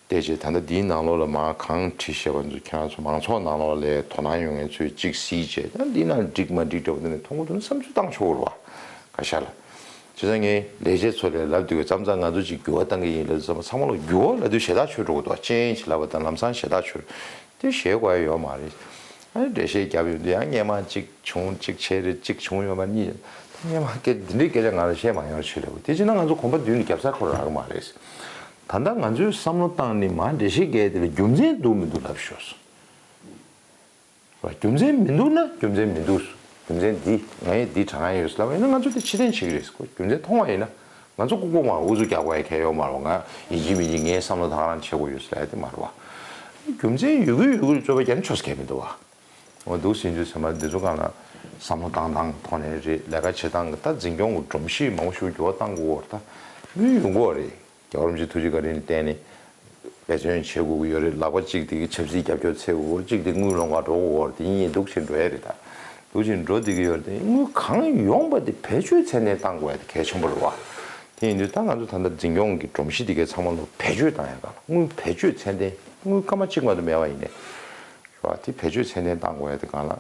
བལྟས་རྗེས། ད་ལྟ་འདིའི་ནང་ལོགས་ལ་མར་གང་བྲིས་བཞག་པ་ཚོ་ཁྱེད་རང་ཚོ་མང་ཚོགས་ནང་ལོགས་ལ་དོ་སྣང་ཡོད་མཁན་ཚོས་གཅིག་གཟིགས་རྗེས། ད་འདི་ནང་འགྲིག་མ་འགྲིག་འདྲ་པོ་དེ་ནས་མཐོང་གི་འདུག་ན་བསམ་ཚུལ་བཏང་ཆོག་གི་རེད་བ། བཀའ་ཤག་ལ། བྱས་ཙང་ངས་ལས་བྱེད་ཚོ་ལ་ལབ་དུས་ཙམ་ཙམ་ང་ཚོ་ཅིག་འགྱུར་བ་གཏང་གི་ཡིན་ལབ་དུས་ཙམ་པ་ཚང་མ་ལ་འགྱུར་བ་ལབ་དུས་ཞེ་དྲག་ཆེ་འགྲོ་གི་འདུག། ཅེན་ཇི་ལབ་པ་དང་ལམ་སང་ཞེ་དྲག་ཆེ། དེ་ཞེད་དགོས་ཡ་ཡོད་མ་རེད། ཨ་ནི་འགྲེལ་བཤད་བརྒྱབ་ཡོང་དུས་ཡང་སྔོན་མ་གཅིག་བྱུང་། གཅིག་བྱས་རེད། གཅིག་བྱུང་ཡོད་མ་རེད། གཉིས། ད་སྔོན་མ་སྐད་འདི་འདྲའི་སྐད་ཆ་ང་ལ་བཤད་མ་མྱོང་ཞིག་ལབ། དེ་བྱས་ན་ང་ཚོ་གོམ་པ་མདུན་ནས་རྒྱབ་ས་ཁོ་རང་མ་རེད། ད་ལྟ་ང་ཚོས་བསམ་བློ་བཏང་ནས་མར་འགྲེལ་བཤད་བརྒྱབ་ཡ་དེ་ལ་རྒྱུ་མཚན་འདུག་མི་འདུག་ལབ་ཤོག། རྒྱུ་མཚན་མི་འདུག་ན་རྒྱུ་མཚན་མི་འདུག། རྒྱུ་མཚན་འདི་ང་ཡི་འདི་དྲང་ཡ་ཡོད་ལབ་པ་ཡིན་ན་ང་ཚོ་དེ་ཕྱིར་འཐེན་བྱེད་ཀྱི་རེད། ཁོ་རྒྱུ་མཚན་མཐོང་བ་ཡིན་ན་ང་ཚོ་ལྐུགས་ལྐུགས་མར་ཨུ་ཚུགས་རྒྱག་དགོས་ཡ་གང་ཡང་ཡོད་མ་རེད་བ། ང་ཡིན་གཅིག་མིན་གཅིག་ངའི་བསམ་བློ་ད་ག་རང་བྱེད་དགོས་ཡོད་ལབ་ཡ་དེ་མ་རེད་བ། རྒྱུ་མཚན་ཡོད་རྒྱུ་ཡོད་རྒྱུ་རེད་བཟོ་བ་རྒྱག་ན་ཆོག་ས་གང་ཡང་མི་འདུག་བ། འོ་འདུག་ཟིན་དུས་ཚང་མ་འདི་ཚོ་སྒང་ལ་བསམ་བློ་བཏང་སྟངས་ཐོག་ནས་རེད། ལས་ཀ་བྱེད་སྟངས་ཀྱི་ད་འཛིན་སྐྱོང་གི་སྒྲོམ་གཞི་མང་པོ་ཞིག་འགྱུར་བ་གཏང་དགོས་པ་རེད། ད་དངུལ་ཡོང་གི་ཡོད་རེད། རྒྱལ་བ་རིན་པོ་ཆེའི་ཐུགས་རྗེ་བཀའ་དྲིན་ལ་བརྟེན་ནས་འབད་བརྩོན་བྱེད་དགོས་ཀྱི་ཡོད་རེད། ལག་པ་གཅིག་དེ་གི་ཆབ་སྲིད་རྒྱབ་སྐྱོར་འཚོལ་དགོས་ཀྱི་ཡོད་རེད། གཅིག་དེ་དངུལ་སློང་གར་འགྲོ་དགོས་ཀྱི་ཡོད་རེད། དེ་གཉིས་འདུག་བྱས་འགྲོ་ཡ་རེད། ད་འདུག་བྱས་འགྲོ་བསྡད་ཀྱི་ཡོད་རེད། དེ་དངུལ་གང་ཡོང་པ་དེ་བེད་སྤྱོད་ཚད་ལྡན་གཏང་དགོས་ཡ་དེ་གལ་ཆེན་པོ་རེད་བ། དེ་ཡིན་དུས་ད་ང་ཚོ་ད་ལྟ་འཛིན་སྐྱོང་གི་སྒྲོམ་གཞི་དེ་གའི་ཚང་མ་ལོ་བེད་སྤྱོད་བཏང་ཡ་སྒང་ལ་དངུལ་བེད་སྤྱོད་ཚད་ལྡན། དངུལ་སྐར་མ་གཅིག་མ་གཏོགས་མེད་པ་ཡིན་ནའི་རེད་བ། དེ་བེད་སྤྱོད་ཚད་ལྡན་གཏང་དགོས་ཡ་དེ་སྒང་ལ་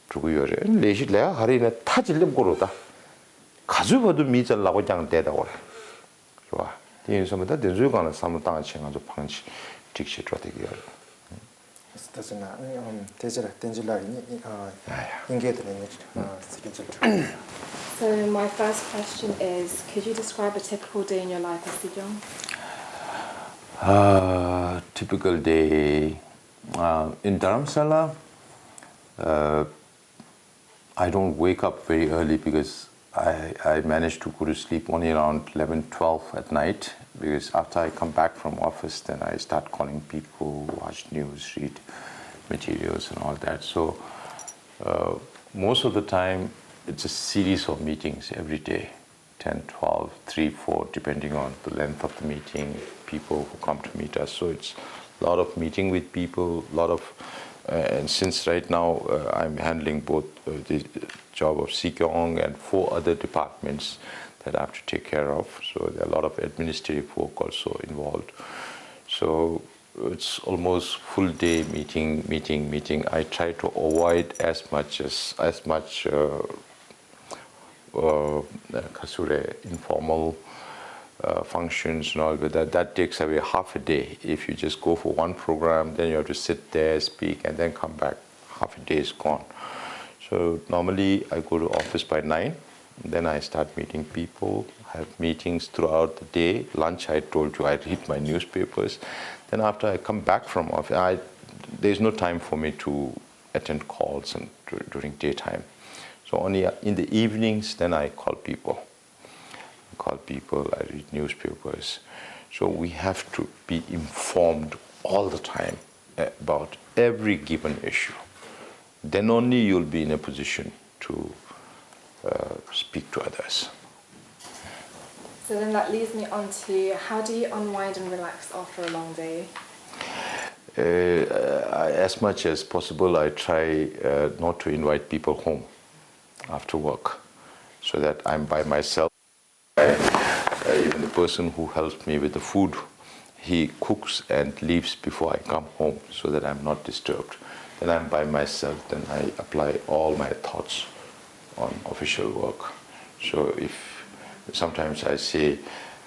འགྲོ་གི་ཡོད་རེད། ལས་གཞི་ལས་ཀ་ག་རེ་ཡིན་ན་མཐའ་གཅིག་སླེབས་དགོས་རེད། ད་ག་ཚོད་བར་དུ་མི་ཚོ་ལག་པ་བརྐྱངས་བསྡད་བསྡད་ཡོད་རེད། རེད་བ། དེ་ཡིན་སོང་བ་ད་དེ་ཚོའི་སྒང་ལ་བསམ་བློ་བཏང་བྱས་ང་ཚོ་བང་ཆེ་སྒྲིག་བྱེད་འགྲོ་བསྡད་ཀྱི་ཡོད་རེད། ད་ཅི་ན་ཨམ་དེ་ཅི་ར་བསྟན་འཛིན་ལགས་ཀྱིས་ཨ་དབྱིན་སྐད་དུ་ནས་ཚིག་གི་ཚིག་ཐུབ། So my first question is, could you describe a typical day in your life as Sikyong? Uh, typical day uh, in Dharamsala. Uh, I don't wake up very early because I, I manage to go to sleep only around eleven, twelve at night, because after I come back from office, then I start calling people, watch news, read materials and all that. So uh, most of the time, it's a series of meetings every day. ten, twelve, three, four, depending on the length of the meeting, people who come to meet us. So it's a lot of meeting with people, a lot of, uh, and since right now uh, I'm handling both uh, the job of Sikyong and four other departments that I have to take care of. So there are a lot of administrative work also involved. So it's almost full day meeting, meeting, meeting. I try to avoid as much as as much uh, uh, kasure informal uh, functions and all, but that, that takes away half a day. If you just go for one program, then you have to sit there, speak, and then come back. Half a day is gone. So normally I go to office by nine. Then I start meeting people, have meetings throughout the day. Lunch, I told you, I read my newspapers. Then after I come back from office, I, there's no time for me to attend calls and dur- during daytime. So only in the evenings, then I call people. I call people, I read newspapers. So we have to be informed all the time about every given issue. Then only you'll be in a position to uh, speak to others. So then that leads me on to how do you unwind and relax after a long day? Uh, I, as much as possible, I try uh, not to invite people home after work so that I'm by myself. Uh, even the person who helps me with the food, he cooks and leaves before I come home so that I'm not disturbed. Then I'm by myself, then I apply all my thoughts on official work. So if sometimes I say,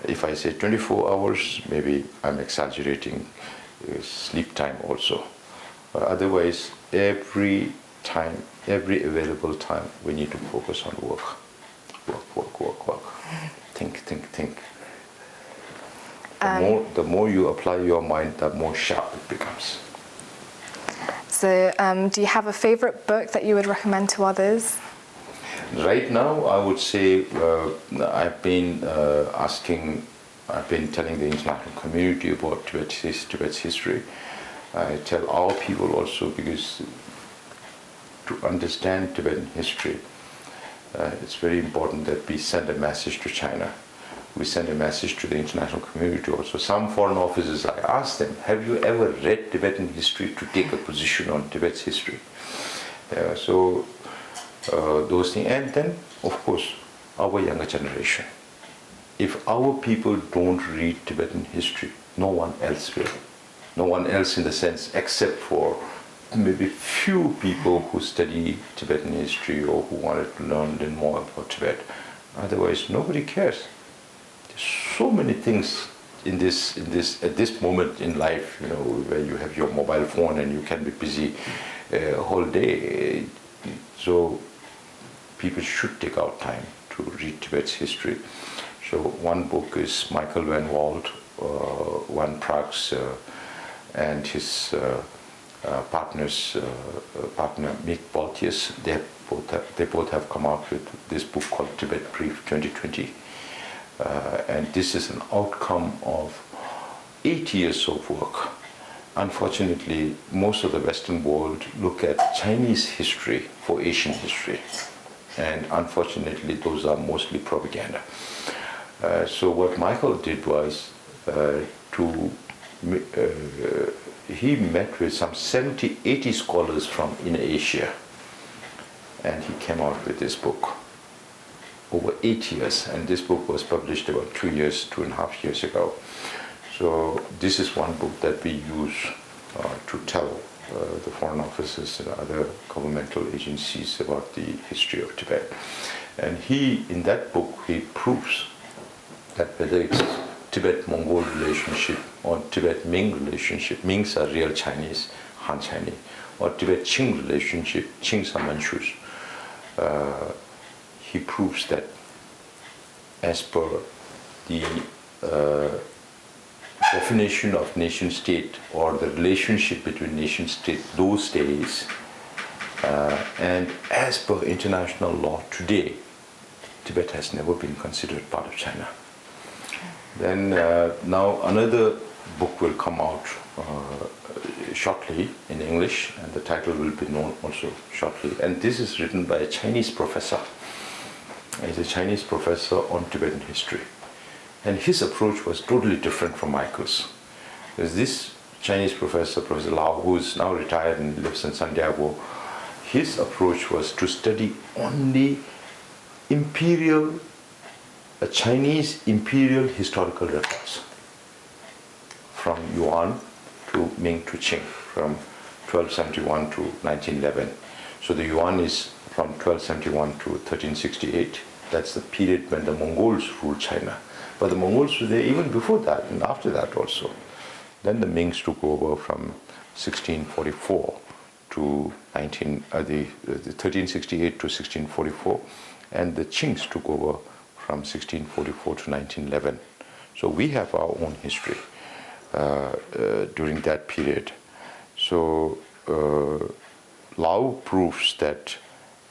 if I say twenty-four hours, maybe I'm exaggerating uh, sleep time also. But otherwise, every time, every available time, we need to focus on work. Work, work, work, work. Think, think, think. The, more, the more you apply your mind, the more sharp it becomes. So, um, do you have a favorite book that you would recommend to others? Right now, I would say uh, I've been uh, asking, I've been telling the international community about Tibet, his, Tibet's history. I tell our people also because to understand Tibetan history, uh, it's very important that we send a message to China. We send a message to the international community also. Some foreign officers, I ask them, have you ever read Tibetan history to take a position on Tibet's history? Uh, so uh, those things. And then, of course, our younger generation. If our people don't read Tibetan history, no one else will. No one else in the sense, except for maybe few people who study Tibetan history or who wanted to learn, learn more about Tibet. Otherwise, nobody cares. There's so many things in this in this at this moment in life, you know, where you have your mobile phone and you can be busy uh, whole day. So people should take out time to read Tibet's history. So one book is Michael Van Walt, uh, Van Praagh, uh, and his uh, uh, partners, uh, uh, partner Mick Balthius. They both have, they both have come out with this book called Tibet Brief twenty twenty, uh, and this is an outcome of eight years of work. Unfortunately, most of the Western world look at Chinese history for Asian history, and unfortunately, those are mostly propaganda. Uh, so what Michael did was uh, to uh, he met with some seventy, eighty scholars from Inner Asia, and he came out with this book over eight years, and this book was published about two years, two and a half years ago. So this is one book that we use uh, to tell uh, the foreign offices and other governmental agencies about the history of Tibet. And he, in that book, he proves that whether it's Tibet-Mongol relationship or Tibet-Ming relationship, Mings are real Chinese, Han Chinese, or Tibet-Qing relationship, Qings are Manchus, uh, he proves that as per the uh, definition of nation state or the relationship between nation state those days uh, and as per international law today, Tibet has never been considered part of China. Then uh, now another book will come out uh, shortly in English, and the title will be known also shortly. And this is written by a Chinese professor. He's a Chinese professor on Tibetan history. And his approach was totally different from Michael's. Because this Chinese professor, Professor Lau, who is now retired and lives in Santiago, his approach was to study only imperial, uh, Chinese imperial historical records from Yuan to Ming to Qing, from twelve seventy-one to nineteen eleven. So the Yuan is from twelve seventy-one to thirteen sixty-eight. That's the period when the Mongols ruled China. But the Mongols were there even before that and after that also. Then the Mings took over from sixteen forty-four to nineteen, uh, the, the thirteen sixty-eight to sixteen forty-four, and the Qings took over from sixteen forty-four to nineteen eleven. So we have our own history, uh, uh, during that period. So, uh, Lau proves that,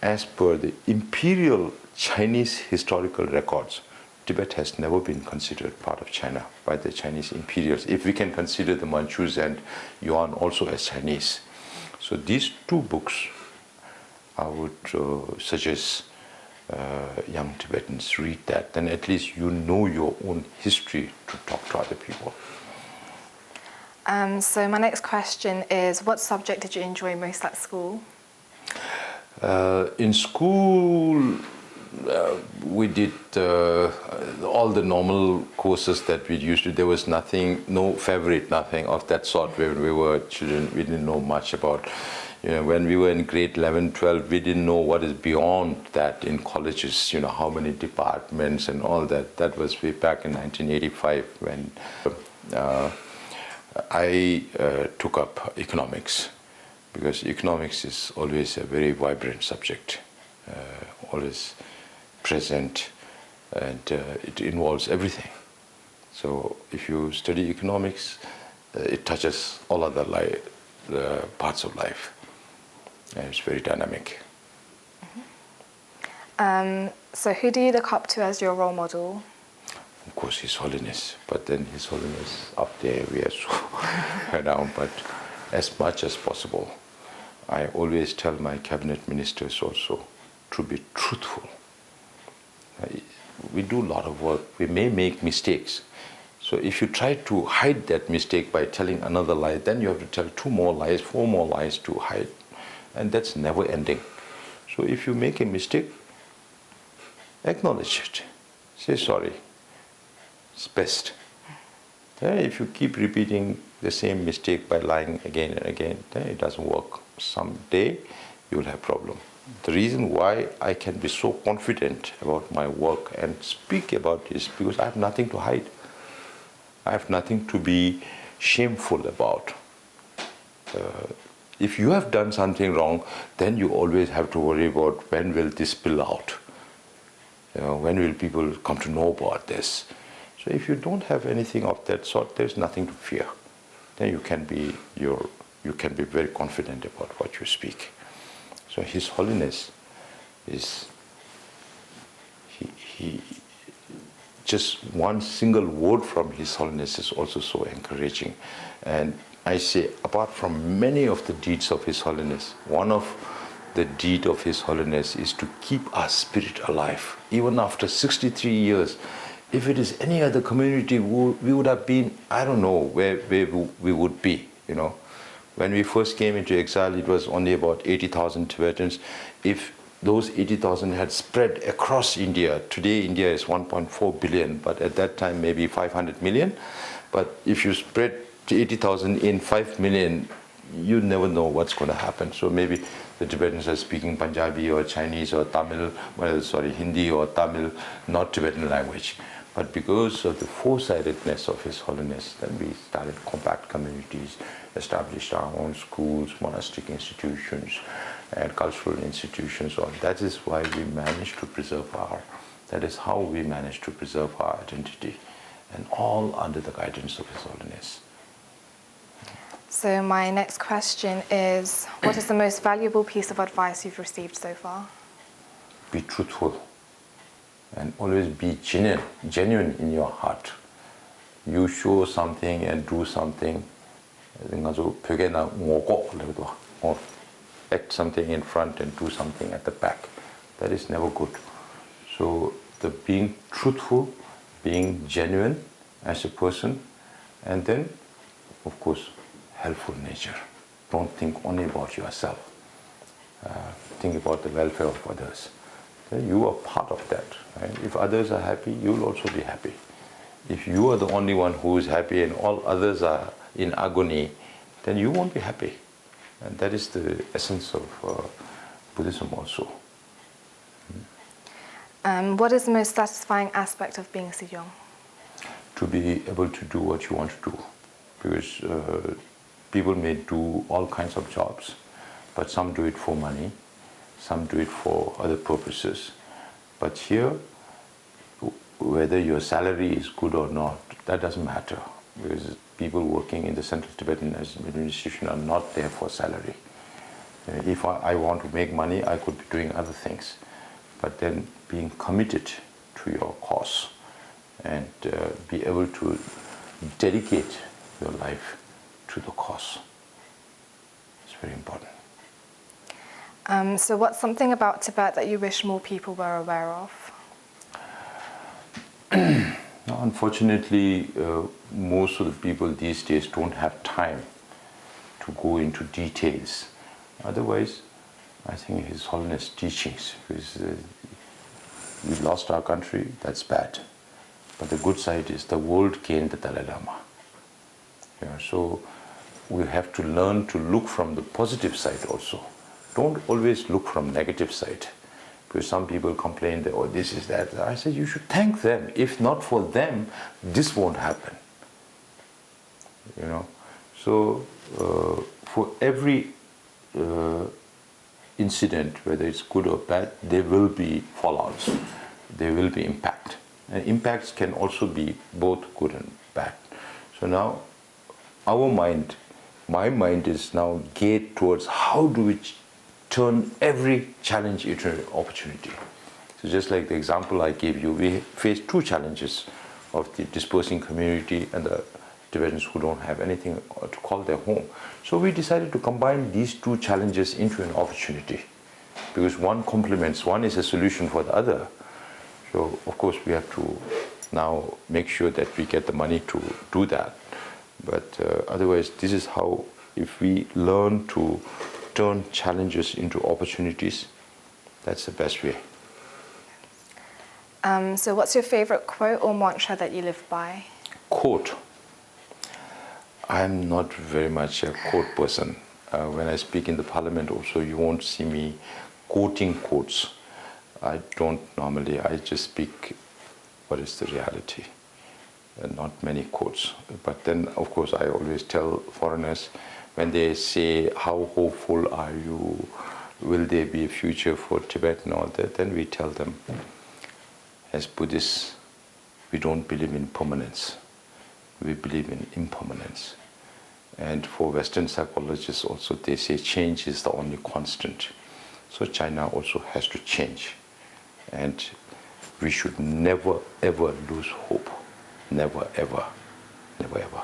as per the imperial Chinese historical records, Tibet has never been considered part of China by the Chinese imperials, if we can consider the Manchus and Yuan also as Chinese. So these two books, I would, uh, suggest, uh, young Tibetans read that. Then at least you know your own history to talk to other people. Um, so my next question is, what subject did you enjoy most at school? Uh, in school, uh, we did, uh, all the normal courses that we used to. There was nothing, no favorite, nothing of that sort. When we were children, we didn't know much about, you know, when we were in grade eleven, twelve, we didn't know what is beyond that in colleges, you know, how many departments and all that. That was way back in nineteen eighty-five when, uh, I, uh, took up economics, because economics is always a very vibrant subject, uh, always present, and, uh, it involves everything. So if you study economics, uh, it touches all other li- uh, parts of life, and it's very dynamic. Um, so who do you look up to as your role model? Of course, His Holiness. But then His Holiness up there, we are so down. But as much as possible, I always tell my cabinet ministers also to be truthful. Uh, We do a lot of work. We may make mistakes. So if you try to hide that mistake by telling another lie, then you have to tell two more lies, four more lies to hide. And that's never ending. So if you make a mistake, acknowledge it. Say sorry. It's best. Then if you keep repeating the same mistake by lying again and again, then it doesn't work. Someday you will have problem. The reason why I can be so confident about my work and speak about this, because I have nothing to hide. I have nothing to be shameful about. Uh, if you have done something wrong, then you always have to worry about when will this spill out. You know, when will people come to know about this? So if you don't have anything of that sort, there's nothing to fear. Then you can be your you can be very confident about what you speak. So His Holiness is he, he just one single word from His Holiness is also so encouraging. And I say, apart from many of the deeds of His Holiness, one of the deed of His Holiness is to keep our spirit alive. Even after sixty-three years, if it is any other community, we would have been, I don't know where, where we would be, you know. When we first came into exile, it was only about eighty thousand Tibetans. If those eighty thousand had spread across India, today India is one point four billion, but at that time maybe five hundred million. But if you spread eighty thousand in five million, you never know what's going to happen. So maybe the Tibetans are speaking Punjabi or Chinese or Tamil, well, sorry, Hindi or Tamil, not Tibetan language. But because of the foresightedness of His Holiness, then we started compact communities, established our own schools, monastic institutions, and cultural institutions. All that is why we managed to preserve our, that is how we managed to preserve our identity, and all under the guidance of His Holiness. So my next question is, what is the most valuable piece of advice you've received so far? Be truthful and always be genuine, genuine in your heart. You show something and do something. ང་ཚོ་བོད་སྐད་ནང་ངོ་ལྐོག་ལབ་འདུག་ངོ། Act something in front and do something at the back. That is never good. So the being truthful, being genuine as a person, and then, of course, helpful nature. Don't think only about yourself. Uh, think about the welfare of others. Then you are part of that. Right? If others are happy, you will also be happy. If you are the only one who is happy and all others are in agony, then you won't be happy. And that is the essence of uh, Buddhism also. Um, what is the most satisfying aspect of being a Siyong? To be able to do what you want to do. Because uh, people may do all kinds of jobs, but some do it for money, some do it for other purposes. But here, whether your salary is good or not, that doesn't matter. Because people working in the Central Tibetan Administration are not there for salary. Uh, If I, I want to make money, I could be doing other things. But then being committed to your cause and uh, be able to dedicate your life to the cause is very important. Um, so, what's something about Tibet that you wish more people were aware of? Unfortunately, uh, most of the people these days don't have time to go into details. Otherwise, I think His Holiness teachings, because uh, we lost our country, that's bad. But the good side is the world gained the Dalai Lama. Yeah, so we have to learn to look from the positive side also. Don't always look from negative side. Because some people complain that, oh, this is that. I said, you should thank them. If not for them, this won't happen. You know, so uh, for every uh, incident, whether it's good or bad, there will be fallouts. There will be impact. And impacts can also be both good and bad. So now, our mind, my mind is now geared towards how do we ch- turn every challenge into an opportunity. So just like the example I gave you, we faced two challenges of the dispersing community and the Tibetans who don't have anything to call their home. So we decided to combine these two challenges into an opportunity because one complements, one is a solution for the other. So of course we have to now make sure that we get the money to do that. But uh, otherwise, this is how, if we learn to turn challenges into opportunities, that's the best way. Um, so, what's your favorite quote or mantra that you live by? Quote. I'm not very much a quote person. Uh, when I speak in the parliament, also, you won't see me quoting quotes. I don't normally, I just speak what is the reality. Uh, not many quotes. But then, of course, I always tell foreigners when they say, how hopeful are you? Will there be a future for Tibet and all that? Then we tell them, as Buddhists, we don't believe in permanence. We believe in impermanence. And for Western psychologists also, they say change is the only constant. So China also has to change. And we should never ever lose hope. Never ever. Never ever.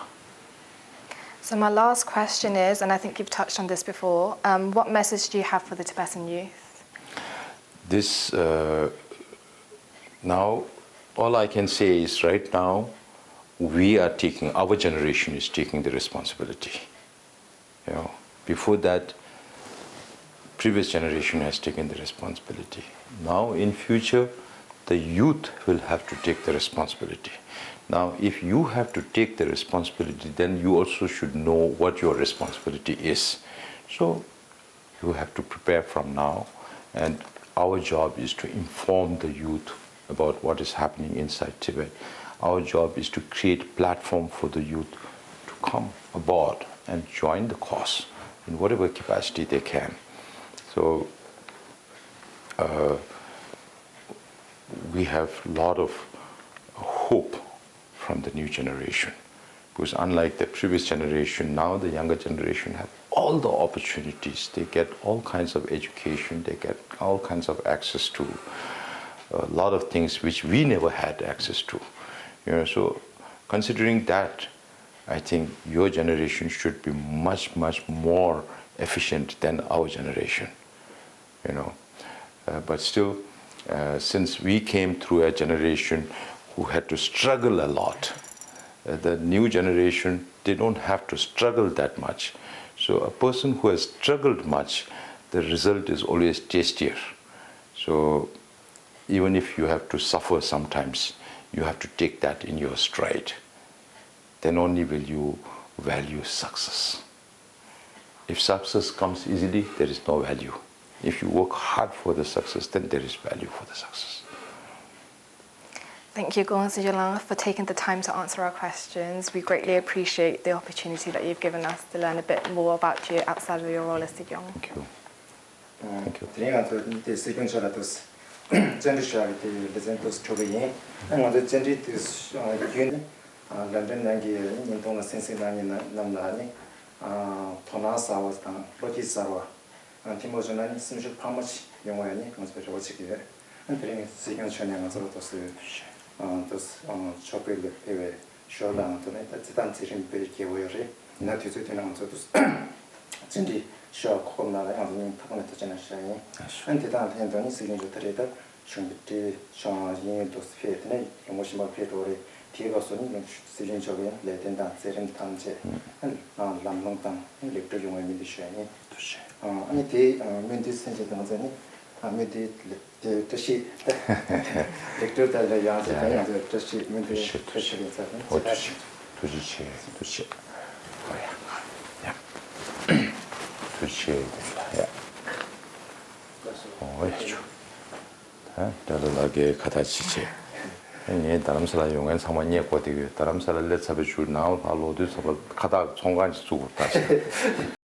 So, my last question is, and I think you've touched on this before, um, what message do you have for the Tibetan youth? This uh, now, all I can say is right now, we are taking, our generation is taking the responsibility. You know, before that, previous generation has taken the responsibility. Now, in future, the youth will have to take the responsibility. Now, if you have to take the responsibility, then you also should know what your responsibility is. So, you have to prepare from now, and our job is to inform the youth about what is happening inside Tibet. Our job is to create platform for the youth to come aboard and join the cause in whatever capacity they can. So uh, we have a lot of hope from the new generation. Because unlike the previous generation, now the younger generation have all the opportunities. They get all kinds of education. They get all kinds of access to a lot of things which we never had access to. You know, so considering that, I think your generation should be much, much more efficient than our generation. You know, uh, but still, Uh, since we came through a generation who had to struggle a lot, uh, the new generation, they don't have to struggle that much. So a person who has struggled much, the result is always tastier. So even if you have to suffer sometimes, you have to take that in your stride. Then only will you value success. If success comes easily, there is no value. If you work hard for the success, then there is value for the success. Thank you, Gong Sijalang, for taking the time to answer our questions. We greatly appreciate the opportunity that you've given us to learn a bit more about you outside of your role as Sikyong. Thank you. Thank you. དེ་རིང་ང་ཚོ་དེ་སྲིད་སྐྱོང་མཆོག་ལ་དུས་བཅར་འདྲི་ཞུ་ཡག་གི་དེ་ལེ་ཚན་དུ་གྲུབ་པ་ཡིན། ང་ཚོ་བཅར་འདྲི་དུས་རྒྱུན་ནི་ལན་ཀྲན་ནང་གི་བརྙན་ཐུང་ལ་གསན་གཟིགས་གནང་མཁན་རྣམས་ལ་ནི་དོ་སྣང་གསར་བ་དང་བློ་སྐྱེད་གསར་བ། ཐིམ་པོ་བྱུང་ན་ནི་སེམས་ཤུགས་འཕར་མ་ཞིག་ཡོང་བ་ཡང་ནི་ང་ཚོས་རེ་བ་བྱེད་ཀྱི་ཡོད། དེ་རིང་སྲིད་སྐྱོང་མཆོག་ནས་ང་ཚོར་ཏོག་ཙམ་ཏོག་ཙམ་ཕྱོགས་ཕེབས་ལ་ཕེབས་པའི་ཞོར་ལ་ང་ཚོ་ནི་ད་རྩེད་ཐང་རྩེད་རིམ་སྤེལ་རྒྱུ་ཡོད་རེད། ཡིན་ན་དུས་ཚོད་དེ་ན་ང་ཚོ་ཏོག་ཙམ་ཅི་འདྲའི་ཞོར་གོ་སྐབས་གནང་བ་ཡང་ང་ཚོ་སྙིང་ཐག་པ་ནས་ཐུགས་རྗེ་གནང་ཞུ་ཡ་ཡིན། ཨ་དེ་དང་ལྷན་དུ་ནི་སྲིད་སྐྱོང་མཆོག་ད་རེས་ད་གཞུང་གི་ཁྲིམས་ཡིན་ཏོག་ཙམ་ཕེབས་དེ་ནས་ལུང་པ་གཞན་པར་ཕེབས་འགྲོ་རེད། དེའི་སྐབས་སུ་ནི་སྲིད་སྐྱོང་མཆོག་གི་ལས་དོན་དང་མཛད་རིམ་ཐམས་ཅད་ལམ་ལྷོང་དང་ལེགས་གྲུབ་ཡོང་བའི་སྨོན་འདུན་ཞུ་ཡ་ཡིན། ཐུགས་རྗེ་ཆེ། ཨ་ནི་དེའི་སྨོན་འདུན་གསན་རྗེས་དང་མཛད་ནི་སྨོན་འདུན་དེ་བཀྲ་ཤིས་ལེགས་གྲུབ་དང་ལས་ཡོངས་ཀྱི་དོན་ཡོངས་ཀྱི་བཀྲ་ཤིས་སྨོན་འདུན་ཐུགས་རྗེ་ཆེ། ཐུགས་རྗེ་ཆེ། ཐུགས་རྗེ་ཆེ། ཐུགས་རྗེ་ཆེ། ཨོ་ཡ། ཡ། ཐུགས་རྗེ་ཆེ། ཡ། ཨོ་ཡ་ཆུ། ད་ལྟ་ལ་གའི་ཁ་ཐག་ཅི་བྱེད། ངས་རྡ་རམ་ས་ལ་ཡོང་མཁན་ཚང་མ་རྙེད་གོ་བསྡད་ཡོད། རྡ་རམ་ས་ལ་སླེབས་ཚར་བའི་ཤུལ་ནང་ལ་ཕར་ལོག་དུས་ཙམ་པ་ཁ་བཏགས་ཚོང་ཁང་ཞིག་བཙུགས་དགོས་ད་བྱས།